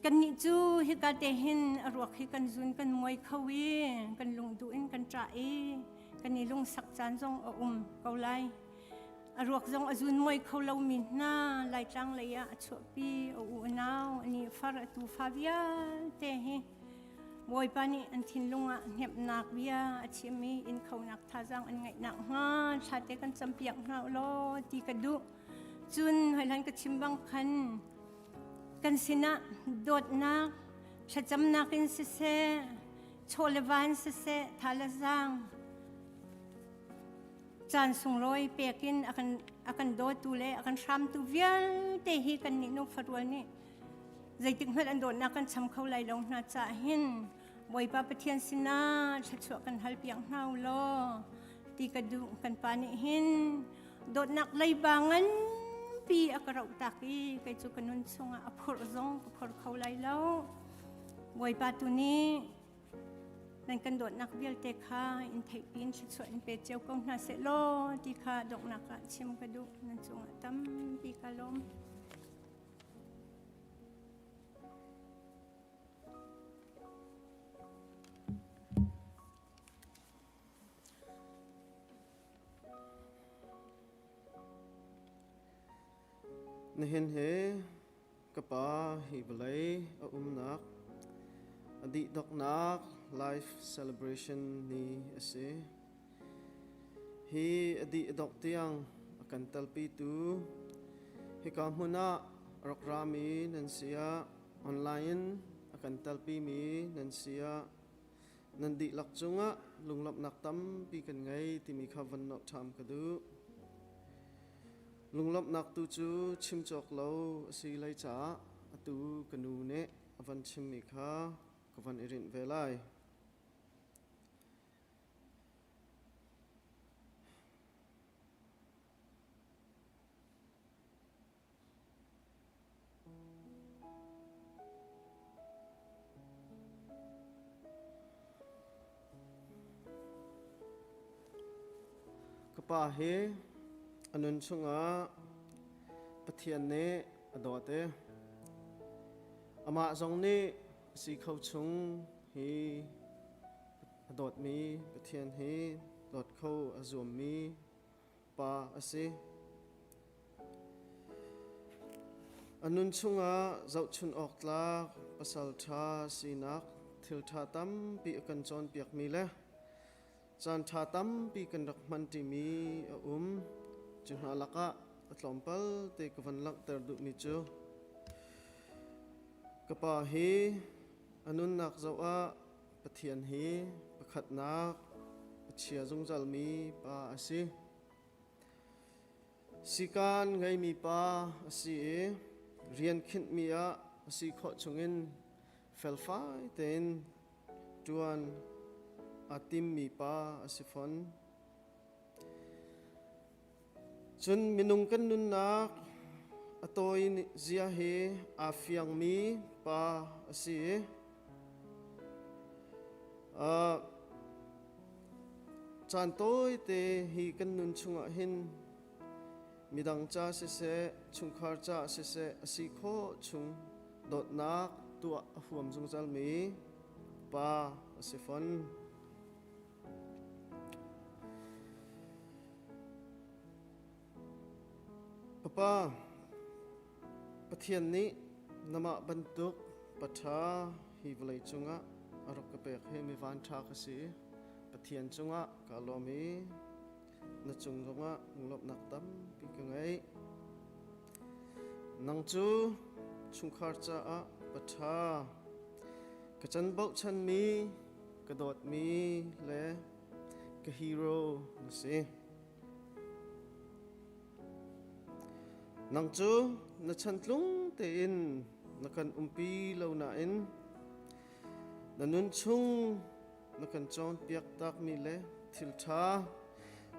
kannih cu hika te hin a ruak hi kan zun kan muai kho i kan lungduh in kan ṭah i kan i lungsak caan zong a um ko lai. A ruak zong a zun muai kho lomi hna Laitlang lei ah a chuahpi a unau an i far a tufa vialte hi Bawipa nih an thinlung ah hnemhnak bia a chim i in khonak thazaang an ngeihnak hnga thlate kan campiak hna u law ti ka duh. Cun hoihlan ka chim bang khan kan sinah dawtnak thlacamnak in siseh chaw le van siseh tha le zaang Caan sunglawi pek in a kan a kan dawtu le a kan hramtu vialte hi kan nih nufa rual nih zeitik hmanh an dawtnak kan cham kho lai lo hna caah hin Bawipa Pathian sinah thluachuah kan hal piak hna u law ti ka duh. Kan pa nih hin dawtnak leiba nganpi a ka roh tak i kei cu ka nun chungah a phurh zong ka phor kho lai lo. Bawipa tu nih Nan kan dawtnak vialte kha in theihpi in thluachuah in pe cio ko hna seh law ti kha donghnak ah chim ka duh. Nan cungah tampi ka lawm. Nihin hi Ka pa hi vawlei a umnak a dihdoknak life celebration ni a si. Hi a dih a dongh tiang a kan telpitu hika hmun ah a rak rami nan si ah online in a kan telpimi nan si ah nan dihlak cungah lunglawmhnak tampi kan ngei timi kha van nolh ṭham ka duh. Lunglawmhnak tu cu chim cawk lo a si lai caah atu ka nu nih a van chimmi kha ka van i rinh ve lai. Ka pa hi a nun chungah Pathian nih a dawt i amah zong nih a si kho chung hi a dawtmi Pathian hi dawt kho a zuammi pa a si. A nun chungah zohchun awk tlak pasal ṭha sinak thil ṭha tampi a kan cawnpiakmi le caan ṭha tampi kan rak hmanṭimi a um. Cu hna lakah a tlawmpal te ka van langhter duhmi cu ka pa hi a nunnak zoh ah Pathian hi pakhatnak a chia zungzalmi pa a si. Sikaan ngeimi pa a si i rian khinhmi ah a si khawh chungin felfai tein ṭuan aa timmi pa a si fawn. Cun minung kan nunnak a tawi zia hi aa fiangmi pa a si i Caan tawite hi kan nun chungah hin midang ca siseh, chungkhar ca siseh a si khawh chung dawtnak tuah a huam zungzalmi pa a si fon. Kapa Pathian nih namah bantuk paṭha hi vawlei cungah a rak ka pek hi mi vanṭha ka si. Pathian cungah ka lawm i na cung zongah lunglawmhnak tampi ka ngei. Nang cu chungkhar caah paṭha ka can bochanmi ka dawtmi le ka hero na si. Nang cu na chantlung tein na kan umpi lo nain na nun chung na kan cawnpiak takmi le thil ṭha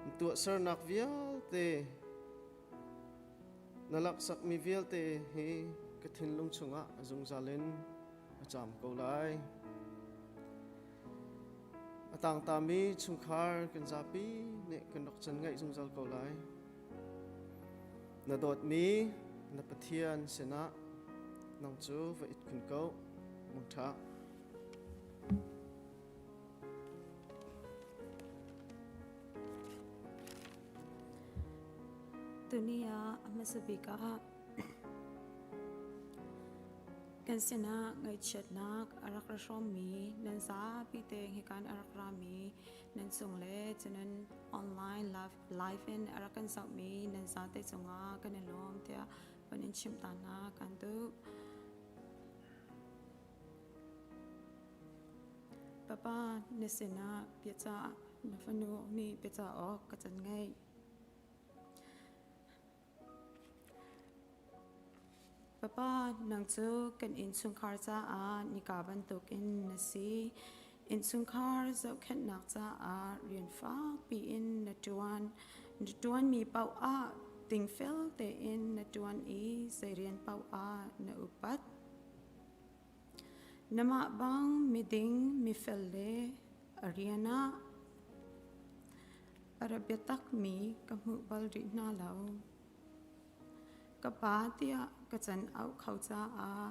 na tuahsernak vialte na laksakmi vialte hi ka thinlung chungah a zungzal in a caam ko lai. A tangtami chungkhar kan zapi nih kan rak can ngaih zungzal ko lai. Na dawtmi na Pathian sinah nang cu va it khun ko. Mangṭha. Tuni ah a hmasa bik ah kan sinah ngaihchiatnak a rak ra hrawmmi nan zapi te hikan a rak rami nan cung le cunan online live, live in a rak kan zohmi nan zate cungah kan i lawm tiah van in chimh ta hna kan duh. Papa, na sinah biacah na fanu nih biacah awk ka can ngeih. Papa, nang cu kan innchungkhar caah nika bantukin na si. Innchungkhar zohkhenhnak caah rian fakpi in na ṭuan. Na ṭuanmi paoh ah dingfel tein na ṭuan i zei rian paoh ah na upat. Namah bang miding, mifel le a rian ah a ra biatakmi ka hmuh bal rih hna lo. Ka pa tiah ka can auh kho caah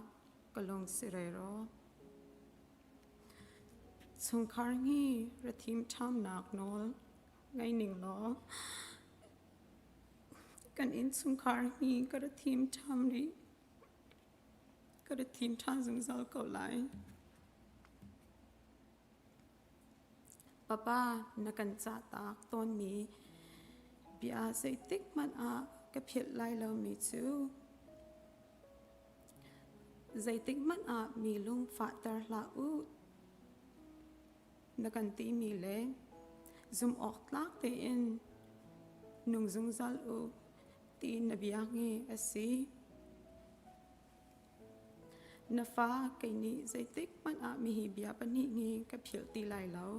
ka lung si rero. Chungkhar hi ra thim ṭhamnak nawl ngei ning law kan innchungkhar hi ka ra thim ṭham rih. Ka ra thim ṭhan zungzal ko lai. Papa, na kan cahtak tawnmi bia zeitik hmanh ah ka philh lai lomi cu zeitik hmanh ah mi lung fahter hlah u na kan timi le zumh awk tlak tein nung zungzal u ti na bia hi a si. Na fa kei nih zeitik hmanh ah mihi bia pahnih hi ka philh ti lai lo.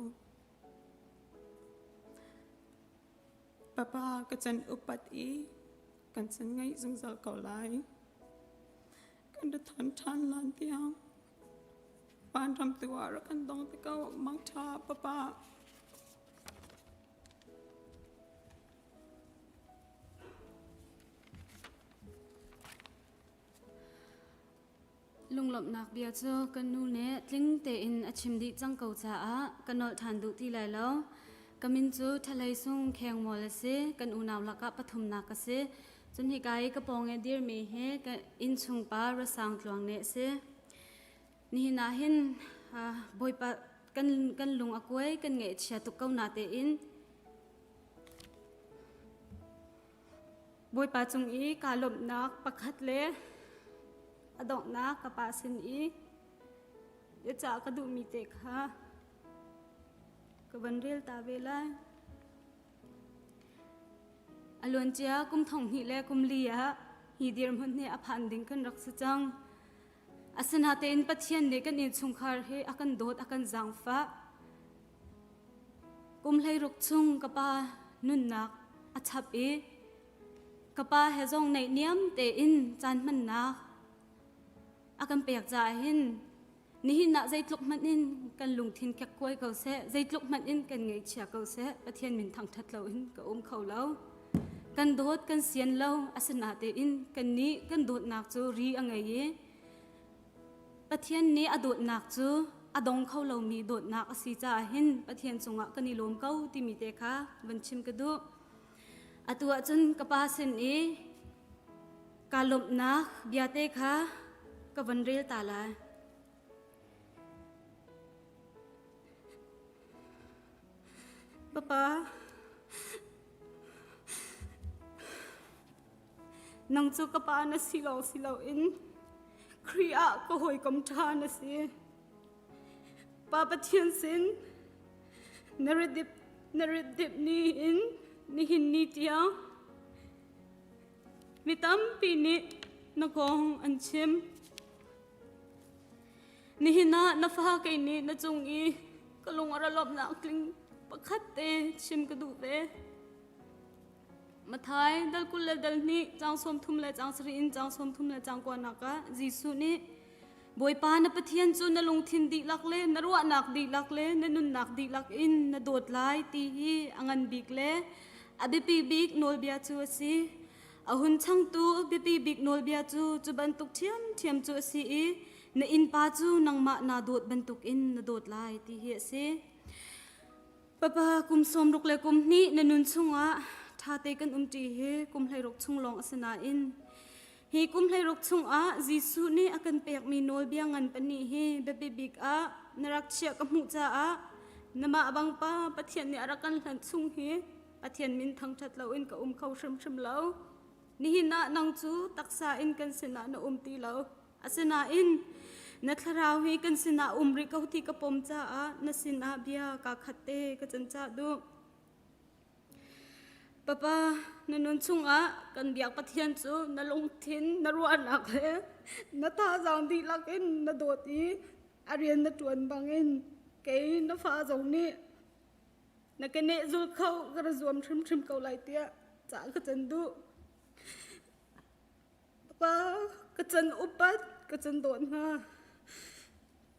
Papa ka can upat i kan can ngaih zungzal ko lai. Kan ra than ṭhan lan tiang. Vanram tu ah rak kan dong te ko mangṭha papa. Lunglawmhnak bia cu kan nu nih tling tein a chim dih cang ko caah ka nolh ṭhan duh ti lai lo. Ka min cu Ṭhalei Sung Khengmual a si. Kan unau lakah pathumnak ka si. Cun hika i ka pawng i dirmi hi ka innchungpa Rasang Tluang nih a si. Nihin ah hin Bawipa kan, kan lung a kuai, kan ngaihchia tuk ko na tein Bawipa cung i kaa lawmhnak pakhat le a donghnak ka pa sin i biacah ka duhmi te kha ka van rel ta ve lai. A luancia kum thong hnih le kum li ah hi dirhmun hi a phan ding kan rak si cang. Asinain Pathian nih kan innchungkhar hi a kan dawt, a kan zaangfah. Kum 16 chung ka pa nunnak a chap i ka pa he zong naihniam tein caan hmannak a kan pek caah hin nihin ah zeitluk hmanh in kan lungthin kekkuai ko seh, zeitluk hmanh in kan ngaihchia ko seh, Pathian min thangṭhat loin ka um kho lo. Kan dawt kan sian lo asinatein kannih kan dawtnak cu ri a ngei i Pathian nih a dawtnak cu a dong kho lomi dawtnak a si caah hin Pathian cungah kan i lawm ko timi te kha van chim ka duh. Atu ahcun ka pa sin i Ka lawmhnak biate kha ka von rel ta lai. Papa, nang cu ka pa na si lawng si loin Khrih ah ka hawikom ṭha na si. Pa Pathian sin na ritdip na ritdip ni in nihin ni tiang mi tampi nih na kong an chim. Nihin ah na fa kei nih na cung i ka lung a ra lawmhnak tling pakhat te chim ka duh ve. Mathai dal 20 le dal hnih caang 30 le caang sarih in caang 30 le caang kuanak ah Jesuh nih Bawipa na Pathian cu na lungthin dihlak le na ruahnak dihlak le na nunnak dihlak in na dawt lai ti hi a ngan bik le a biapi bik nawlbia cu a si. A hun changtu biapi bik nawlbia cu cu bantuk ṭhiamṭhiam cu a si i na innpa cu nangmah naa dawt bantukin na dawt lai ti hi a si. Papa, kum 60 le kum hnih na nun chungah ṭhate kan umṭi hi kum 16 chung lawng a si nain hi kum 16 chungah Jesuh nih a kan pekmi nawlbia ngan pahnih hi biapi bik ah na rak chiah ka hmuh caah namah bang pa Pathian nih a rak kan hlanh chung hi Pathian min thangṭhat loin ka um kho hrimhrim lo. Nihin ah nang cu taksa in kan sinah na um ti lo. Asinain na thlarau hi kan sinah um rih ko ti ka pom caah na sinah bia kaa khat te ka can cah duh. Papa, na nun chungah kan biak Pathian cu na lungthin, na ruahnak le na thazaang dihlak in na dawt i a rian na ṭuan bangin kei na fa zong nih na ka neh zul kho ka ra zuam hrimhrim ko lai tiah ca ka can duh. Pa, ka can upat, ka can dawt hna.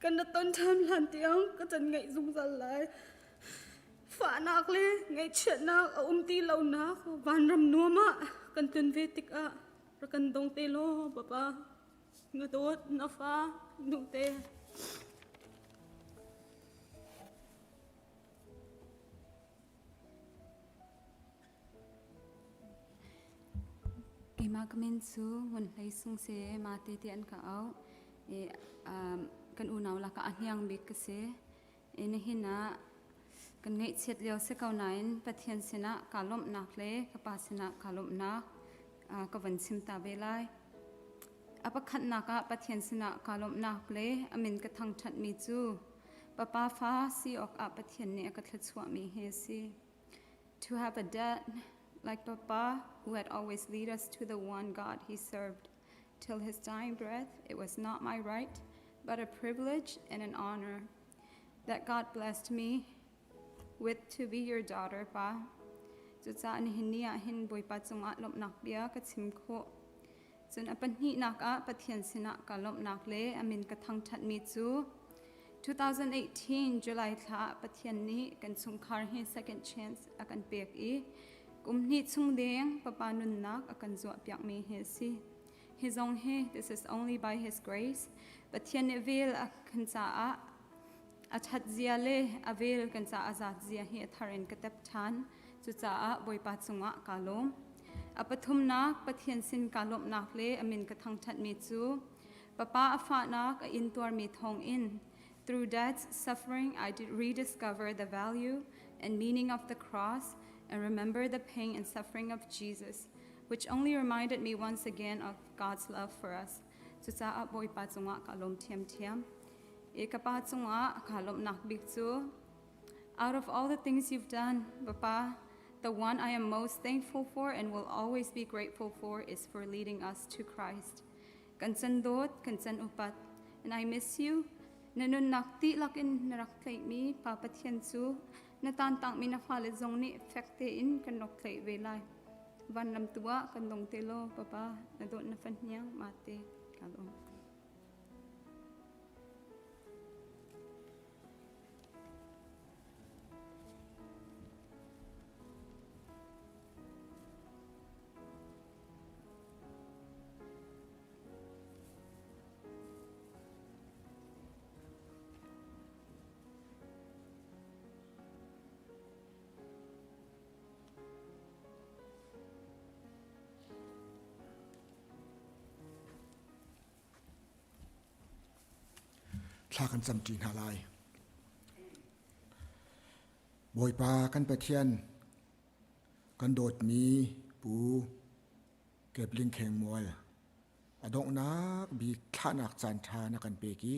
Kan na ton ṭhan hlan tiang ka can ngaih zungzal lai. Fahnak le ngaihchiatnak a um ti lonak vanram nuam ah kan tlun ve tikah rak kan dong te law, Papa. Na dawt, na fa, nute. Keimah ka min cu Ngun Hlei Sung si mate ti an ka auh. I, um, kan unau lakah a hniang bik ka si. I nihin ah kan ngaihchiat lio si ko nain Pathian sinah kaa lawmhnak le ka pa sinah kaa lawmhnak uh, ka van chim ta ve lai. A pakhatnak ah Pathian sinah kaa lawmhnak le a min ka thangṭhatmi cu Papa fa si awkah Pathian nih a ka thluachuahmi hi a si. To have a dad like Papa, who had always lead us to the one God he served till his dying breath, it was not my right, but a privilege and an honor that God blessed me with to be your daughter, Pa. Cucaah nihin ni ah hin Bawipa cungah lawmhnak bia ka chim khawh. Cun a pahnihnak ah Pathian sinah ka lawmhnak le a min ka thangṭhatmi cu 2018 July thla ah Pathian nih kan chungkhar hi second chance a kan pek i kum hnih chung deng papa nunnak a kan zuahpiakmi hi a si. Hi zong hi this is only by his grace. Pathian nih vel a kan caah a ṭhat zia le a vel kan caah a zat zia hi a thar in ka tep ṭhan. Cucaah Bawipa cungah kaa lawm. A pathumnak Pathian sin kaa lawmhnak le a min ka thangṭhatmi cu Papa a fahnak a intuarmi thawngin through dad's suffering I did rediscover the value and meaning of the cross and remember the pain and suffering of Jesus, which only reminded me once again of God's love for us. Cucaah Bawipa cungah ka lawm ṭhiamṭhiam. I ka pa cungah kaa lawmhnak bik cu Out of all the things you've done, Papa, the one I am most thankful for and will always be grateful for is for leading us to Christ. Kan can dawt, kan can upat, and I miss you. Na nunnak dihlak in na rak tlaihmi Pa Pathian cu na tantangmi na fale zong nih fek tein kan rak tlaih ve lai. Vanram tu ah kan dong te law, Papa, na dawt na fahniang mate. Ka lawm. Thla kan camṭi hna lai. Bawipa kan Pathian, kan dawtmi Pu Kepling Kheng Mual, a donghnak bik thlahnak caan ṭha na kan pek i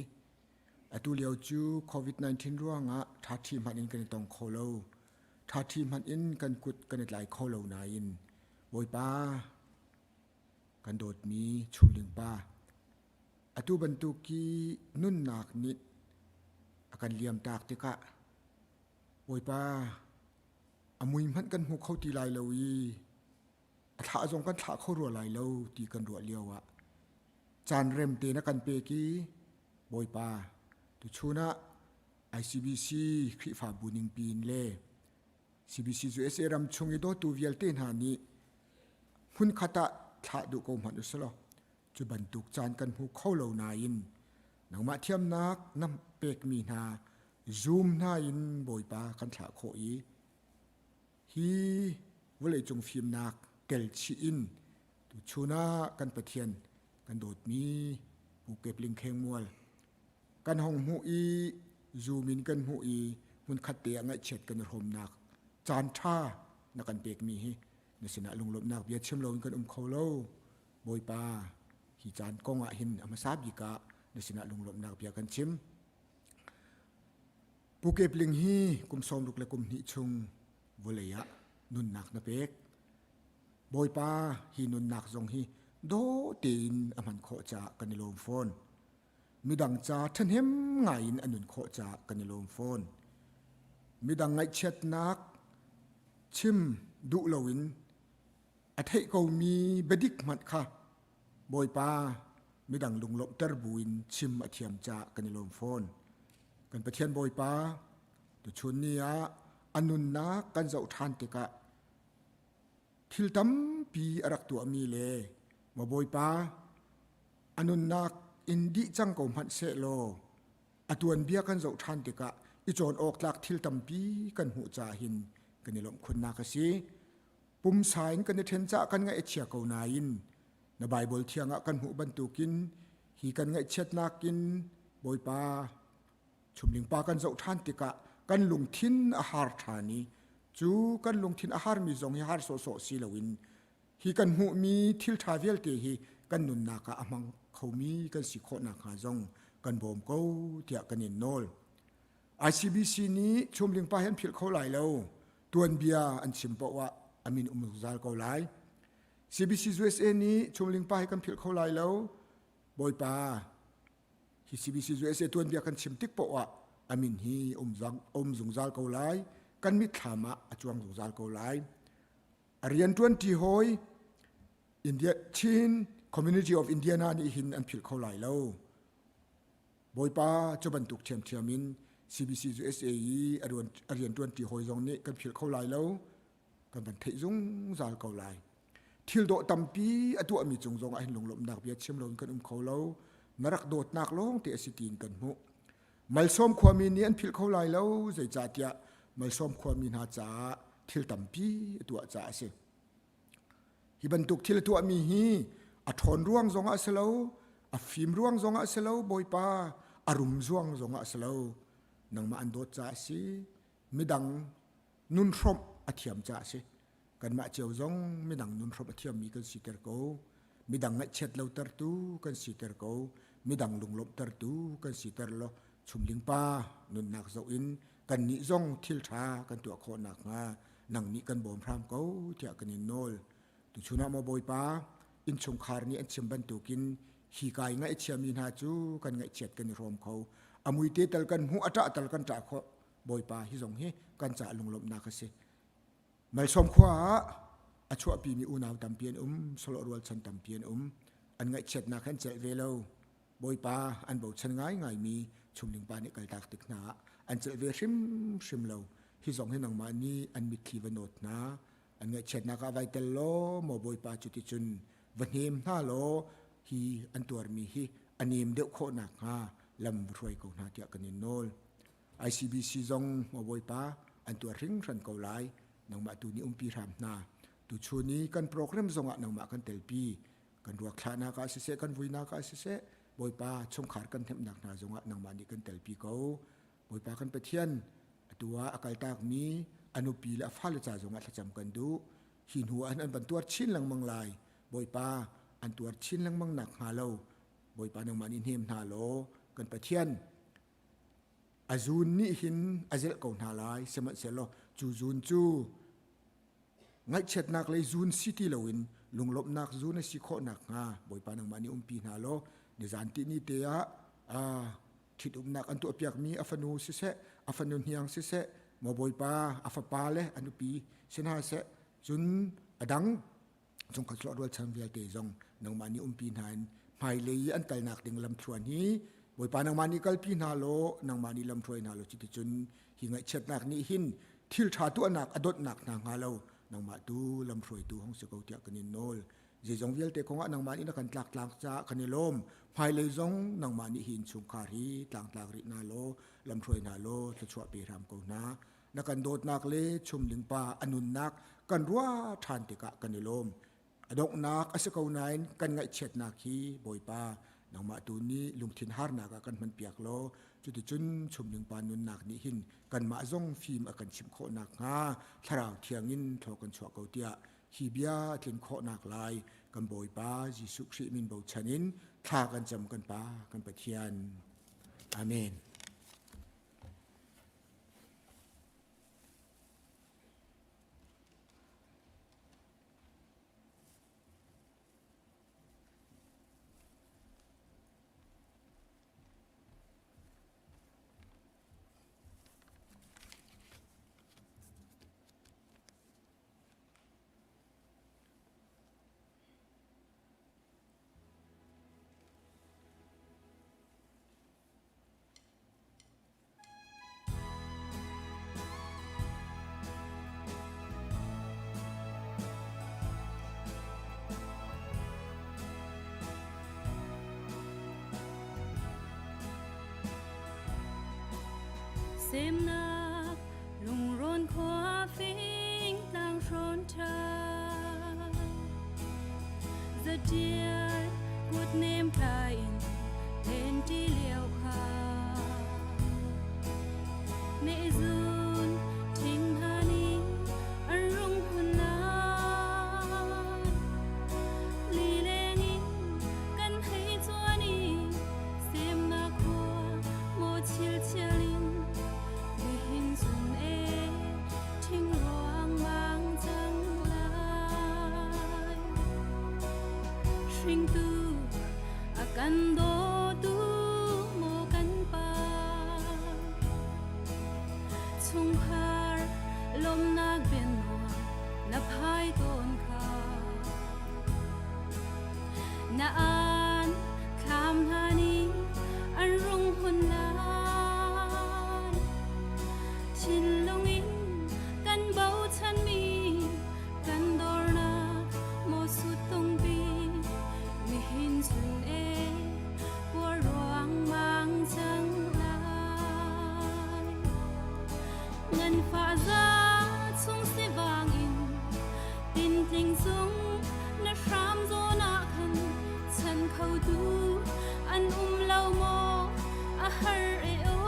atu lio cu COVID-19 ruangah ṭhaṭhi hmanh in kan i tong kho lo. Ṭhaṭhi hmanh in kan kut kan i tlai kho lo nain Bawipa kan dawtmi chungling pa atu bantuk i nunnak nih a kan liamtak tikah Bawipa a mui hmanh kan hmu kho ti lai lo i a thlah zong kan thlah kho rua lai lo ti kan ruah lio ah caan rem te na kan pek i Bawipa tuchun ah ICBC Khrihfabu ningpi in le CBC USA ram chung i dawtu vialte hna nih hmunkhat ah thlah duh ko hmanh usalaw cu bantuk caan kan hmu kho lo nain nangmah thiamnak na pekmi hna zoom hna in Bawipa kan thlah khawh i hi vawleicung fimnak tel chih in tuchun ah kan Pathian kan dawtmi Pu Kepling Kheng Mual kan hong hmuh i zoom in kan hmuh i hmunkhat te ah ngaihchiat kan i hrawmnak caan ṭha na kan pekmi hi na sinah lunglawmhnak bia chim loin kan um kho lo. Bawipa, hi caan kong ah hin a hmasa bik ah na sinah lunglawmhnak bia kan chim. Pu Kepling hi kum 60 le kum hnih chung vawlei ah nunnak na pek. Bawipa, hi nunnak zong hi dawh tein a hman khawh caah kan i lawm fawn. Midang ca ṭhahnem ngai in a nun khawh caah kan i lawm fawn. Midang ngaihchiatnak chim duh loin a theih komi biadik hmanh kha Bawipa midang lunglawmhter buin chim a thiam caah kan i lawm fawn. Kan Pathian Bawipa, tuchun ni ah a nunnak kan zoh ṭhan tikah thil tampi a rak tuahmi le maw Bawipa a nunnak in dih cang ko hmanh sehlaw a tuanbia kan zoh ṭhan tikah i cawn awk tlak thil tampi kan hmuh caah hin kan i lawmh khunnak a si. Pumsa in kan i ṭhen caah kan ngaih a chia ko nain na Baibal thiang ah kan hmuh bantukin hi kan ngaihchiatnak in Bawipa chumling pa kan zoh ṭhan tikah kan lungthin a har ṭhan i cu kan lungthin a harmi zong hi har sawhsawh si loin hi kan hmuhmi thil ṭha vialte hi kan nunnak ah a hmang khomi kan si khawh nakhnga zong kan bawm ko tiah kan in nawl. ICBC nih chumling pa hi an philh kho lai lo. Tuanbia an chim paoh ah a min um zungzal ko lai. CBC USA nih chumling pa hi kan philh kho lai lo. Bawipa, hi CBC USA tuanbia kan chim tik paoh ah a min hi um zungzal ko lai. Kan mitthlam ah a cuang zungzal ko lai. A rianṭuanṭi hawi India Chin Community of Indiana nih hin an philh kho lai lo. Bawipa cu bantuk ṭhiamṭhiam in CBC USA i a rianṭuanṭi hawi zong nih kan philh kho lai lo. Kan van theih zungzal ko lai. Thil dawh tampi a tuahmi cung zong ah hin lunglawmhnak bia chim loin kan um kho lo. Na rak dawtnak lawng te a si tiin kan hmuh. Malsawm khuami nih an philh kho lai lo, zeicahtiah Malsawm khuami hna caah thil tampi a tuah caah a si. Hi bantuk thil a tuahmi hi a ṭhawn ruang zongah a si lo, a fim ruang zongah a si lo, Bawipa a rum zuang zongah a si lo. Nangmah an dawt caah a si. Midang nun hrawmh a thiam caah a si. Kanmah cio zong midang nun hrawmh a thiammi kan siter ko. Midang ngaihchiat lotertu kan siter ko. Midang lunglawmhtertu kan siter law chumling pa nunnak zoh in kannih zong thil ṭha kan tuah khawh nakhnga nang nih kan bawm hram ko tiah kan in nawl. Tuchun ah maw Bawipa, innchungkhar nih an chim bantukin hi kai ngaihchiami hna cu kan ngaihchiat kan i hrawm kho. A muite tal kan hmuh, a ṭah tal kan ṭah khawh. Bawipa hi zong hi kan caah lunglawmhnak a si. Malsawm khua ah a chuahpimi unau tampi an um, sawlawh rualchan tampi an um. An ngaihchiatnak an celh ve lo. Bawipa an bochan ngaingaimi chumling pa nih kaltak tik hna ah an celh ve hrimhrim lo. Hi zong hi nangmah nih an mitthli va nawt hna. An ngaihchiatnak ah vai tel law, maw Bawipa cuticun va hnem hna law hi an tuarmi hi a nem deuh khawh nakhnga lam va hruai ko hna tiah kan in nawl. ICBC zong maw Bawipa an tuar hringhran ko lai. Nangmah tu nih umpi hram hna. Tuchun i kan program zongah nangmah kan telpi. Kan ruak thlahnak ah siseh, kan vuinak ah siseh, Bawipa chungkhar kan hnemhnak hna zongah nangmah nih kan telpi ko. Bawipa kan Pathian, atu ah a kaltakmi a nupi le a fale ca zongah thlacam kan duh. Hi hnu ah an van tuar chin lengmang lai. Bawipa, an tuar chin lengmang nak hnga lo. Bawipa nangmah nih hnem hna law kan Pathian a zun nih hin a zelh ko hna lai. Sihmanhsehlaw cu zun cu Ngaihchiatnak lei zun si ti loin lunglawmhnak zun a si khawh nakhnga Bawipa nangmah nih umpi hna law nizan tihni te ah ṭhitumnak an tuahpiakmi a fanu siseh, a fanu hniang siseh, maw Bawipa a fapa le a nupi si hna seh, cun a dang chungkhat chuah rualchan vialte zong nangmah nih umpi hna in hmailei i an kalnak ding lamthluan hi Bawipa nangmah nih kalpi hna law nangmah nih lamhruai hna law cuticun hi ngaihchiatnak nih hin thil ṭha tuahnak a donhnak hna hnga lo nangmah tu lamhruaitu hong si ko tiah kan in nawl. Zeizong vialte kongah nangmah nih na kan tlaktlak caah kan i lawm. Hmailei zong nangmah nih hi innchungkhar hi tlangtlak rih hna law lamhruai hna law thluachuah pe hram ko hna. Na kan dawtnak le chumlingpa a nunnak kan ruah ṭhan tikah kan i lawm. A donghnak a si ko nain kan ngaihchiatnak hi Bawipa nangmah tu nih lungthin harnak ah kan hmanpiak law cuticun chumlingpa nunnak nih hin kanmah zong fim a kan chimh khawh nakhnga Thlarau Thiang in thlaw kan chuah ko tiah hi bia a tlin khawh nak lai kan Bawipa Jesuh Khrih min bochan in thla kan cam kan Pa kan Pathian. Amen. Semnak lungrawn khua fing tlang hrawn ṭha Zatial kut nem tlai in len ṭi lio kha Mehzun thing hna nih an rung hun lai. Lileng in kan hei cuan i semnak khua maw chilchial in nihin cun e thing ruangmang cang lai. Hringtu a kan dawtu maw kan pa chungkhar lawmnak bianuam na phai tawn kha na an thlam hna nih an rung hun lai thinlung in kan bochanmi kan dornak maw sut tungpi nihin chun e puar ruangmang cang lai. Nganfah za chung sivang in tintling cung na hram zawn ah khan chan kho tu an um lo maw a har e aw.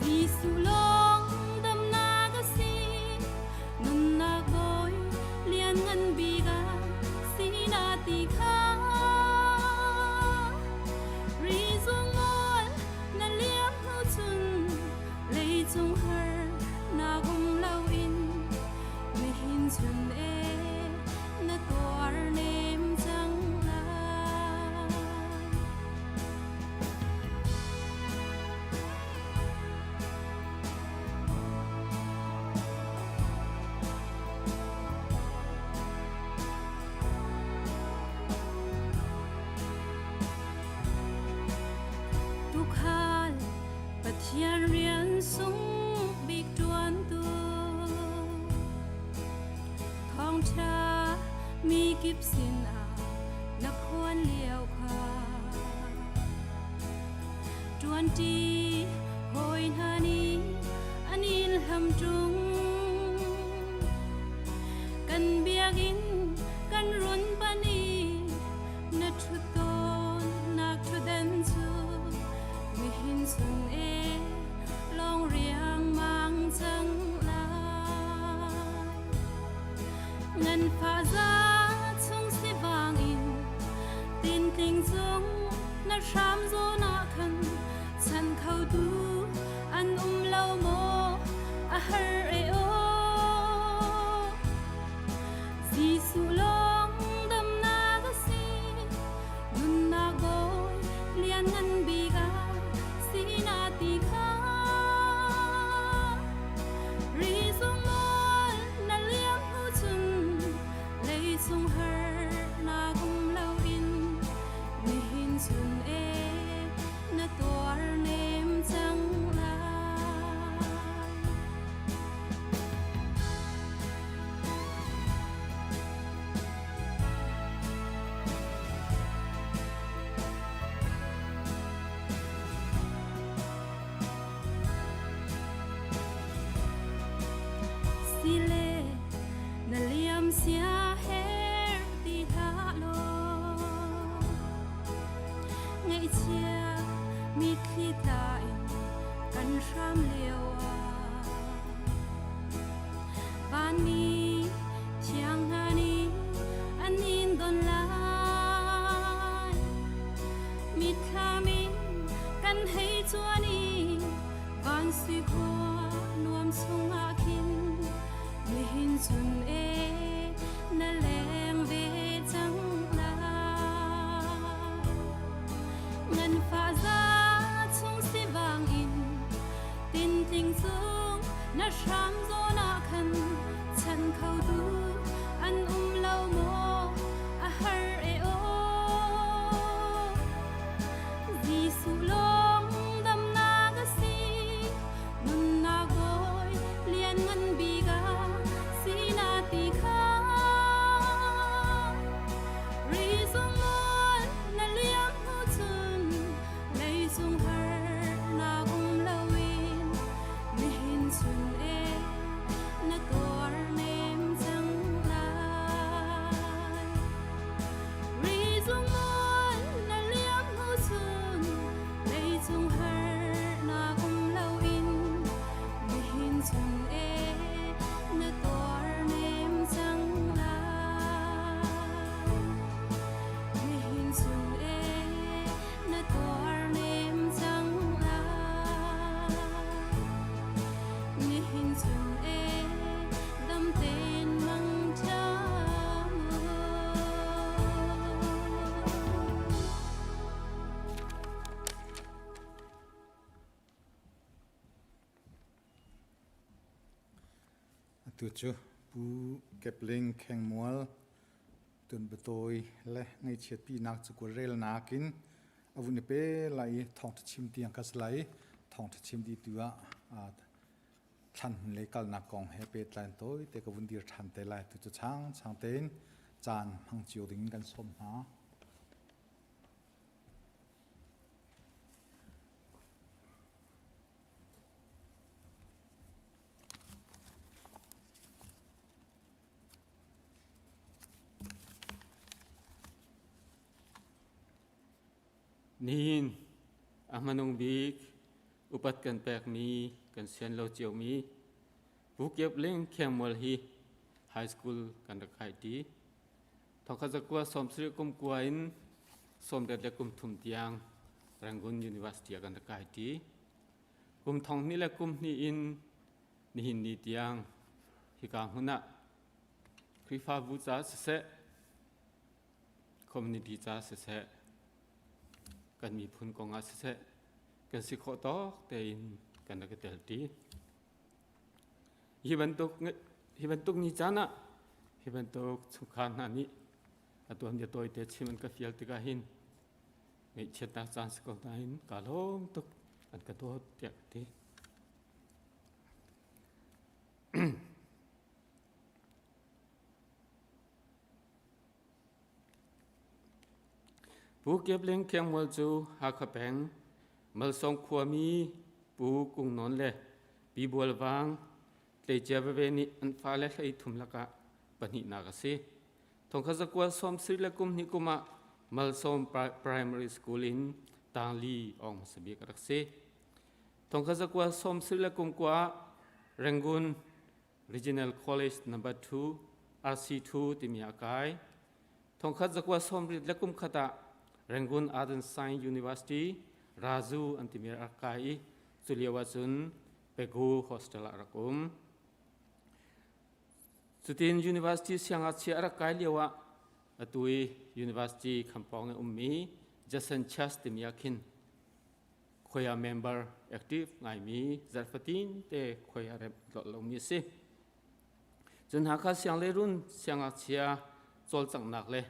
Jesuh lawng damnak a si nunnak bawi lianngan bik ah si na ti kha rizung mual na liam hnu cun leicung har nak um loin nihin chun e na tuar nem cang lai. Tukhal Pathian rian sung bik ṭuantu thawngṭha mi kip sinah na phuan lio kha Ṭuanṭi hawi hna nih an in hlam ṭung. Kan biakinn kan run pan i na ṭhu. Nganfah za chung sivang in tintling cung na hram zawn ah khan chan kho tu an um lo maw a har e aw. Jesuh lawng damnak a si, nunnak bawi lianngan bik ah si na ti kha. Ri zung mual na liam hnu cun leicung harnak um loin nihin chun e na tuar nem cang lai. Sile na liam sia her ti hlah law ngaihchia mitthli tla in kan hram lio ah vanmi thiang hna nih an in don lai. Mitthlam in kan hei cuan i van sui khua nuam chungah khin nihin chun e na leng ve cang lai. Nganfah za chung sivang in tintling cung na hram zawn ah khan chan kho tu an um lo maw a har e aw. Jesuh lawng damnak a si, nunnak bawi lianngan bik ah si na ti kha. Ri zung mual na liam hnu cun leicung harnak um loin nihin chun e na tuar nem cang lai. Ri zung mual na liam hnu cun leicung harnak um loin nihin chun e na tuar nem cang lai. Nihin chun e na tuar nem cang lai. Nihin chun e dam tein mang ṭha mu. Atu cu Pu Kepling Khengmual tunbatawi le ngaihchiatpinak cakuat relnak in a vun i pe lai i thawngṭha chim tiang ka si lai i thawngṭha chim dih tu ah thlan hmun lei kalnak kong he pehtlai in tawite ka vun dir ṭhan te lai. Tu cu changchang tein caan hmang cio ding in kan sawm hna. Nihin a hmanung bik upat kan pekmi kan sian lo ciomi Pu Kiap Ling Khengmual hi high school kan rak kai ṭi. Thongkhat zakua 70 kum kua in 83 tiang Rangoon University ah kan rak kai ṭi. Kum thong hnih le kum hnih in nihin ni tiang hika hmun ah Khrihfabu ca siseh, community ca siseh, kan miphun kong ah siseh, kan si khawh tawk tein kan rak i tel ṭi. Hi bantuk ni caan ah hi bantuk chungkhar hna nih a tuanbia tawite chim an ka fial tikah hin ngaihchiatnak caan si ko nain kaa lawm tuk an ka dawt tiah ka ti. Pu Kiap Ling Khiangmual cu Hakha peng Malsawng khuami Pu Kung Nawn le Pi Bual Vang tleicia veve nih an fale 33 lakah pahnihnak a si. Thongkhat zakua 70 le kum hnih kum ah Malsawm Primary School in tangli awng hmasa bik a rak si. Thongkhat zakua 70 le kum kua ah Rangoon Regional College Number 2. RC2 timi ah a kai. Thongkhat zakua sawmrit le kum khat ah Rangoon Art and Science University Razu an timi ah a rak kai i cu lio ahcun Pegu hostel ah a rak um. Cutin university siangngakchia a rak kai lio ah atu i university khampawng i ummi Jason Chess timi ah khin khoia member active ngaimi zarhfatin te khoia rem tlolh lomi a si. Cun Hakha Siangleirun siangngakchia cawlcanghnak le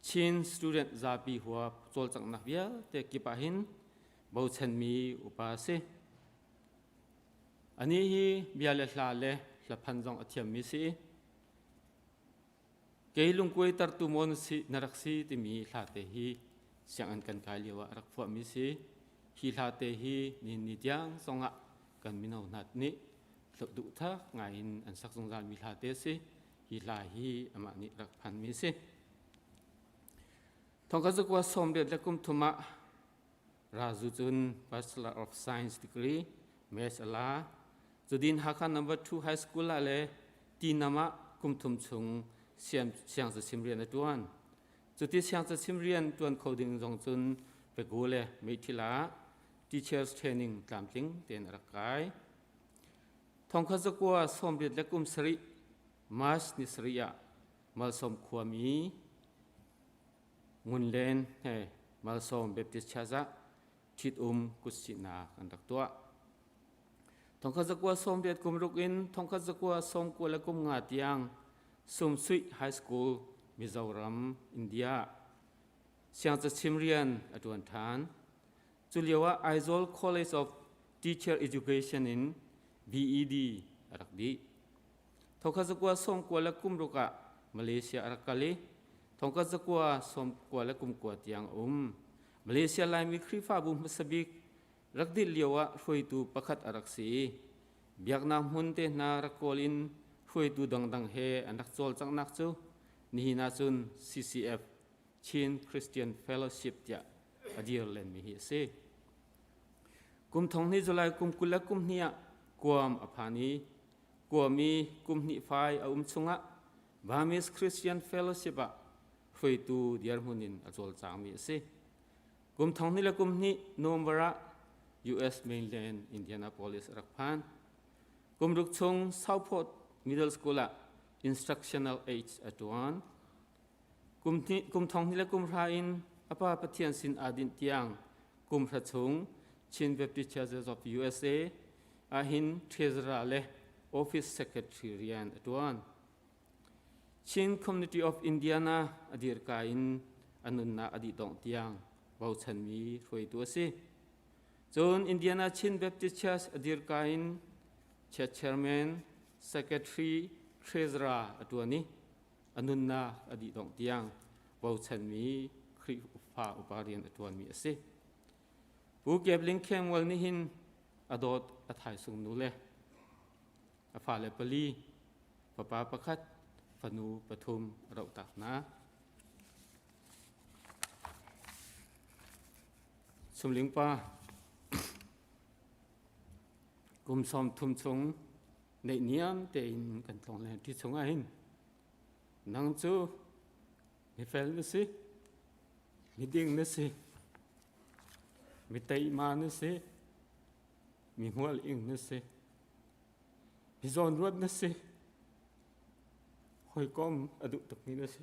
Chin student zapi huap cawlcanghnak vialte kip ah hin bochanmi upa a si. Anih hi bia le hla le hlaphan zong a thiammi si i kei lungkuai tartu maw na si na rak si timi hla te hi sianginn kan kai lio ah a rak phuahmi si. Hi hla te hi nihin ni tiang zongah kan mino hna nih duh thak ngai in an sak zungzalmi hla te a si. Hi hla hi amah nih rak phanmi a si. Thongka zakua sawmriat le kum thum ah Razu cun Bachelor of Science degree Maths a la. Cudin Hakha Number 2 High School ah le Tinam ah kum thum chung siangcachim rian a ṭuan. Cuti siangcachim rian ṭuan kho ding zong cun Pegu le Meithila ah teachers training tlamtling tein a rak kai. Thongkhat zakua sawmriat le kum sarih March ni sarih ah Malsawm khuami Ngunlen he Malsawm Baptist Church ah ṭhitum kutsihnak an rak tuah. Thongkhat zakua sawmriat kum ruk in thongkhat zakua sawmkua le kum nga tiang Sumsuih High School, Mizoram, India siangcachim rian a ṭuan ṭhan. Cu lio ah Aizawl College of Teacher Education in BED a rak dih. Thongkhat zakua sawmkua le kum ruk ah Malaysia a rak kal i thongkhat zakua sawmkua le kum kua tiang a um. Malaysia Laimi Khrihfabu hmasa bik rak dih lio ah hruaitu pakhat a rak si i biaknak hmun te hna rak kawl in hruaitu dangdang he an rak cawlcanghnak cu nihin ahcun CCF Chin Christian Fellowship tiah a dir lenmi hi a si. Kum thong hnih July kum 20 le kum hnih ah Guam a phan i Guam i kum hnih fai a um chungah Burmese Christian Fellowship ah hruaitu dirhmun in a cawlcangmi a si. Kum thong hnih le kum hnih November ah US mainland Indianapolis a rak phan. Kum ruk chung Southport Middle School ah instructional aides a ṭuan. Kum thong hnih le kum hra in a pa Pathian sin aa dinh tiang kum hra chung Chin Baptist Churches of USA ahhin treasurer le office secretary rian a ṭuan. Chin Community of Indiana a dirka in a nunnak a dih dongh tiang bochanmi hruaitu a si. Cun Indiana Chin Baptist Church a dirka in church chairman, secretary, treasurer a ṭuan i a nunnak a dih dongh tiang bochanmi Khrihfa upa rian a ṭuanmi a si. Pu Kepling Khengmual nih hin a dawt a thaisung nu le a fale pali, fapa pakhat, fanu pathum a rohtak hna. Sumling pa kum sawm thum chung neihniam tein kan tlong len ṭi chung ahhin nang cu mifel na si, miding na si, mi teima na si, mi hmual ing na si, mi zawnruat na si, hawikom a duh tukmi na si,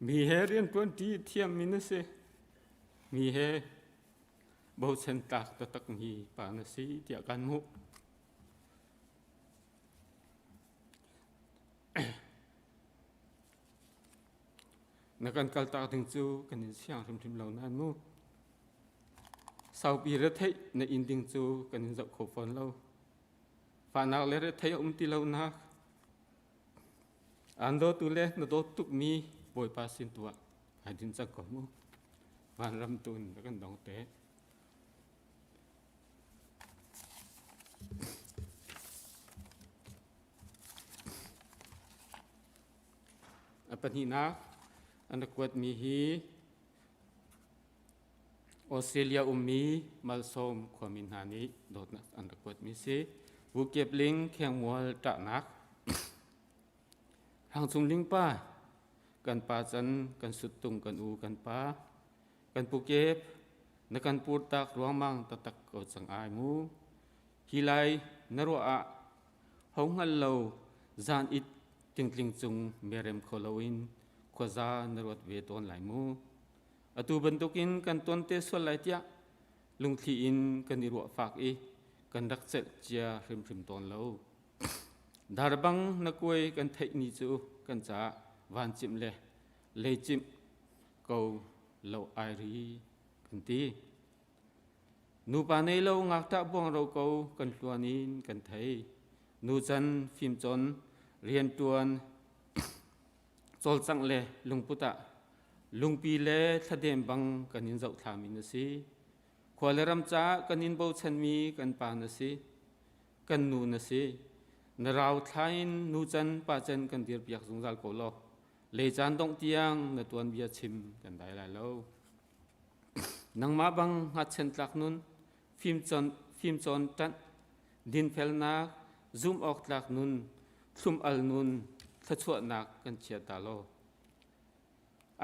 mi he rianṭuanṭi thiammi na si, mi he bochan tlak taktakmi pa na si tiah kan hmuh. Na kan kaltak ding cu kan in siang hrimhrim lo nain mu. Saupi retheih na inn ding cu kan in zoh kho fawn lo. Fahnak le retheih a um ti lonak. Aan dawtu le na dawt tukmi Bawipa sin tu ah ai din cang ko mu. Vanram tu in na kan dong te. A pahnihnak an rak kuatmi hi Australia ummi Malsawm khuami hna nih dawtnak an rak kuatmi si. Pu Kep Ling Khengmual ṭahnak. Rangcung lingpa kan pa can kan suttung kan u kan pa kan pu kep na kan purtak ruangmang taktak ko cang ai mu. Hi lai na ruah ah ho hngal lo zan it tingtling cung merem kho loin khuaza na ruat ve tawn lai mu. Atu bantukin kan ton te sual lai tiah lungthli in kan i ruah fak i kan rak celh cia hrimhrim tawn lo. Darbang na kuai kan theih ni cu kan caah van cimh le lei cimh ko lo ai ri kan ti. Nupa nei lo ngakṭah buangro ko kan hluan in kan thei. Nu can fimcawn rianṭuan cawlcangh le lungput ah lungpi le thladem bang kan in zohthlam in a si. Khua le ram caah kan in bochanmi kan pa na si. Kan nu na si. Na rau thla in nu can pa can kan dirpiak zungzal ko law. Le caan dongh tiang na tuanbia chim kan dai lai lo. Nangmah bang ngakchen tlak nun, fimcawn ṭanh, dinfelnak, zumh awk tlak nun, thlum-al nun, thluachuahnak kan chia ta law.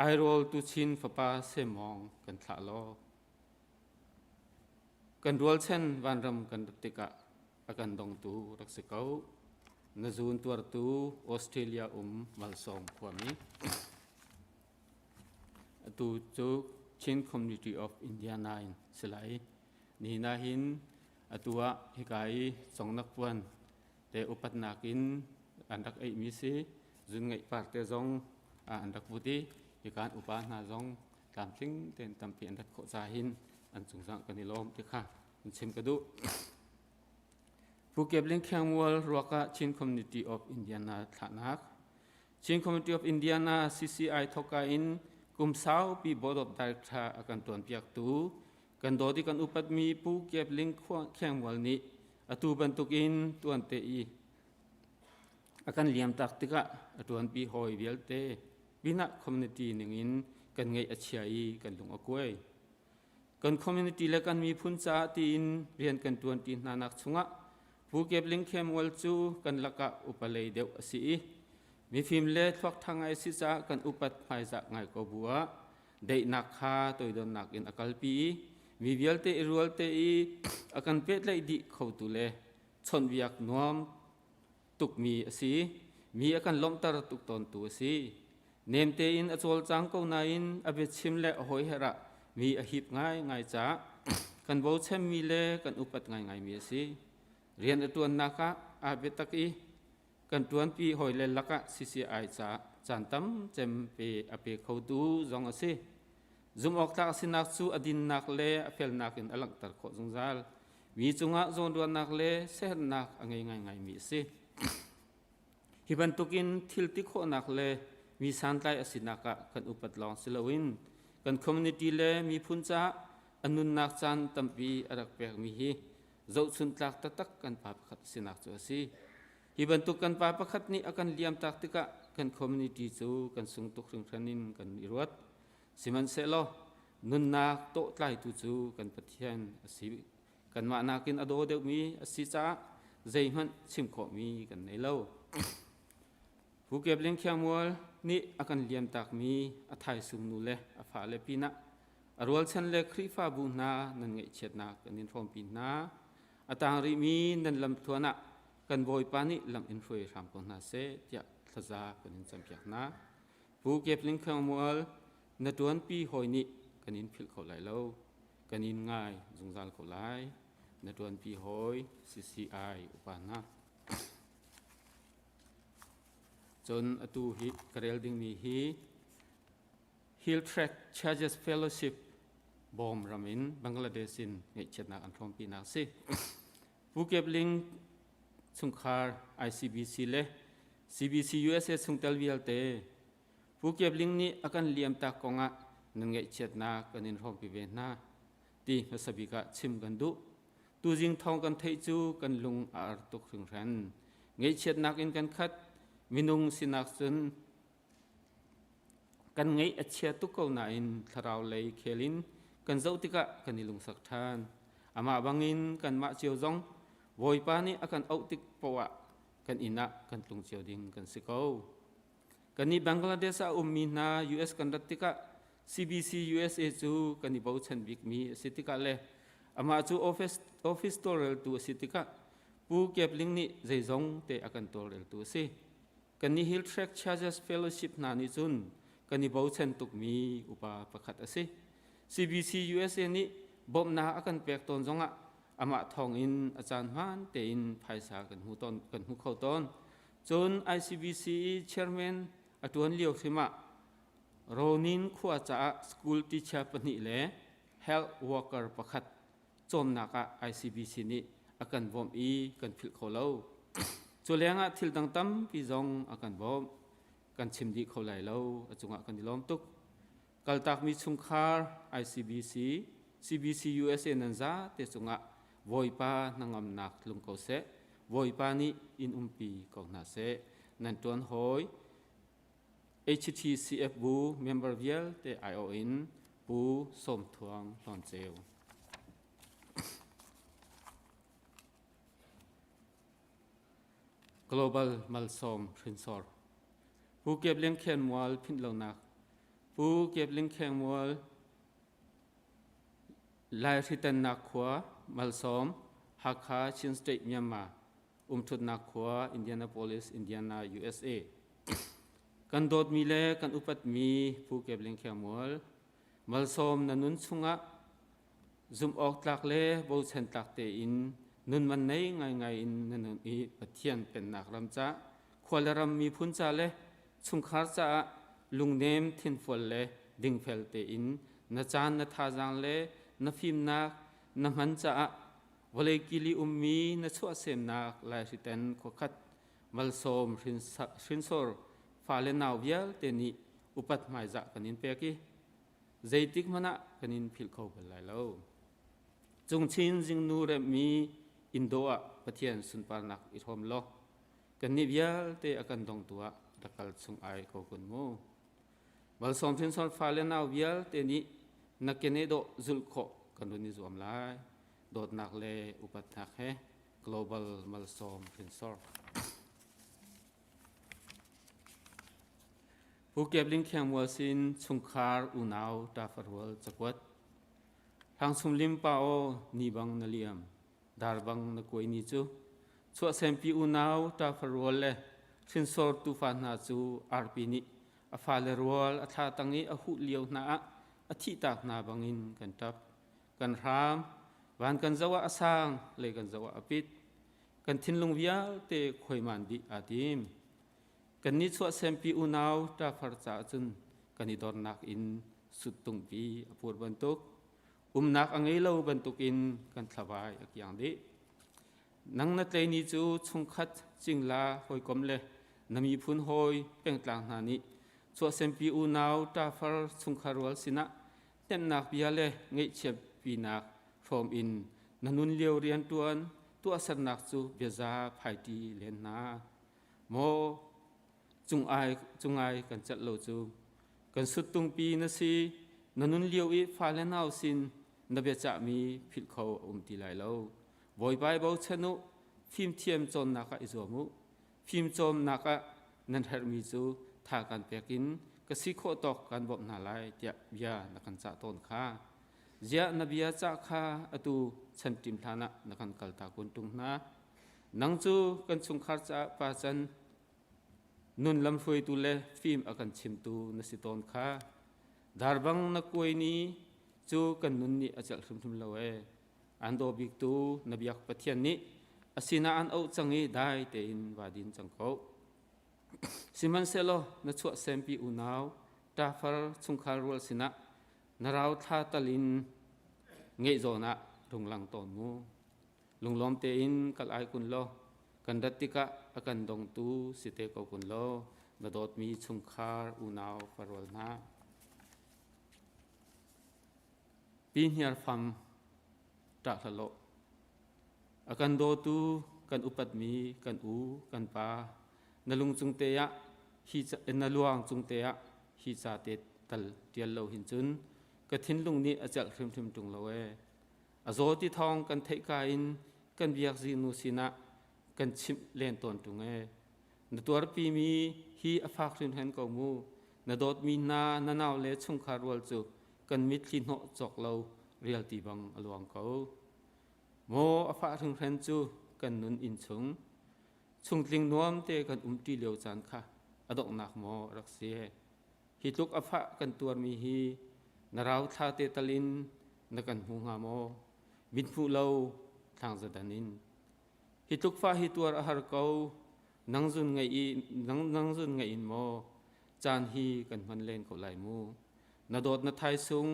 Airawl tuchin fapa semmawng kan thlah law. Kan rualchan vanram kan rat tikah a kan dongtu rak si ko. Na zuun tuartu Australia um Malsawm khuami. Atu cu Chin Community of Indiana in si lai. Nihin ah hin atu ah hika i congnak puan te upatnak in an rak eihmi si. Zun ngeih par te zong an rak put i hika an upa hna zong tlamtling tein tampi an rat khawh ca hin an cungzang kan i lawm ti kha an chim ka duh. Pu Kep Ling Khengmual ruak ah Chin Community of Indiana thlahnak Chin Community of Indiana CCI thawkka in kum saupi Board of Director a kan tuanpiaktu kan dawt i kan upatmi Pu Kep Ling Khengmual nih atu bantukin tuante i a kan liamtak tikah a tuanpi hawi vialte pinah community ningin kan ngeih a chia i kan lung a kuai. Kan community le kan miphun caah tiin rian kan tuanti hna nak chungah Pu Kep Ling Khemual cu kan lakah upa lei deuh a si i mifim le thluak ṭha ngai si caah kan upat hmaizah ngai ko bu ah daihnak kha toidornak in a kalpi i mi vialte i rualte i a kan pehtlaih dih khotu le chawnhbiak nuam tukmi a si. Mi a kan lawmhter tuk tawntu a si. Nem tein a cawlcang ko nain a biachim le a hawiher ah mi a hip ngaingai caah kan bochanmi le kan upat ngaingaimi a si. Rian a ṭuannak ah aa biatak i kan ṭuanpi hawile lakah CCI caah caan tam cem pe a pe khotu zong a si. Zumhawktlak sinak cu a dinnak le a felnak in a langhter khawh zungzal. Mi cungah zawnruahnak le siaherhnak a ngei ngaingaimi a si. Hi bantukin thil ti khawhnak le mi santlai a sinak ah kan upat lawng si loin kan community le miphun caah a nunnak caan tampi a rak pekmi hi zohchun tlak taktak kan pa pakhat sinak cu a si. Hi bantuk kan pa pakhat nih a kan liamtak tikah kan community cu kan sung tuk hringhran in kan i ruat. Sihmanhsehlaw nunnak tawhtlaitu cu kan Pathian a si. Kanmah nakin a daw deuhmi a si caah zeihmanh chim khawhmi kan nei lo. Pu Kep Ling Khiangmual nih a kan liamtakmi a thaisung nu le a fale pinah a rualchan le Khrihfabu hna nan ngaihchiatnak kan in hrawmpi hna. A tang rihmi nan lamthluan ah kan Bawipa nih lam in hruai hram ko hna seh tiah thlaza kan in campiak hna. Pu Kep Ling Khiangmual na ṭuanpi hawi nih kan in philh kho lai lo. Kan in ngai zungzal ko lai. Na ṭuanpi hawi CCI upa hna. Cun atu hi ka rel dingmi hi Hill Track Churches Fellowship Bawm ram in Bangladesh in ngaihchiatnak an hrawmpinak si. Pu Kep Ling chungkhar ICBC le CBC USA chungtel vialte Pu Kep Ling nih a kan liamtak kongah nan ngaihchiatnak kan in hrawmpi ve hna ti hmasa bik ah chim kan duh. Tuzing thawng kan theih cu kan lung a ar tuk hringhran. Ngaihchiatnak in kan khat. Minung sinak cun kan ngaih a chia tuk ko nain thlarau lei khel in kan zoh tikah kan i lungsak ṭhan. Amah bangin kanmah cio zong Bawipa nih a kan auh tik poah ah kan inn ah kan tlung cio ding kan si ko. Kannih Bangladesh ah ummi hna US kan rat tikah CBC USA cu kan i bochan bikmi a si tikah le amah cu office, office tawlreltu a si tikah Pu Kepling nih zeizong te a kan tawlreltu a si. Kannih Hill Track Charges Fellowship hna nih cun kan i bochan tukmi upa pakhat a si. CBC USA nih bawmhnak a kan pek tawn zongah amah thawngin a caan hmaan tein phaisa kan hmu tawn kan hmu kho tawn. Cun ICBC i chairman a ṭuan lio hrim ah Ronin khua caah school teacher pahnih le health worker pakhat cawnnak ah ICBC nih a kan bawmh i kan philh kho lo. Cu lengah thil dang tampi zong a kan bawmh. Kan chim dih kho lai lo. A cungah kan i lawm tuk. Kaltakmi chungkhar ICBC, CBC USA nan zate cungah Bawipa hnangamnak tlung ko seh. Bawipa nih in umpi ko hna seh. Nan ṭuan hawi HTCF bu member vialte aiawh in Pu Sawm Thuang Hlawn Ceu. Global Malsawm Hrinsor Pu Kep Ling Khen Mual phinh lonak Pu Kep Ling Kheng Mual Laihritannak khua Malsawm Hakha Chin State Myanmar umṭhutnak khua Indianapolis, Indiana, USA. Kan dawtmi le kan upatmi Pu Kep Ling Kheng Mual, malsawm na nun chungah zumh awk tlak le bochan tlak tein nun man nei ngaingai in na nun i Pathian pennak ram ca, khua le ram miphun ca le chungkhar caah lungnem thinfual le dingfel tein na caan na thazaang le na fimnak na hman caah vawlei kili ummi na chuahsemnak Laihritan khuakhat malsawm hrinsor fale nau vialte nih upat hmaizah kan in pek i zeitik hmanh ah kan in philh kho bal lai lo. Cungchin zingnu remhmi indo ah Pathian sunparnak i hrawm law kannih vialte a kan dongtu ah rak kal chung ai ko kun mu. Malsawm hrinsor fale nau vialte nih na kene dawh zulh khawh kan run i zuam lai. Dawtnak le upatnak he Global Malsawm Hrinsor. Pu Kep Ling Kheng Mual sin chungkhar unau ṭafarual cakuat. Hlangchum lim pa aw ni bang na liam, dar bang na kuai ni cu. Chuahsempi unau ṭafarual le hrinsor tufa hna cu arpi nih a fale rual a thla tang i a huh lio hna ah a thihtak hna bangin kan ṭap. Kan hram, van kan zoh ah a sang, lei kan zoh ah a pit. Kan thinlung vialte khuaiman dih aa tim. Kannih chuahsempi unau ṭafar caah cun kan i dornak in suttungpi a pur bantuk, umnak a ngei lo bantukin kan thlavai a kiang dih. Nang na tlei ni cu chungkhat cingla hawikom le na miphun hawi pengtlang hna nih chuahsempi unau ṭafar chungkhar rual sinah hnemhnak bia le ngaihchiatpinak hrawm in na nun lio rianṭuan tuahsernak cu biaza phaiṭi len hna. Maw cungai cungai kan celh lo cu kan suttungpi na si na nun lio i fale nau sin na biacahmi philh kho a um ti lai lo. Bawipa i bochan u, fimthiam cawnnak ah i zuam u. Fimcawnnak ah nan herhmi cu tha kan pek in ka si khawh tawk kan bawmh hna lai tiah bia na kan cah tawn kha. Ziah na bia cah kha atu chan ṭim hlan ah na kan kaltak kun ṭung hna. Nang cu kan chungkhar caah pa can nun lamhruaitu le fim a kan chimtu na si tawn kha. Darbang na kuai ni cu kan nun nih a celh hrimhrim lo ee. An daw biktu na biak Pathian nih a sinah an auh cang i dai tein va din cang ko. Sihmanhsehlaw na chuahsempi unau ṭafar chungkhar rual sinah na rauthla tal in ngeih zawn ah rung lang tawn mu. Lunglawm tein kal ai kun law kan rat tikah a kan dongtu si te ko kun law na dawtmi chungkhar unau farual hna. Pi hniar fam ṭah hlah A kan dawtu kan upatmi kan u kan pa na lung cung te ah hi na luang cung te ah hi ca te tal ṭial lo hin cun ka thinlung nih a celh hrimhrim ṭung lo ee. A zaw ti thawng kan theih ka in kan biak zinu sinah kan chimh len tawn ṭung ee. Na tuarpimi hi a fak hringhran ko mu. Na dawtmi hna na nau le chungkhar rual cu kan mitthli hnawh cawk lo rialti bang a luang ko. Maw a fah hringhran cu kan nun inn chung chungtling nuam te kan umṭi lio caan kha a donghnak maw a rak si. Hi tluk a fah kan tuarmi hi na rauthla te tal in na kan hmu hnga maw? Mithmuh lo thlangzadan in. Hi tluk fah hi tuar a har ko. Nang zun ngai i nang, nang zun ngai in maw caan hi kan hman len ko lai mu. Na dawt na thaisung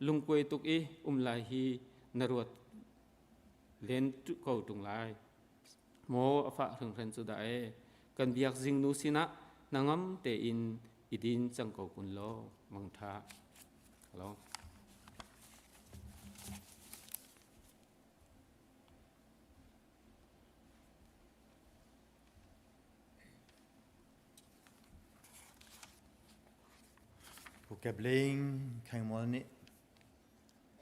lungkuai tuk i um lai hi na ruat len ko tung lai. Maw a fah hringhran cu dah e kan biak zingnu sinah hnangam tein i din cang ko kun law mangtha. Hello. Pu Kepling Khengmual nih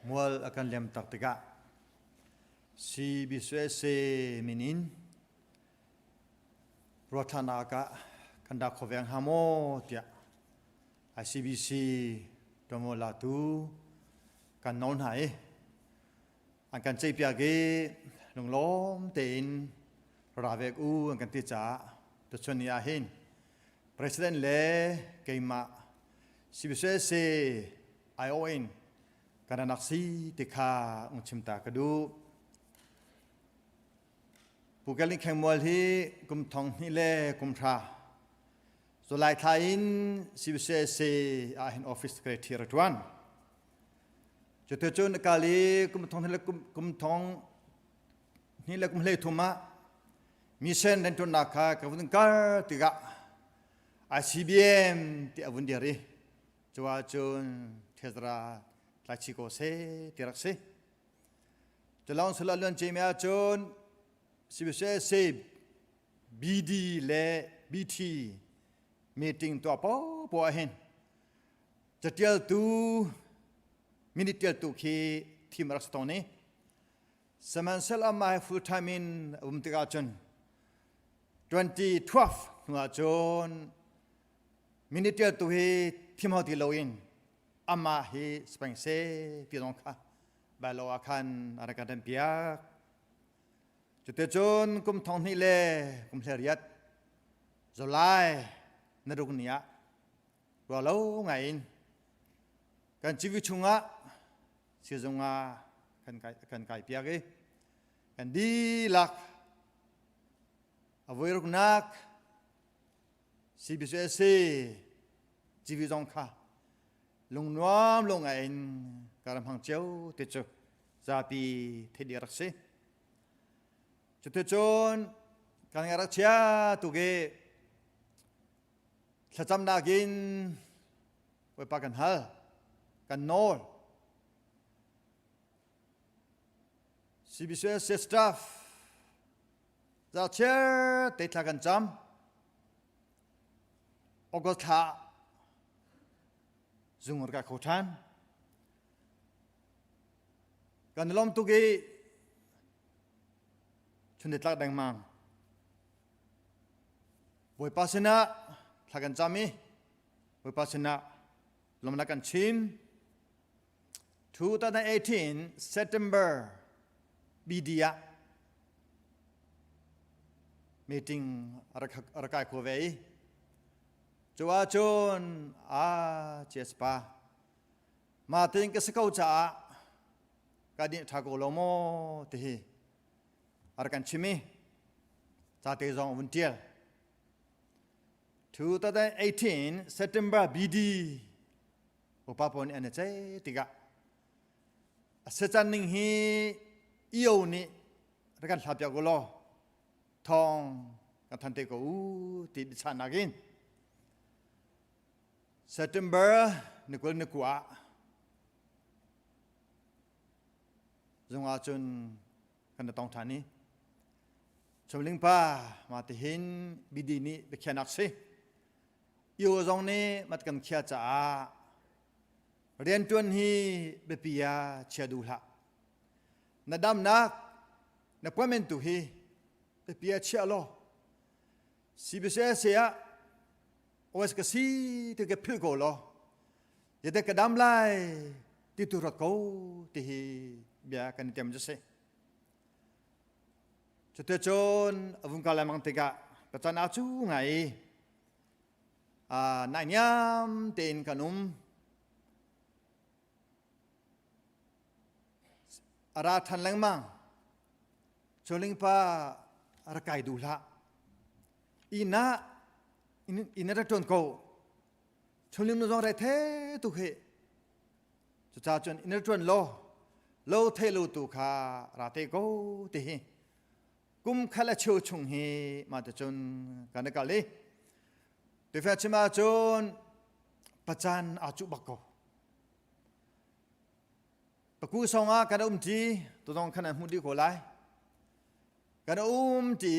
mual a kan lem tak tikah CBCUSA min in ruathlannak ah kan dak kho veng hnga maw tiah ICBC ṭuanvo latu kan nawl hna i an kan ceihpiak i lunglawm tein ra vek u an kan ti caah tuchun ni ah hin President le keimah CBCUSA IO in kan anak si ti kha ung chim ta ka duh. Pu Kelling Khengmual hi kum thong hnih le kum hra July thla in CBCUSA ah hin office secretary ra ṭuan. Cuticun kali kum thong hnih le kum thong hnih le kum hlei thum ah mission rianṭuannak kha ka vun kar tikah ICBM ti a vun dir i cu ahcun thezra tlaichi ko seh ti rak si. Culawng sula luan cemi ahcun CBCSC BD le BT meeting tuah popoh ah hin catialtu minute tialtu khi thim a rak si tawn i sihmanhsehlaw amah he full time in a um tikah cun 2012 hnu ah cun minute tialtu hi thim hau ti loin amah hi speng se ti zong kha bailo ah khan a rak kan rempiak. Cuticun kum thong hnih le kum 18 July na ruk ni ah ruah lo ngai in kan civi chungah sizung ah kan kai kan kai piak i kan dihlak a voi ruknak CBCSC civi zong kha lungnuam lo ngai in ka ram hang cio ti cu zapi theih dih rak si. Cuticun kan ngai rak chia tuk i thlacamnak in Bawipa kan hal, kan nawl. CBCS staff za chair te thla kan cam. August thla zung ka kho ṭhan. Kan lawm tuk i chun tlak dengmang. Bawipa sinah thla kan cam i Bawipa sinah lawmnak kan chim. 2018 September BD ah meeting a rak kai kho ve i cu ahcun a CS pa ma tein ka si ko caah ka dih ṭha ko lo maw ti hi a rak kan chim i ca te zong a vun ṭial 2018 September BD upa pawl nih an i ceih tikah a secan ning hi io nih rak kan hlapiak u law thawng kan than te ko u ti biachahnak in September ni 20 ni kua ah zung ah cun kan tong ṭhan i Chumling pa ma tihin BD nih biakhiahnak si Io zong nih mat kan khiah caah rianṭuan hi biapi ah chia duh hlah. Na damnak, na appointment tu hi biapi ah chia law. CBCSA ah OS ka si ti ka philh ko law yete ka dam lai ti tu rat ko ti hi bia kan i tem cu si. Cute cun a vung ka lengmang tikah pacan a cu ngai i naihniam tein kan um. A ra ṭhan lengmang. Culing pa rak kai duh hlah. Inn ah inn rak ṭuan ko. Chunglim nu zong re the tuk hi. Cucaah cun inn rak ṭuan law lo thei lo tu kha ra te ko ti hi. Kum khat a cheu chung hi mah ti cun kan i kal i tufa chim ahcun pacan aa cuh bak ko. Paku song ah kan um ṭi tu zong khan an hmuh dih ko lai. Kan um ṭi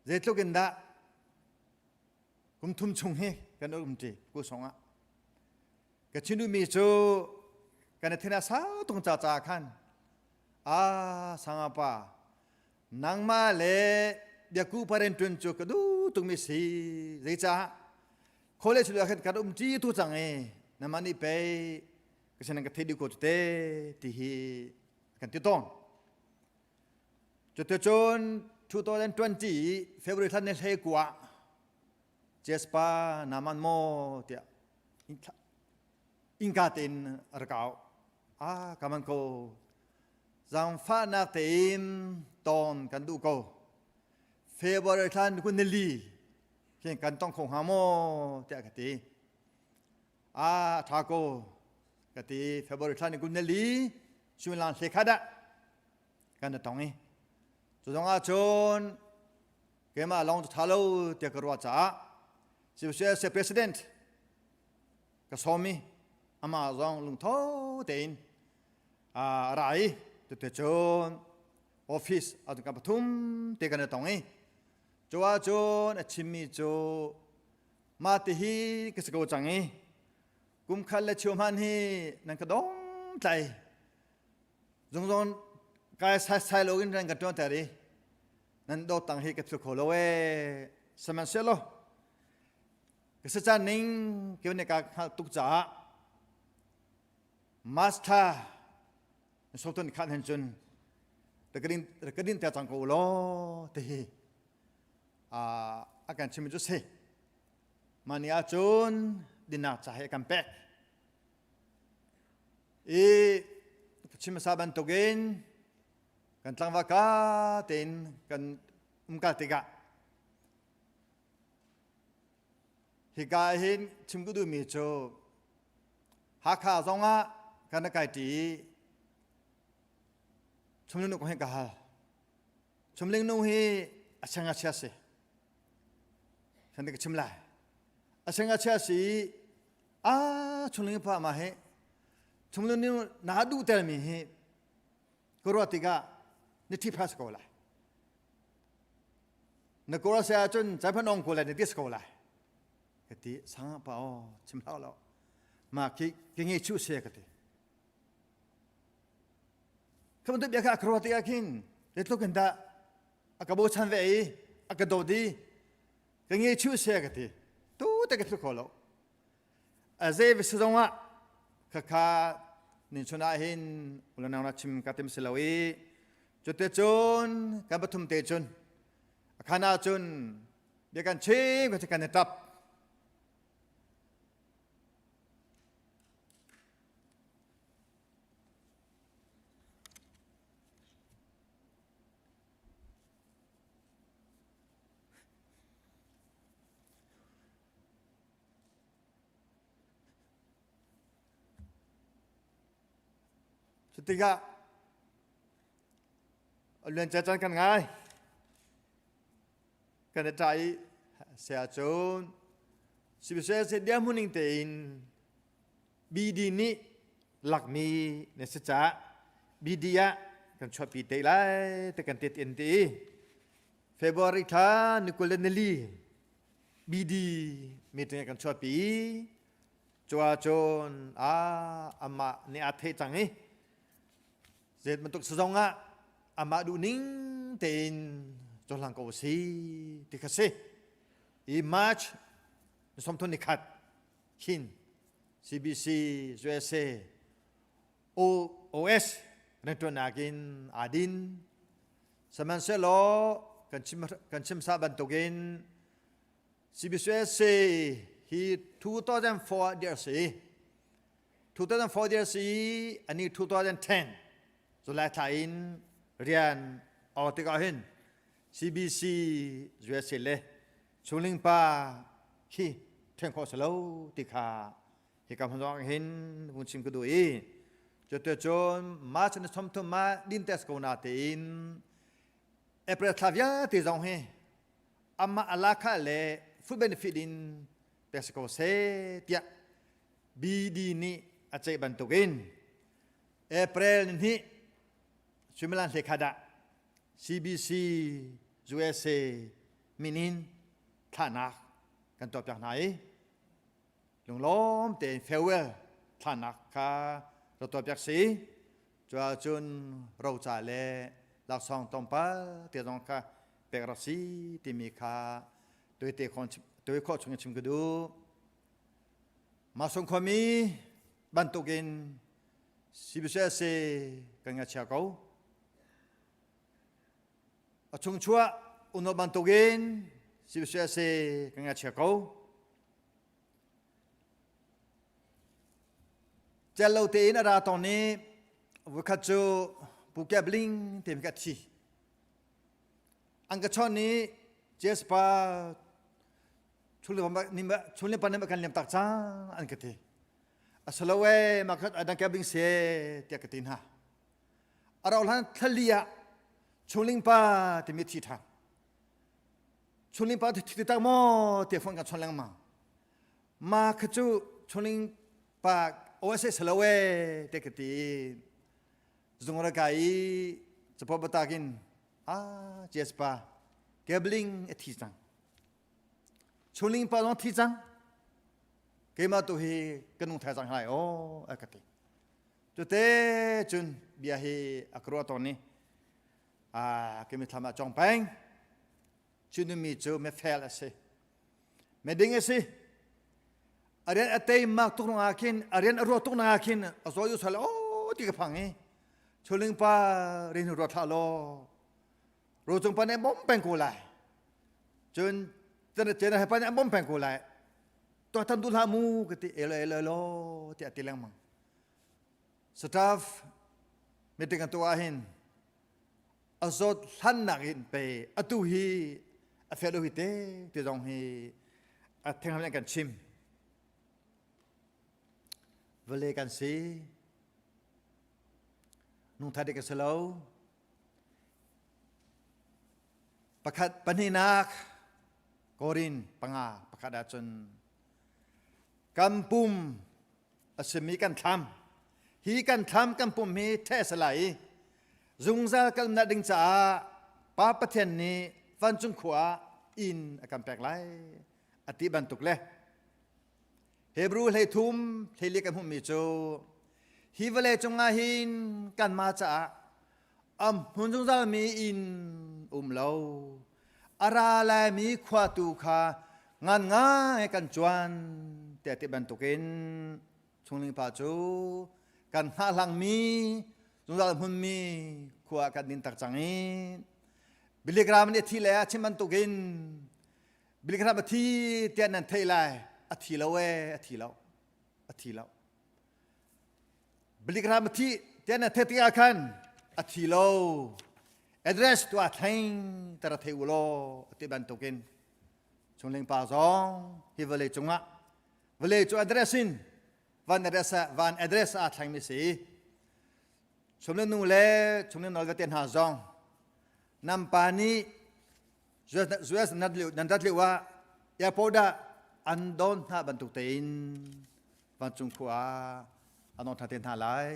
zeitluk in dah kum thum chung hi kan um ṭi ku song ah. Ka chim duhmi cu kan thin a sau tung ca ca khan a sanga pa nangmah le biaku paren tun cu ka duh tukmi si zeicah college lu khan kan um ṭi tu cang i namah nih pei ka sin ka theih dih ko cu te ti hi kan ti tawn cuticun 2020 February thla ni hlei kua Jespa naman maw tiah innka tein a rak au ah kaman ko zaangfahnak tein tawn kan duh ko February thla ni kun nili khin kan tong kho hnga maw tiah ka ti ah tha ko ka ti February thla ni kun nili suimilam hle khat ah kan tong i cu zong ah cun keimah lawng cu tha lo tiah ka ruah caah CBCS president ka sawm i amah zong lungtho tein a ra i tute cun office a ka pathum te kan i tong i cu ahcun a chimmi cu mah ti hi ka si ko cang i kum khat le cheu hman hi nan ka dong tlai zungzon kai sai sai lo in nan ka tuan ter i nan do tang hi ka thu kho lo e sihmanhsehlaw ka sa caan ning keu ne ka hngalh tuk caah master soton khan hen cun ka din te cang ko law ti hi a kan chim cu si mani ahcun dinnak ca he kan pek i ka chim hmasa bantukin kan tlangval ka tein kan umkal tikah hika hin chim ka duhmi cu Hakha zongah kan kai ṭi i Chumling nu kong hi ka hal. Chumling nu hi a cheng a chia si. San ka chim lai. A cheng a chia si a chumling pa ma hi chumling nu na duh tel mi hi ka ruah tikah na ṭhi phas ko lai. Na kawr se ahcun caiphan ong ko lai na dis ko lai. Ka ti sang pa aw chim hlah lo. Ma ki ki nge chu se ka ti. Ka bantuk bia kha a ka ruah tikah khin zeitluk in dah a ka bochan ve i a ka dawt i ka nge chu se ka ti. Tu te ka thlu kho lo. A zei va si zongah khakha ninchun ah hin ulanang na chim ka tim si lo i cute cun kan pathum te cun a khan ah cun bia kan chim ka kan i tap Cutikah luancia caan kan ngai. Kan i ṭah i saya cun sibiseh dirhmun ning tein BD nih lakmi na si caah BD ah kan chuahpi te lai te kan tet in ti i February thla ni 20 le nili BD meeting kan chuahpi cu ahcun a amah nih aa theih cang i zet bantuk sazong ah. Amah duh ning tein cohlang ko si ti kha si. I March ni 31 khin CBC USA OS rianṭuannak in aa din. Sihmanhsehlaw kan chim kan chim sa bantukin CBCUSA hi 2004 ah dirh a si. 2004 dirh a si i ani 2010 July thla in rian a tikah hin CBC USA le Chungling pa khi ṭhen khawh si lo ti kha hika hmun zong hin vung chim ka duh i cuticun March ni 30 ah din test ko na tein April thla vialte zong hi amah alakha le food benefit in pek si ko seh tiah BD nih a ceih bantukin April ni hnih suimilam hlekhat ah CBC USA min in thlahnak kan tuahpiak hna i lunglawm tein farewell thlahnak kha rak tuahpiak si. Cuahcun roca le laksawng tlawmpal te zong kha pek rak si timi kha tuite tawi khawh chung in chim ka duh. Masung khuami bantukin CBCSA kan ngachia ko. A chungchuah uno bantukin CBCSA kan ngachia ko. Cel lo tein a ra tong nih voikhat cu Pu Kep Ling te ka thi. An ka chawnh i Jespa chunle pa nih kan liam tak cang an ka ti. A salo e ma khat adang Kep Ling se tiah ka ti hna. A rau hlan thlali ah chungling pa timi thi ṭhan. Chungling pa thi tak maw tiah phone kan chawnh lengmang. Ma kha cu chungling pa OSA salo e te ka ti. Zung ra kai i capo batakin ah CS pa gambling a thi cang. Chungling pa zong thi cang. Keimah tu hi ka nung thai cang lai o a ka ti. Cute cun bia hi a ka ruah tawn ni. Ah kemi thlam ah chong peng. Chinmi cu mefel a si. Meding a si. A rian a tei mak tuk ah khin a rian a ruah tuk ah khin a zawi u sal o ti ka phang i chuling pa rin ruat hlah law ro cung pa nih bom peng ko lai cun chan chen he pa nih bom peng ko lai to tham du hlah mu ka ti elo elo elo ti a ti lengmang staff meeting an tuah hin a zawt hlannak in pe atu hi a fel hi te ti zong hi a theng kan chim vale kan si nung tha dik a si lo pakhat pahnihnak Korin panga pakhat ahcun kan pum a simi kan thlam hi kan thlam kan pum hi ṭheh a si lai i zungzal kan umnak ding caah Pa Pathian nih vancung khua ah inn a kan pek lai a ti bantuk le Hebrew 13 hleili kan hmuhmi cu hi vawlei cungah hin kanmah caah a hmun zungzalmi inn um lo a ra laimi khua tu kha ngan ngai kan cuan tiah ti bantukin chungling pa cu kan hngahhlangmi zungzal hmunmi khua kan din tak cang i Billy Graham nih a thi le a chim bantukin Billy Graham a thi tiah nan theih lai a thi lo ee a thi lo a thi lo Billy Graham a thi tiah nan theih tikah khan a thi lo address tu ah thleng tara thei u law ti bantukin chungling pa zong hi vawlei cungah vawlei cu address in van address van address a thleng mi si chumle nu le chumle nol te hna zong nam pa nih US nan rat lio ah airport ah an don hna bantuk tein vancung khua an on te hna lai.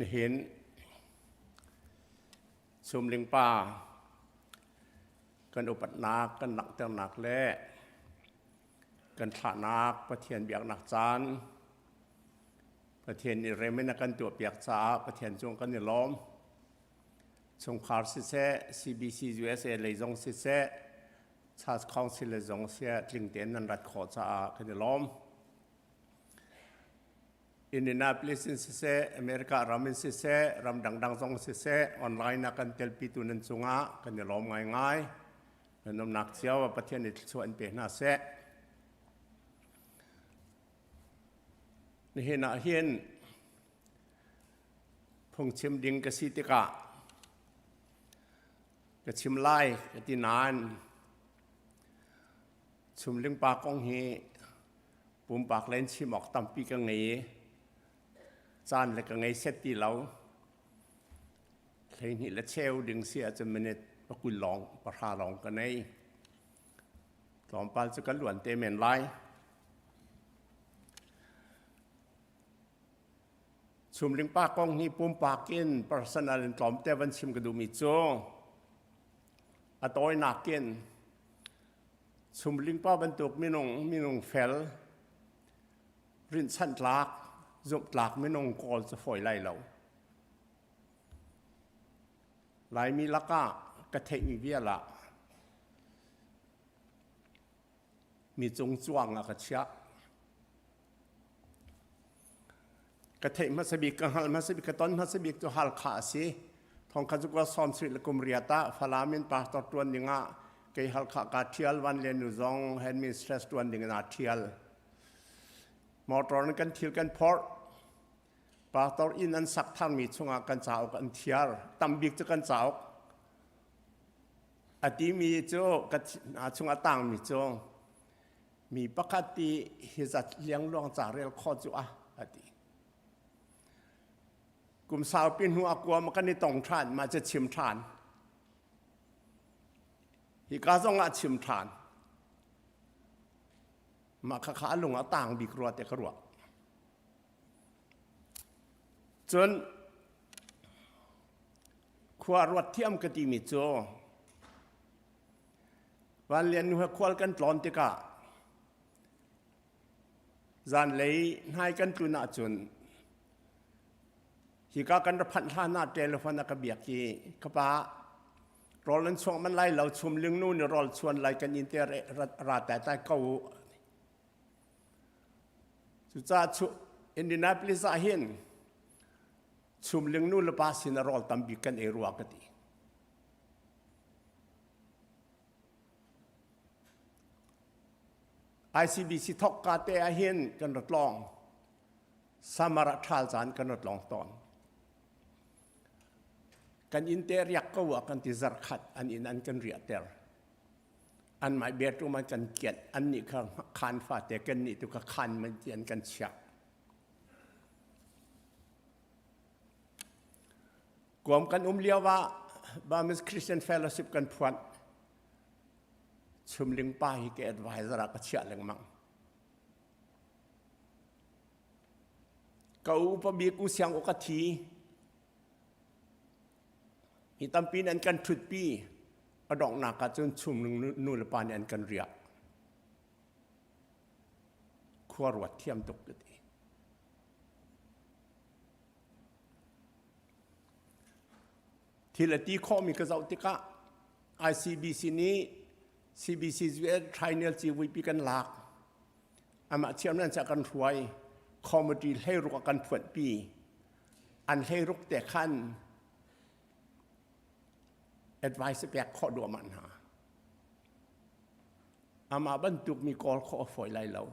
Nihin Chumling pa kan upatnak kan langhternak le kan thlahnak Pathian biaknak caan Pathian nih rem in a kan tuahpiak caah Pathian cung kan i lawm. Chungkhar siseh, CBC USA lei zong siseh, Church Council le zong siseh tling tein nan rat khawh caah kan i lawm. Indianapolis in siseh, America ram in siseh, ram dangdang zong siseh, online ah kan telpitu nan cungah kan i lawm ngaingai. Nan umnak cio ah Pathian nih thluachuah in pe hna seh. Nihin ah hin phungchim ding ka si tikah ka chim lai ka ti nain Chumling pa kong hi pumpak len chim awk tampi ka ngei i caan le ka ngei set ti lo. 12 le cheu ding si ahcun minute pakul lawng pahra lawng ka nei. Tlawmpal cu ka luan te men lai. Chumling pa kong hi pumpak in personal in tlawmte van chim ka duhmi cu a tawinak in Chumling pa bantuk minung minung fel rinhchanh tlak zumh tlak minung kawl cu fawi lai lo. Laimi lakah ka theihmi vial ah mi cung cuang ah ka chiah. Ka theih hmasa bik, ka hngalh hmasa bik, ka ton hmasa bik cu Halkha a si. Thongkhat cu kua sawm sui le kum riat ah Falam in pastor ṭuan ding ah kei Halkha kaa ṭhial, Van Lian nu zong headmistress ṭuan ding in aa ṭhial. Motor in kan thil kan phorh. Pastor inn an sak tharmi chungah kan cauk an thiar. Tam bik cu kan cauk. A timi cu ka chungah tangmi cu mi pakhat ti hi zat liangluang ca rel kho cu a a ti kum saupi hnu a kuam kan i tong ṭhan ma cu chim ṭhan hi ka zong ah chim ṭhan mah kha kha a lung a tang bik rua te ka ruah cun khua ruat thiam ka timi cu Vanlian nu he khual kan tlawn tikah zanlei hnai kan tlun ahcun hika kan ra phanh hlan ah telephone a ka biak i ka pa rawl nan chuang man lai lo chum ling nu nih rawl chuan lai kan in te ra tai tai ko u cucaah chu Indianapolis ah hin chum ling nu le pa sin a rawl tam bik kan ei rua ka ti ICBC thawkka te ah hin kan rat lawng. Summer ah ṭhal caan kan rat lawng tawn. Kan inn te riak ko ah kan ti zarkhat an inn an kan riahter. An mah bedroom an kan kianh. An nih kha khan fate kan nih tu kha khan man ti an kan chiah. Guam kan um lio ah Burmese Christian Fellowship kan phuan. Chumling pa hi ke advisor ah ka chiah lengmang. Ka upa bik u siang u ka thi. Hi tampi an kan ṭhutpi. A donghnak ah cun chumling nu le pa nih an kan riak. Khua ruat thiam tuk ka ti. Thil a ti khawhmi ka zoh tikah ICBC nih CBC US Triennial civuipi kan lak. Amah chairman ca kan hruai. Committee hleiruk a kan phuanhpi. An hleiruk te khan advice pek khawh duahmah hna. Amah bantuk mi kawl khawh a fawi lai lo.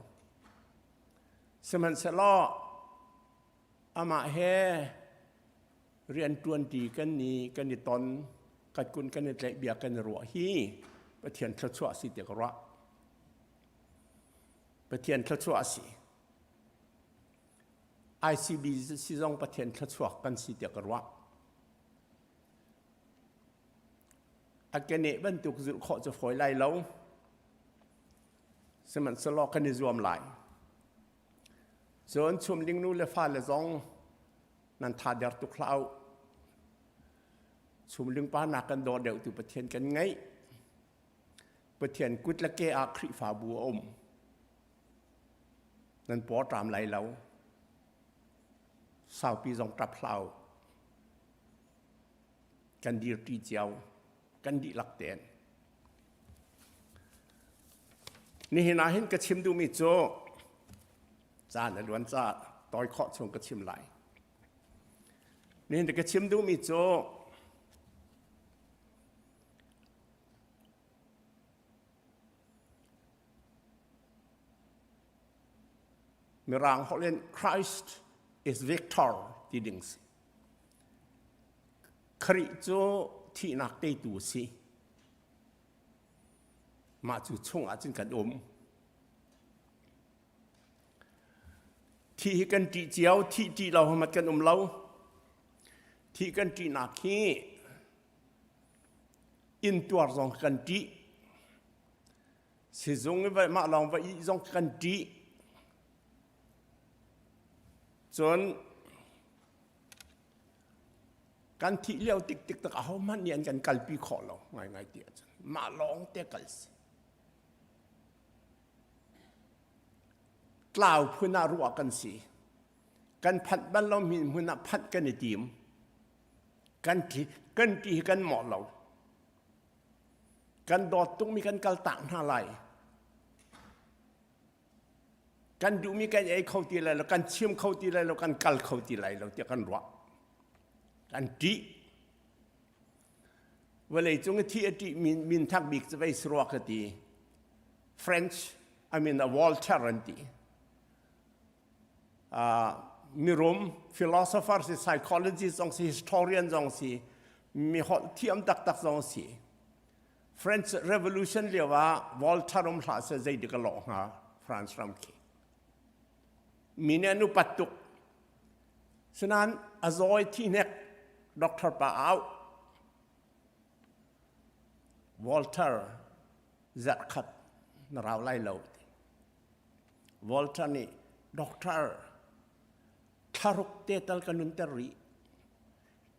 Sihmanhsehlaw amah he rianṭuanṭi kan ni kan i ton kan kun kan i tlaih bia kan i ruah hi Pathian thluachuah a si ti ka ruah. Pathian thluachuah a si. ICB si zong Pathian thluachuak kan si tiah ka ruah. A keneh bantuk zulh khawh cu fawi lai lo. Sihmanhsehlaw kan i zuam lai. Cun chumling nu le fale zong. Nan tha der tuk hlah u. Chumling pa nak kan daw deuh tu Pathian kan ngeih. Pathian kut le ke ah Khrihfabu a um. Nan paw ṭam lai lo. Saupi zong ṭap hlah u. Kan dirṭi cio. Kan dihlak tein. Nihin ah hin ka chim duhmi cu caan a luan caah tawi khawh chung ka chim lai. Nihin ka chim duhmi cu Mirang holh in Christ is victor ti ding si. Khrih cu thihnak teitu a si. Mah cu chungah cun kan um. Thih hi kan ṭih cio, thih ṭih lo hamat kan um lo. Thih kan ṭihnak hi intuar zong kan ṭih. Sizung i mah lawng va ih zong kan ṭih. Cun kan thih lio tik tik tak ahohmanh nih an kan kalpi khawh lo ngaingai ti ahcun mah lawng te kal si. Tlau phun ah ruah kan si. Kan phanh bal lo mi hmun ah phanh kan i tim. Kan thi kan ti hi kan mawh lo. Kan dawt tukmi kan kal tak hna lai. Kan duhmi kan ei kho ti lai lo, kan chim kho ti lai lo, kan kal kho ti lai lo tiah kan ruah. Kan ṭih. Vawlei cung i thi a ṭih min min thak bik cu vei sarua ka ti. French, I mean a Voltaire an ti. Uh, mirum philosopher si psychologist zong si historian zong si mi holh thiam taktak zong si French Revolution lio ah Voltaire um hlah seh zei dik a lawh hnga France ram khi. Mi nih an upat tuk. Sinain a zawi thi hnek doctor pa au. Voltaire zarh khat na rau lai lo ti. Voltaire nih doctor thlaruk te tal ka nunter rih.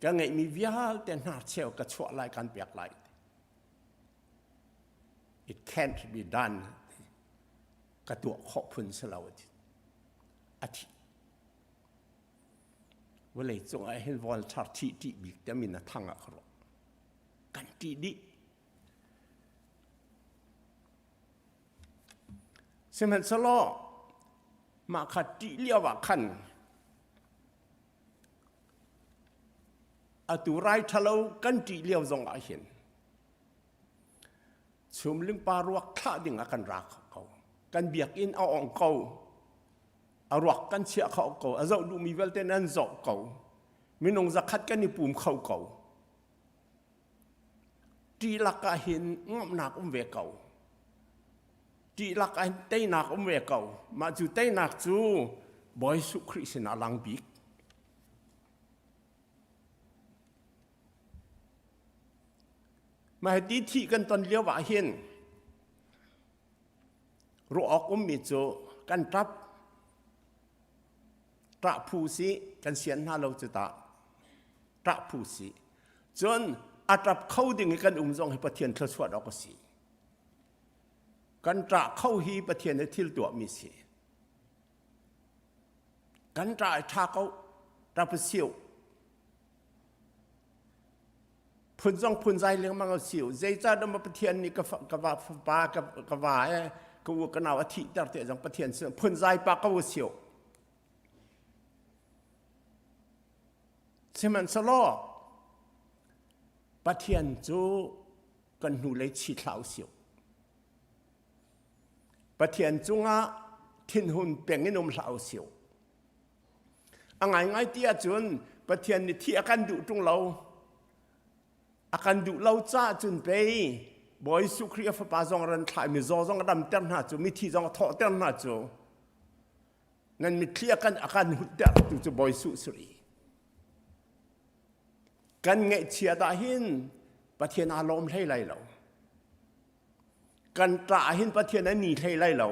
Ka ngeihmi vialte hnarcheu ka chuah lai kan pek lai. It can't be done. Ka tuah khawh phun si lo a thi. Vawlei cung ah hin Voltaire thih ṭih bik te min a thang ah ka ruah. Kan ṭih dih. Sihmanhsehlaw mah kha ṭih lio ah khan Atu rai ṭhalo kan ṭih lio zong ah hin chumlingpa ruak thlah ding ah kan ra kho ko. Kan biakinn a ong ko. A ruak kan chiah kho ko. A zoh duhmi vialte nan zoh ko. Minung zakhat kan i pum kho ko. Ṭih lak ah hin ngamhnak um ve ko. Ṭih lak ah hin teinak um ve ko. Mah cu teinak cu Bawi Jesuh Khrih sinah lang bik. Mah ti thih kan ton lio ah hin ruah awk ummi cu kan ṭap ṭah phu si kan sian hna lo cu ta ṭah phu si cun a ṭap kho ding i kan um zong hi Pathian thluachuah awk a si kan ṭah kho hi Pathian he thil tuahmi si Kan ṭa i ṭha ko, ṭap a siu. Phun zong phun zai lengmang a siu. Zeicahdah maw Pathian nih ka ka va fapa ka ka va e ka u ka nau a thihter te zong Pathian sin phun zai pa ko a siu. Sihmanhsehlaw Pathian cu kan hnulei chi thlah u siu. Pathian cungah thinhun peng in um hlah u sih. A ngaingai ti ahcun Pathian nih thih a kan duh ṭung lo. A kan duh lo caah cun pei Bawi Jesuh Khrih a fapa zong ran thlah i mizaw zong a damter hna cu, mithi zong a thawhter hna cu, nan mitthli a kan a kan hutter tu cu Bawi Jesuh suri. Kan ngaihchiat ah hin Pathian aa lawm hlei lai lo. Kan ṭah hin Pathian a ni hlei lai lo.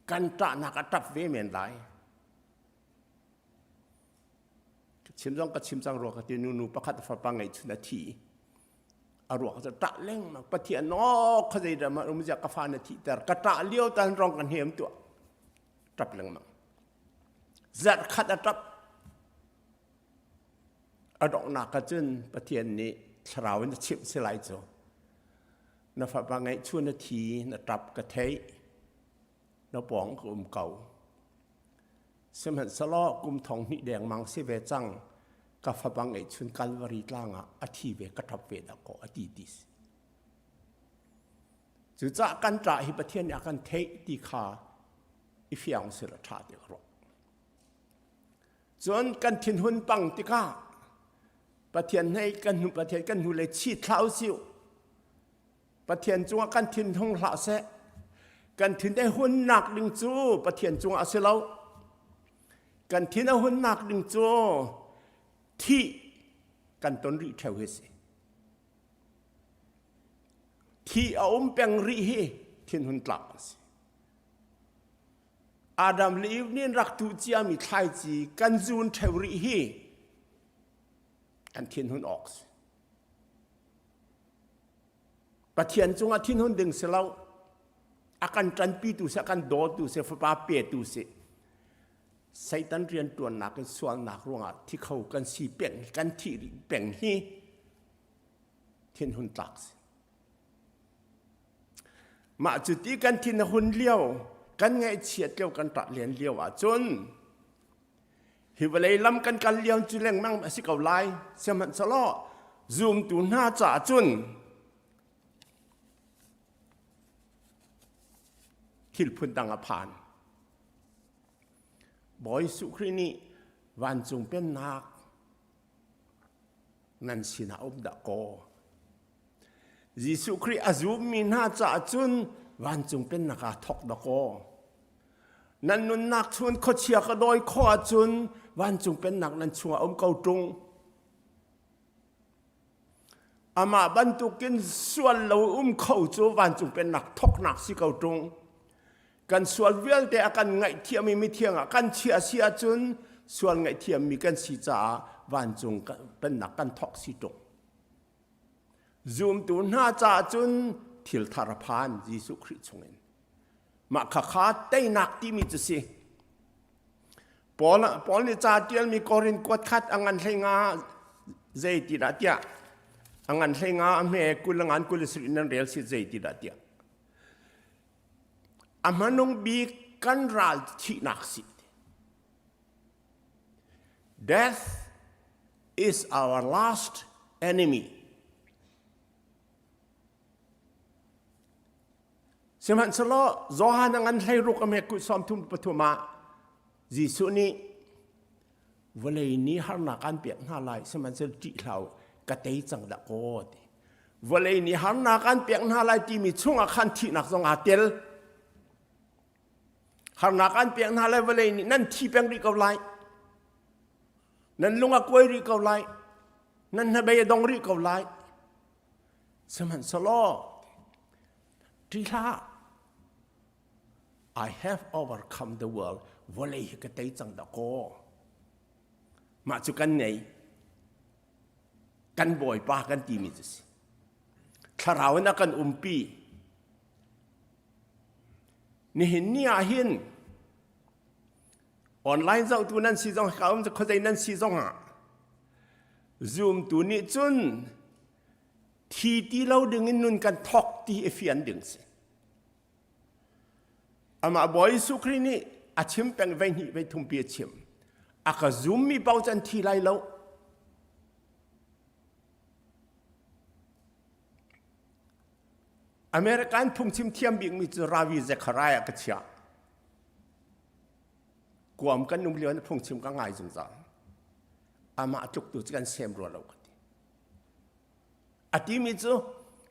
Kan ṭahnak a ṭap ve men lai. Chim zong ka chim cang rua ka ti nu nu pakhat fapa ngeihchun a thi. A ruak cu ṭah lengmang Pathian aw khuazei dah ma um zia ka fa na thihter ka ṭah lio tan rong ka hnem tuah ṭap lengmang. Zarh khat a ṭap. A donghnak ah cun Pathian nih thlarau in a chimh si lai cu. Na fapa ngeihchun na thi na ṭap ka theih na pawng ka um ko. Sihmanhsehlaw kum thong hnih dengmang si ve cang ka fapa ngeihchun Kalvari tlang ah a thi ve ka ṭap ve dah kaw a ti ti si. Cucaah kan ṭah hi Pathian nih a kan theih ti kha i fiang sila ṭha ti ka ruah. Cun kan thinhun pang tikah Pathian hei kan hnu Pathian kan hnu le chi thlah usih. Pathian cungah kan thin hung hlah seh. Kan thin a hunnak ding cu Pathian cungah a si lo. Kan thin a hunnak ding cu thih kan ton rih ṭheo hi si. Thih a um peng rih hi thinhun tlak a si. Adam le Eve nih rak tuh ciami thlaici kan zun ṭheo rih hi kan thinhun awk si. Pathian cungah thinhun ding si lo. A kan ṭanpitu si, a kan dawtu si, fapa petu si. Satan rianṭuannak in sualnak ruangah thi kho kan si peng, kan thih rih peng hi thinhun tlak si. Mah cu ti kan thin a hun lio, kan ngaihchiat lio, kan ṭah len lio ahcun Hi vawlei lam kan kal lio cu lengmang a si ko lai. Sihmanhsehlaw zumtu hna caah cun thil phun dang a phan. Bawi Jesuh Khrih nih vancung pennak nan sinah um dah kaw. Jesuh Khrih a zummi hna caah cun vancung pennak aa thawk dah kaw. Nan nunnak chun khuachia ka dawi khawh ahcun vancung pennak nan chungah um ko ṭung. Amah bantukin sual lo um kho cu vancung pennak thawknak si ko ṭung. Kan sual vialte a kan ngaihthiam i mithiang ah kan chia si ahcun sual ngaihthiammi kan si caah vancung pennak kan thawk si ṭung. Zumtu hna caah cun thil thar a phan Jesuh Khrih chungin. Mah khakha teinak timi cu si. Paul, Paul nih ca tialmi Korin kuat khat a ngan hlei nga zei ti dah tiah a ngan hlei nga a hme kul a ngan kul sri nan rel si zei ti dah tiah a hmanung bik kan ral thihnak si Death is our last enemy. Sihmanhsehlaw Johan a ngan 16 a hme 33 ah Jesuh nih vawlei nih harnak an pek hna lai sihmanhsehlaw ṭih hlah u ka tei cang dah kaw ti. Vawlei nih harnak an pek hna lai timi chungah khan thihnak zong aa tel. Harnak an pek hna lai vawlei nih nan thi peng rih ko lai. Nan lung a kuai rih ko lai. Nan hnabei a dong rih ko lai. Sihmanhsehlaw ṭih hlah. I have overcome the world. Vawlei hi ka tei cang dah kaw. Mah cu kan ngei. Kan Bawipa kan timi cu si. Thlarau in a kan umpi. Nihin ni ah hin online zohtu nan si zong ka um khuazei nan si zong ah zumtu nih cun thi ti lo ding in nun kan thok ti i fian ding si. Amah Bawi Jesuh Khrih nih a chim peng vei hnih vei thumpi a chim. A ka zummi paoh cu an thi lai lo. American phungchim thiam bikmi cu Ravi Zechariah ka chiah. Guam kan um lio in phungchim ka ngai zungzal. Amah tluk tu cu kan sem rua lo ka ti. A timi cu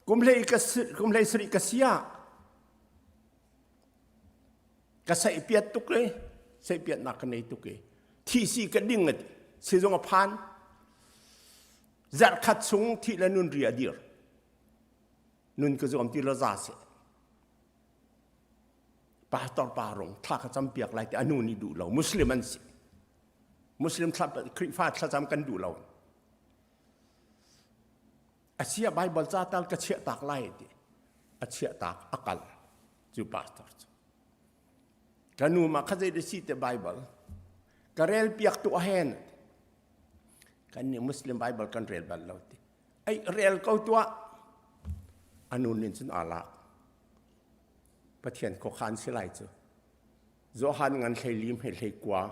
kum hlei sarih ka si ah ka saihpiat tuk le saihpiatnak ka nei tuk i thisi ka ding a ti. Sizung a phan. Zarh khat chung thih le nun ri a dir. Nun ka zuam ti lo za seh. Pastor pa rung thla ka cam piak lai ti a nu nih duh lo. Muslim an si. Muslim thla Khrihfa thlacam kan duh lo. A sia Bible ca tal ka chiah tak lai ti. A chiah tak a kal cu pastor cu. Ka nu ma kha zei de si te Bible ka rel piak tu ahen. Kan nih Muslim Bible kan rel bal lo ti. Ai rel ko tuah. Anu nin cun ala. Pathian khuakhan si lai cu. Johan ngan hlei lim he hlei kua.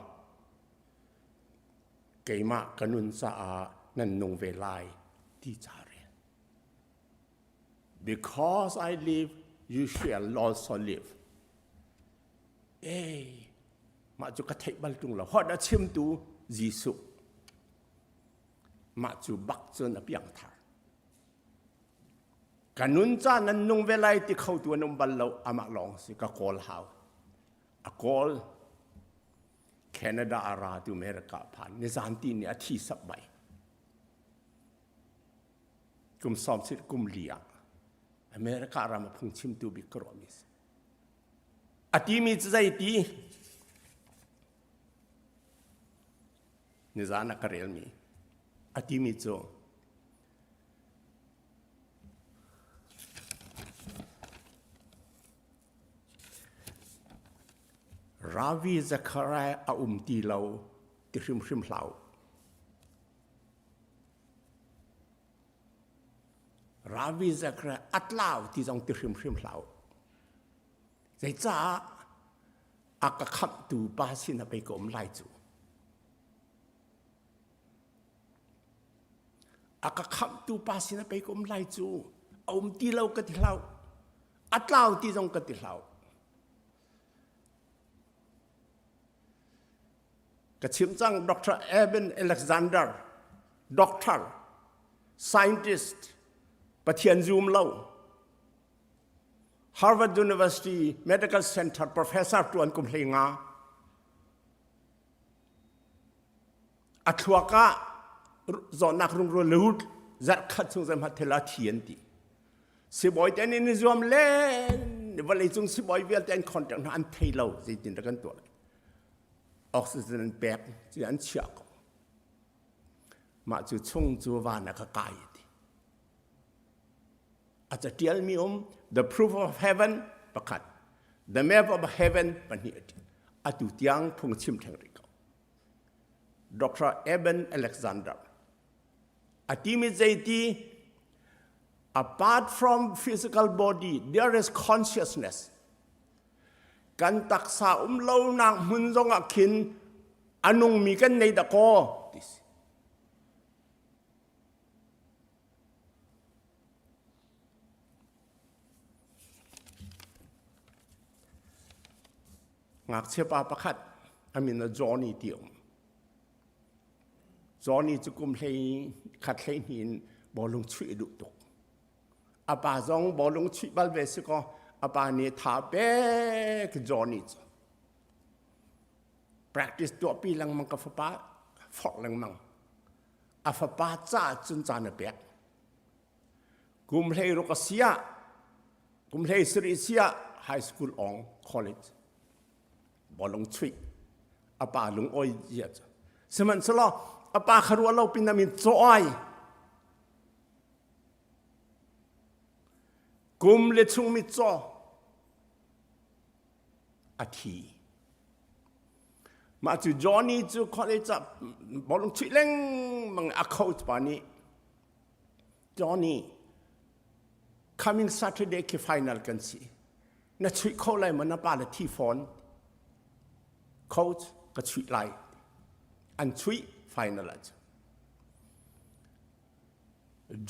Keimah ka nun caah nan nung ve lai ti ca rel. Because I live, you shall also live. Eh, mah cu ka theih bal tung lo. Hot a chimtu Jesuh. Mah cu bak cun a piang thar. Ka nun ca nan nung ve lai ti kho tu an um bal lo amah lawng si ka kawl hau. A kawl Canada a ra tu America phan nizan ti ni a thi sap bai. Kum som sit kum li ah America ram a phungchimtu bik ka ruahmi si. A timi cu zei ti? Nizan a ka relmi. A timi cu Ravi Zachariah a um ti lo ti hrimhrim hlah u. Ravi Zachariah a tlau ti zong ti hrimhrim hlah u. Zeicah a ka khamhtu pa sin ah pei ka um lai cu. A ka khamhtu pa sin ah pei ka um lai cu. A um ti lo ka ti hlah. A tlau ti zong ka ti hlah. Ka chim cang Dr. Evan Alexander, doctor, scientist, Pathian zum lo, Harvard University Medical Center professor tuan kum hlei nga. A thluak ah zawtnak rungrul lut zarh khat chung zem thil a thi an ti. Sibawi te nih ni zuam len vawlei cung sibawi vialte an contact hna an thei lo zeitin dah kan tuah lai. Oxygen an pek ci an chiah ko. Mah cu chung cu van a ka kai ti. A catialmi um The Proof of Heaven pakhat, The Map of Heaven pahnih a ṭial. Atu tiang phungchim theng rih ko. Dr. Eben Alexander a timi zeiti apart from physical body there is consciousness kan taksa um lonak hmun zong ah khin a nungmi kan nei da kaw ti si Ngakchia pa pakhat a min ah Johnny ti um. Johnny cu kum hlei khat hlei hnih in bawlung chuih a duh tuk. A pa zong bawlung chuih bal ve si kaw a pa nih tha pek Johnny cu. Practice tuahpi lengmang ka fapa forh lengmang. A fapa caah cun caan a pek. Kum 16 a si ah, kum 17 si ah high school ong college bawlung chuih a pa lung oi zia cu. Sihmanhsehlaw a pa kha ruah lo pin amin caw Kum le chung mi caw a thi. Mah cu Johnny cu college ah bawlung chuih lengmang a coach pa nih Johnny coming Saturday khi final kan si. Na chuih kho lai maw na pa le thi fawn. Coach ka chuih lai. An chuih final ah cu.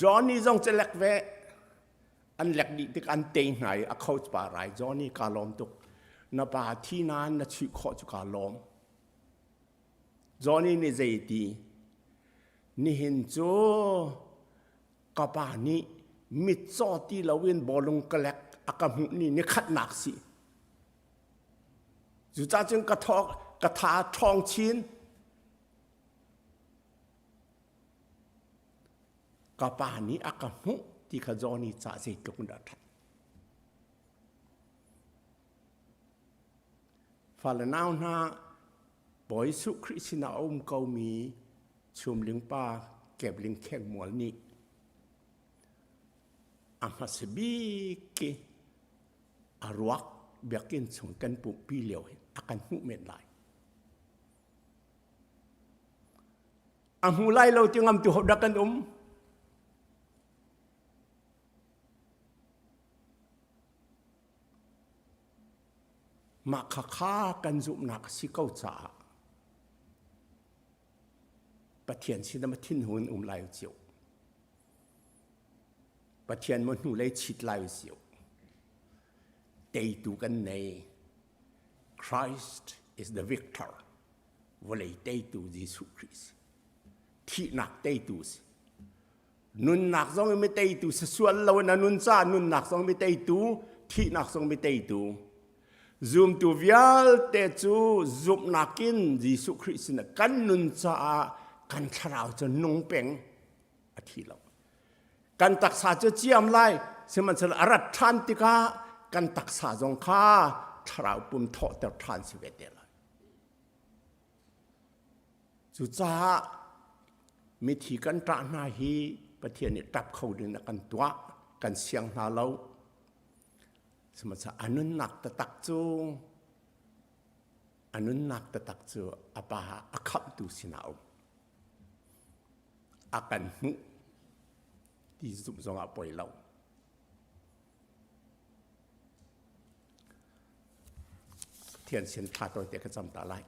Johnny zong cu lek ve. An lek dih tik an tei hna i a coach pa rai Johnny ka lawm tuk. Na pa thi nain na chuih khawh cu ka lawm. Johnny nih zei ti? Nihin cu ka pa nih mitcaw ti loin bawlung ka lek a ka hmuh ni ni khatnak si. Cucah cun ka thawk ka tha ṭhawng chin. Ka pa nih a ka hmuh ti kha Johnny ca zeitluk in dah ṭhat. Fale nau hna. Bawi Jesuh Khrih sinah a um komi Chumling pa Kepling Khengmual nih a hmasa bik i a ruak biakinn chung kan pumhpi lio hin a kan hmuh men lai. A hmu lai lo ti ngam tu ho dah kan um? Mah khakha kan zumhnak a si ko caah Pathian sin ah thinhun um lai cio. Pathian mo hnu lei chit lai cio. Teitu kan nei. Christ is the victor. Vawlei teitu Jesuh Khrih si. Thihnak teitu si. Nunnak zong mi teitu si sual lo na nun ca nunnak zong mi teitu, thihnak zong mi teitu. Zumtu vialte cu zumhnak in Jesuh Khrih sinah kan nun caah kan thlarau cu nung peng a thi lo. Kan taksa cu ciam lai, sihmanhsehlaw a rat ṭhan tikah kan taksa zong kha thlarau pum thawhter ṭhan si ve te lai. Cucaah mithi kan ṭah hna hi Pathian nih ṭap kho ding a kan tuah, kan siang hna lo. Sihmanhsehlaw a nunnak taktak cu a nunnak taktak cu a pa a khamhtu sinah a um. A kan hmuh ti zumh zongah poi lo. Thian sin thla tawite ka cam ta lai.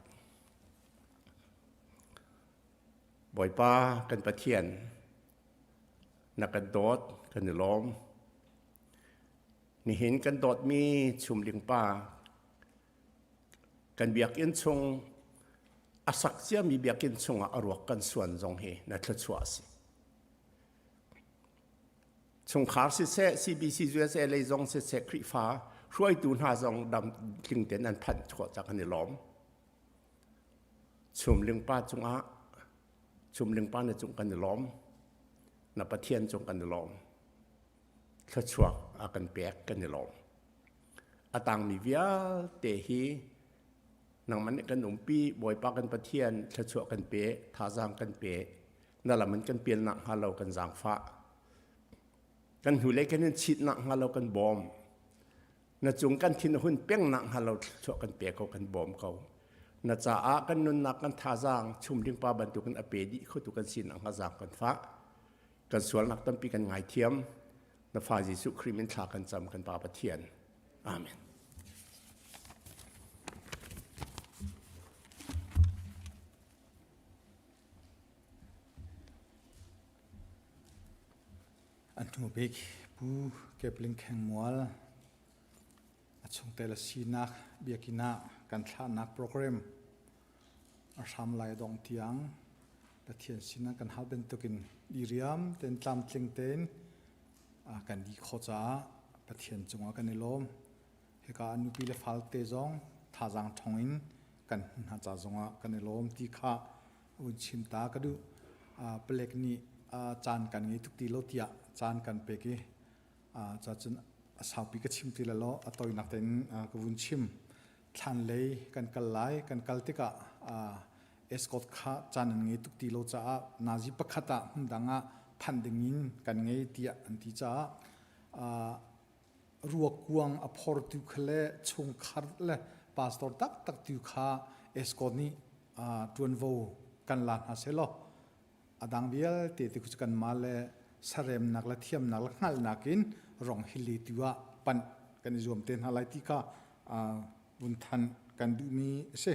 Bawipa kan Pathian, na kan dawt, kan i lawm. Nihin kan dawtmi Chumling pa, kan biakinn chung a sak ciami biakinn chungah a ruak kan suan zong hi na thluachuah a si. Chungkhar siseh, CBC USA lei zong siseh, Khrihfa hruaitu hna zong dam tling tein an phanh khawh cang kan i lawm. Chumling pa cungah Chumling pa na cung kan i lawm. Na Pathian cung kan i lawm. Thluachuak a kan pek kan i lawm. A tangmi vialte hi nangmah nih kan umpi, Bawipa kan Pathian thluachuah kan pe, thazaang kan pe, na lam in kan pial nak hnga lo kan zaangfah. Kan hnulei kan in chit nak hnga lo kan bawm. Na cung kan thin a hun peng nak hnga lo thluachuah kan pe ko, kan bawm ko. Na caah kan nunnak kan thazaang chumding pa bantukin a pe dih khotu kan sinak hnga zaang kan fah. Kan sualnak tampi kan ngaithiam. Na fa Jesuh Khrih min thla kan cam kan Pa Pathian. Amen. An hnu bik Pu Kepling Khengmual a chungtel a sinak biakinn ah kan thlahnak program a hram lai dong tiang Pathian sinah kan hal bantukin diriam ten tlamtling tein kan di kho caah Pathian cungah kan i lawm. Hika an nupi le falte zong thazaang ṭhawng in kan hna ca zongah kan i lawm ti kha un chim ta ka duh. Palek nih caan kan ngei tuk ti lo tiah caan kan pek i cacun a saupi ka chim ti le lo a toinak tein ka vun chim. Thlan lei kan kal lai kan kal tikah escort kha caan an ngei tuk ti lo caah nazi pakhat ah hmundang ah phanh ding in kan ngei tiah an ti caah ruakkuang a phortu kha le chungkhar le pastor taktak tu kha escort nih ṭuanvo kan la hna selaw a dang vialte ti cu kanmah le saremnak le thiamnak le hngalhnak in rong hili tu ah panh kan i zuam te hna lai ti kha vun than kan duhmi a si.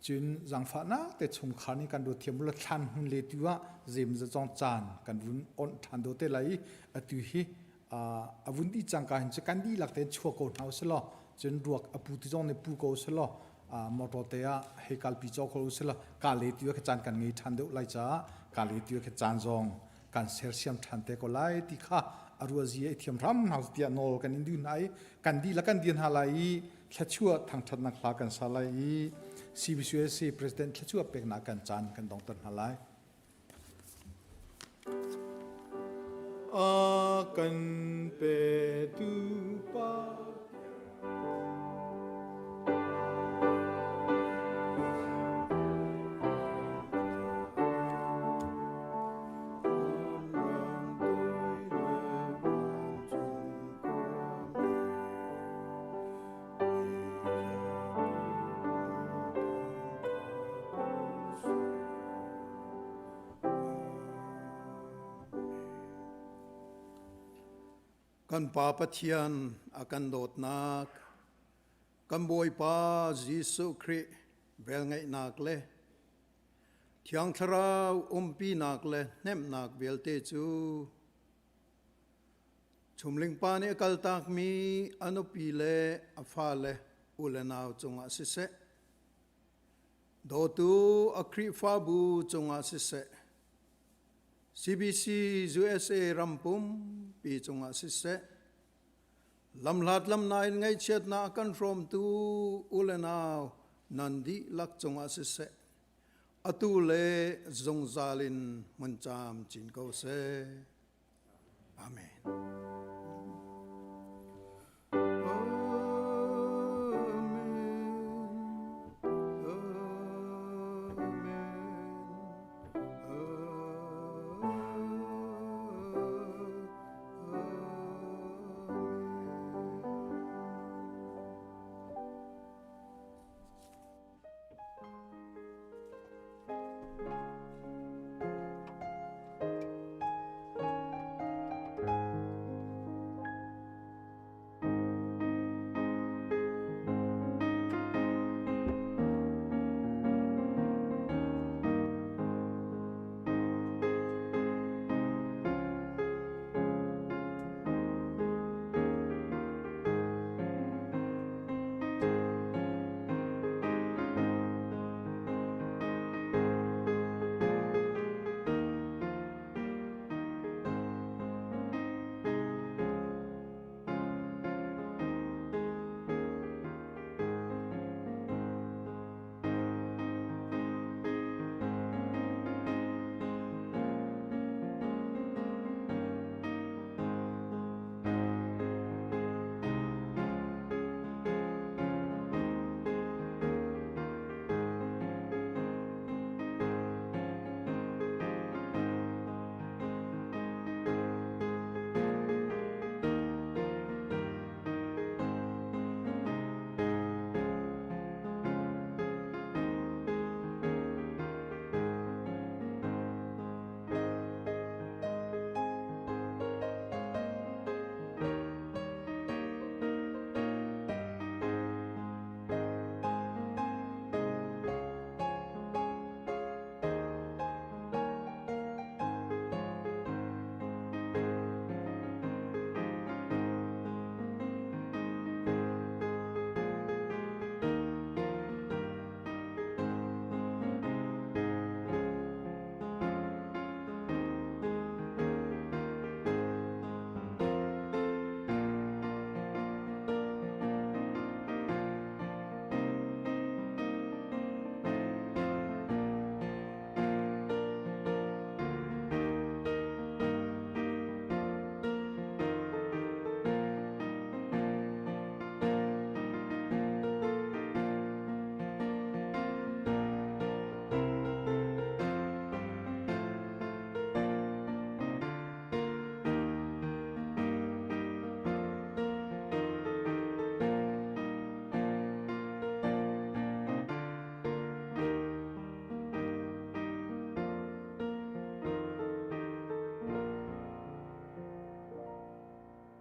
Cun zaangfahnak te chungkhar nih kan ruat thiam la thlan hun le tu ah zem zong caan kan vun onh ṭhan do te lai i atu hi a vun dih cangka hin cu kan dihlak tein chuak ko hna usih cun ruak a pu ti zong nih pu ko usih law motor te ah hei kalpi cawk ko usih law ka le tu ah caan kan ngei ṭhan deuh lai caah ka le tu ah caan zong kan sersiam ṭhan te ko lai ti kha a ruazi i thiam hram hna tiah nawl kan in duh hna i kan dihlak kan dir hna lai i thluachuah thangṭhatnak hla kan sa lai i CBCUSA President thluachuah peknak kan caan kan dongter hna lai. A kan petu pa. Kan Pa Pathian a kan dawtnak, kan Bawipa Jesuh Khrih velngeihnak le Thiang Thlarau umpinak le hnemhnak vialte cu Chumling pa nih a kaltakmi a nupi le a fale u le nau cungah siseh, dawtu a Khrihfabu cungah siseh, CBC USA ram pumpi cungah siseh, lamhlat lamnai in ngaihchiatnak kan hrawmtu u le nau nan dihlak cungah siseh, atu le zungzal in hmun caam cin ko seh. Amen.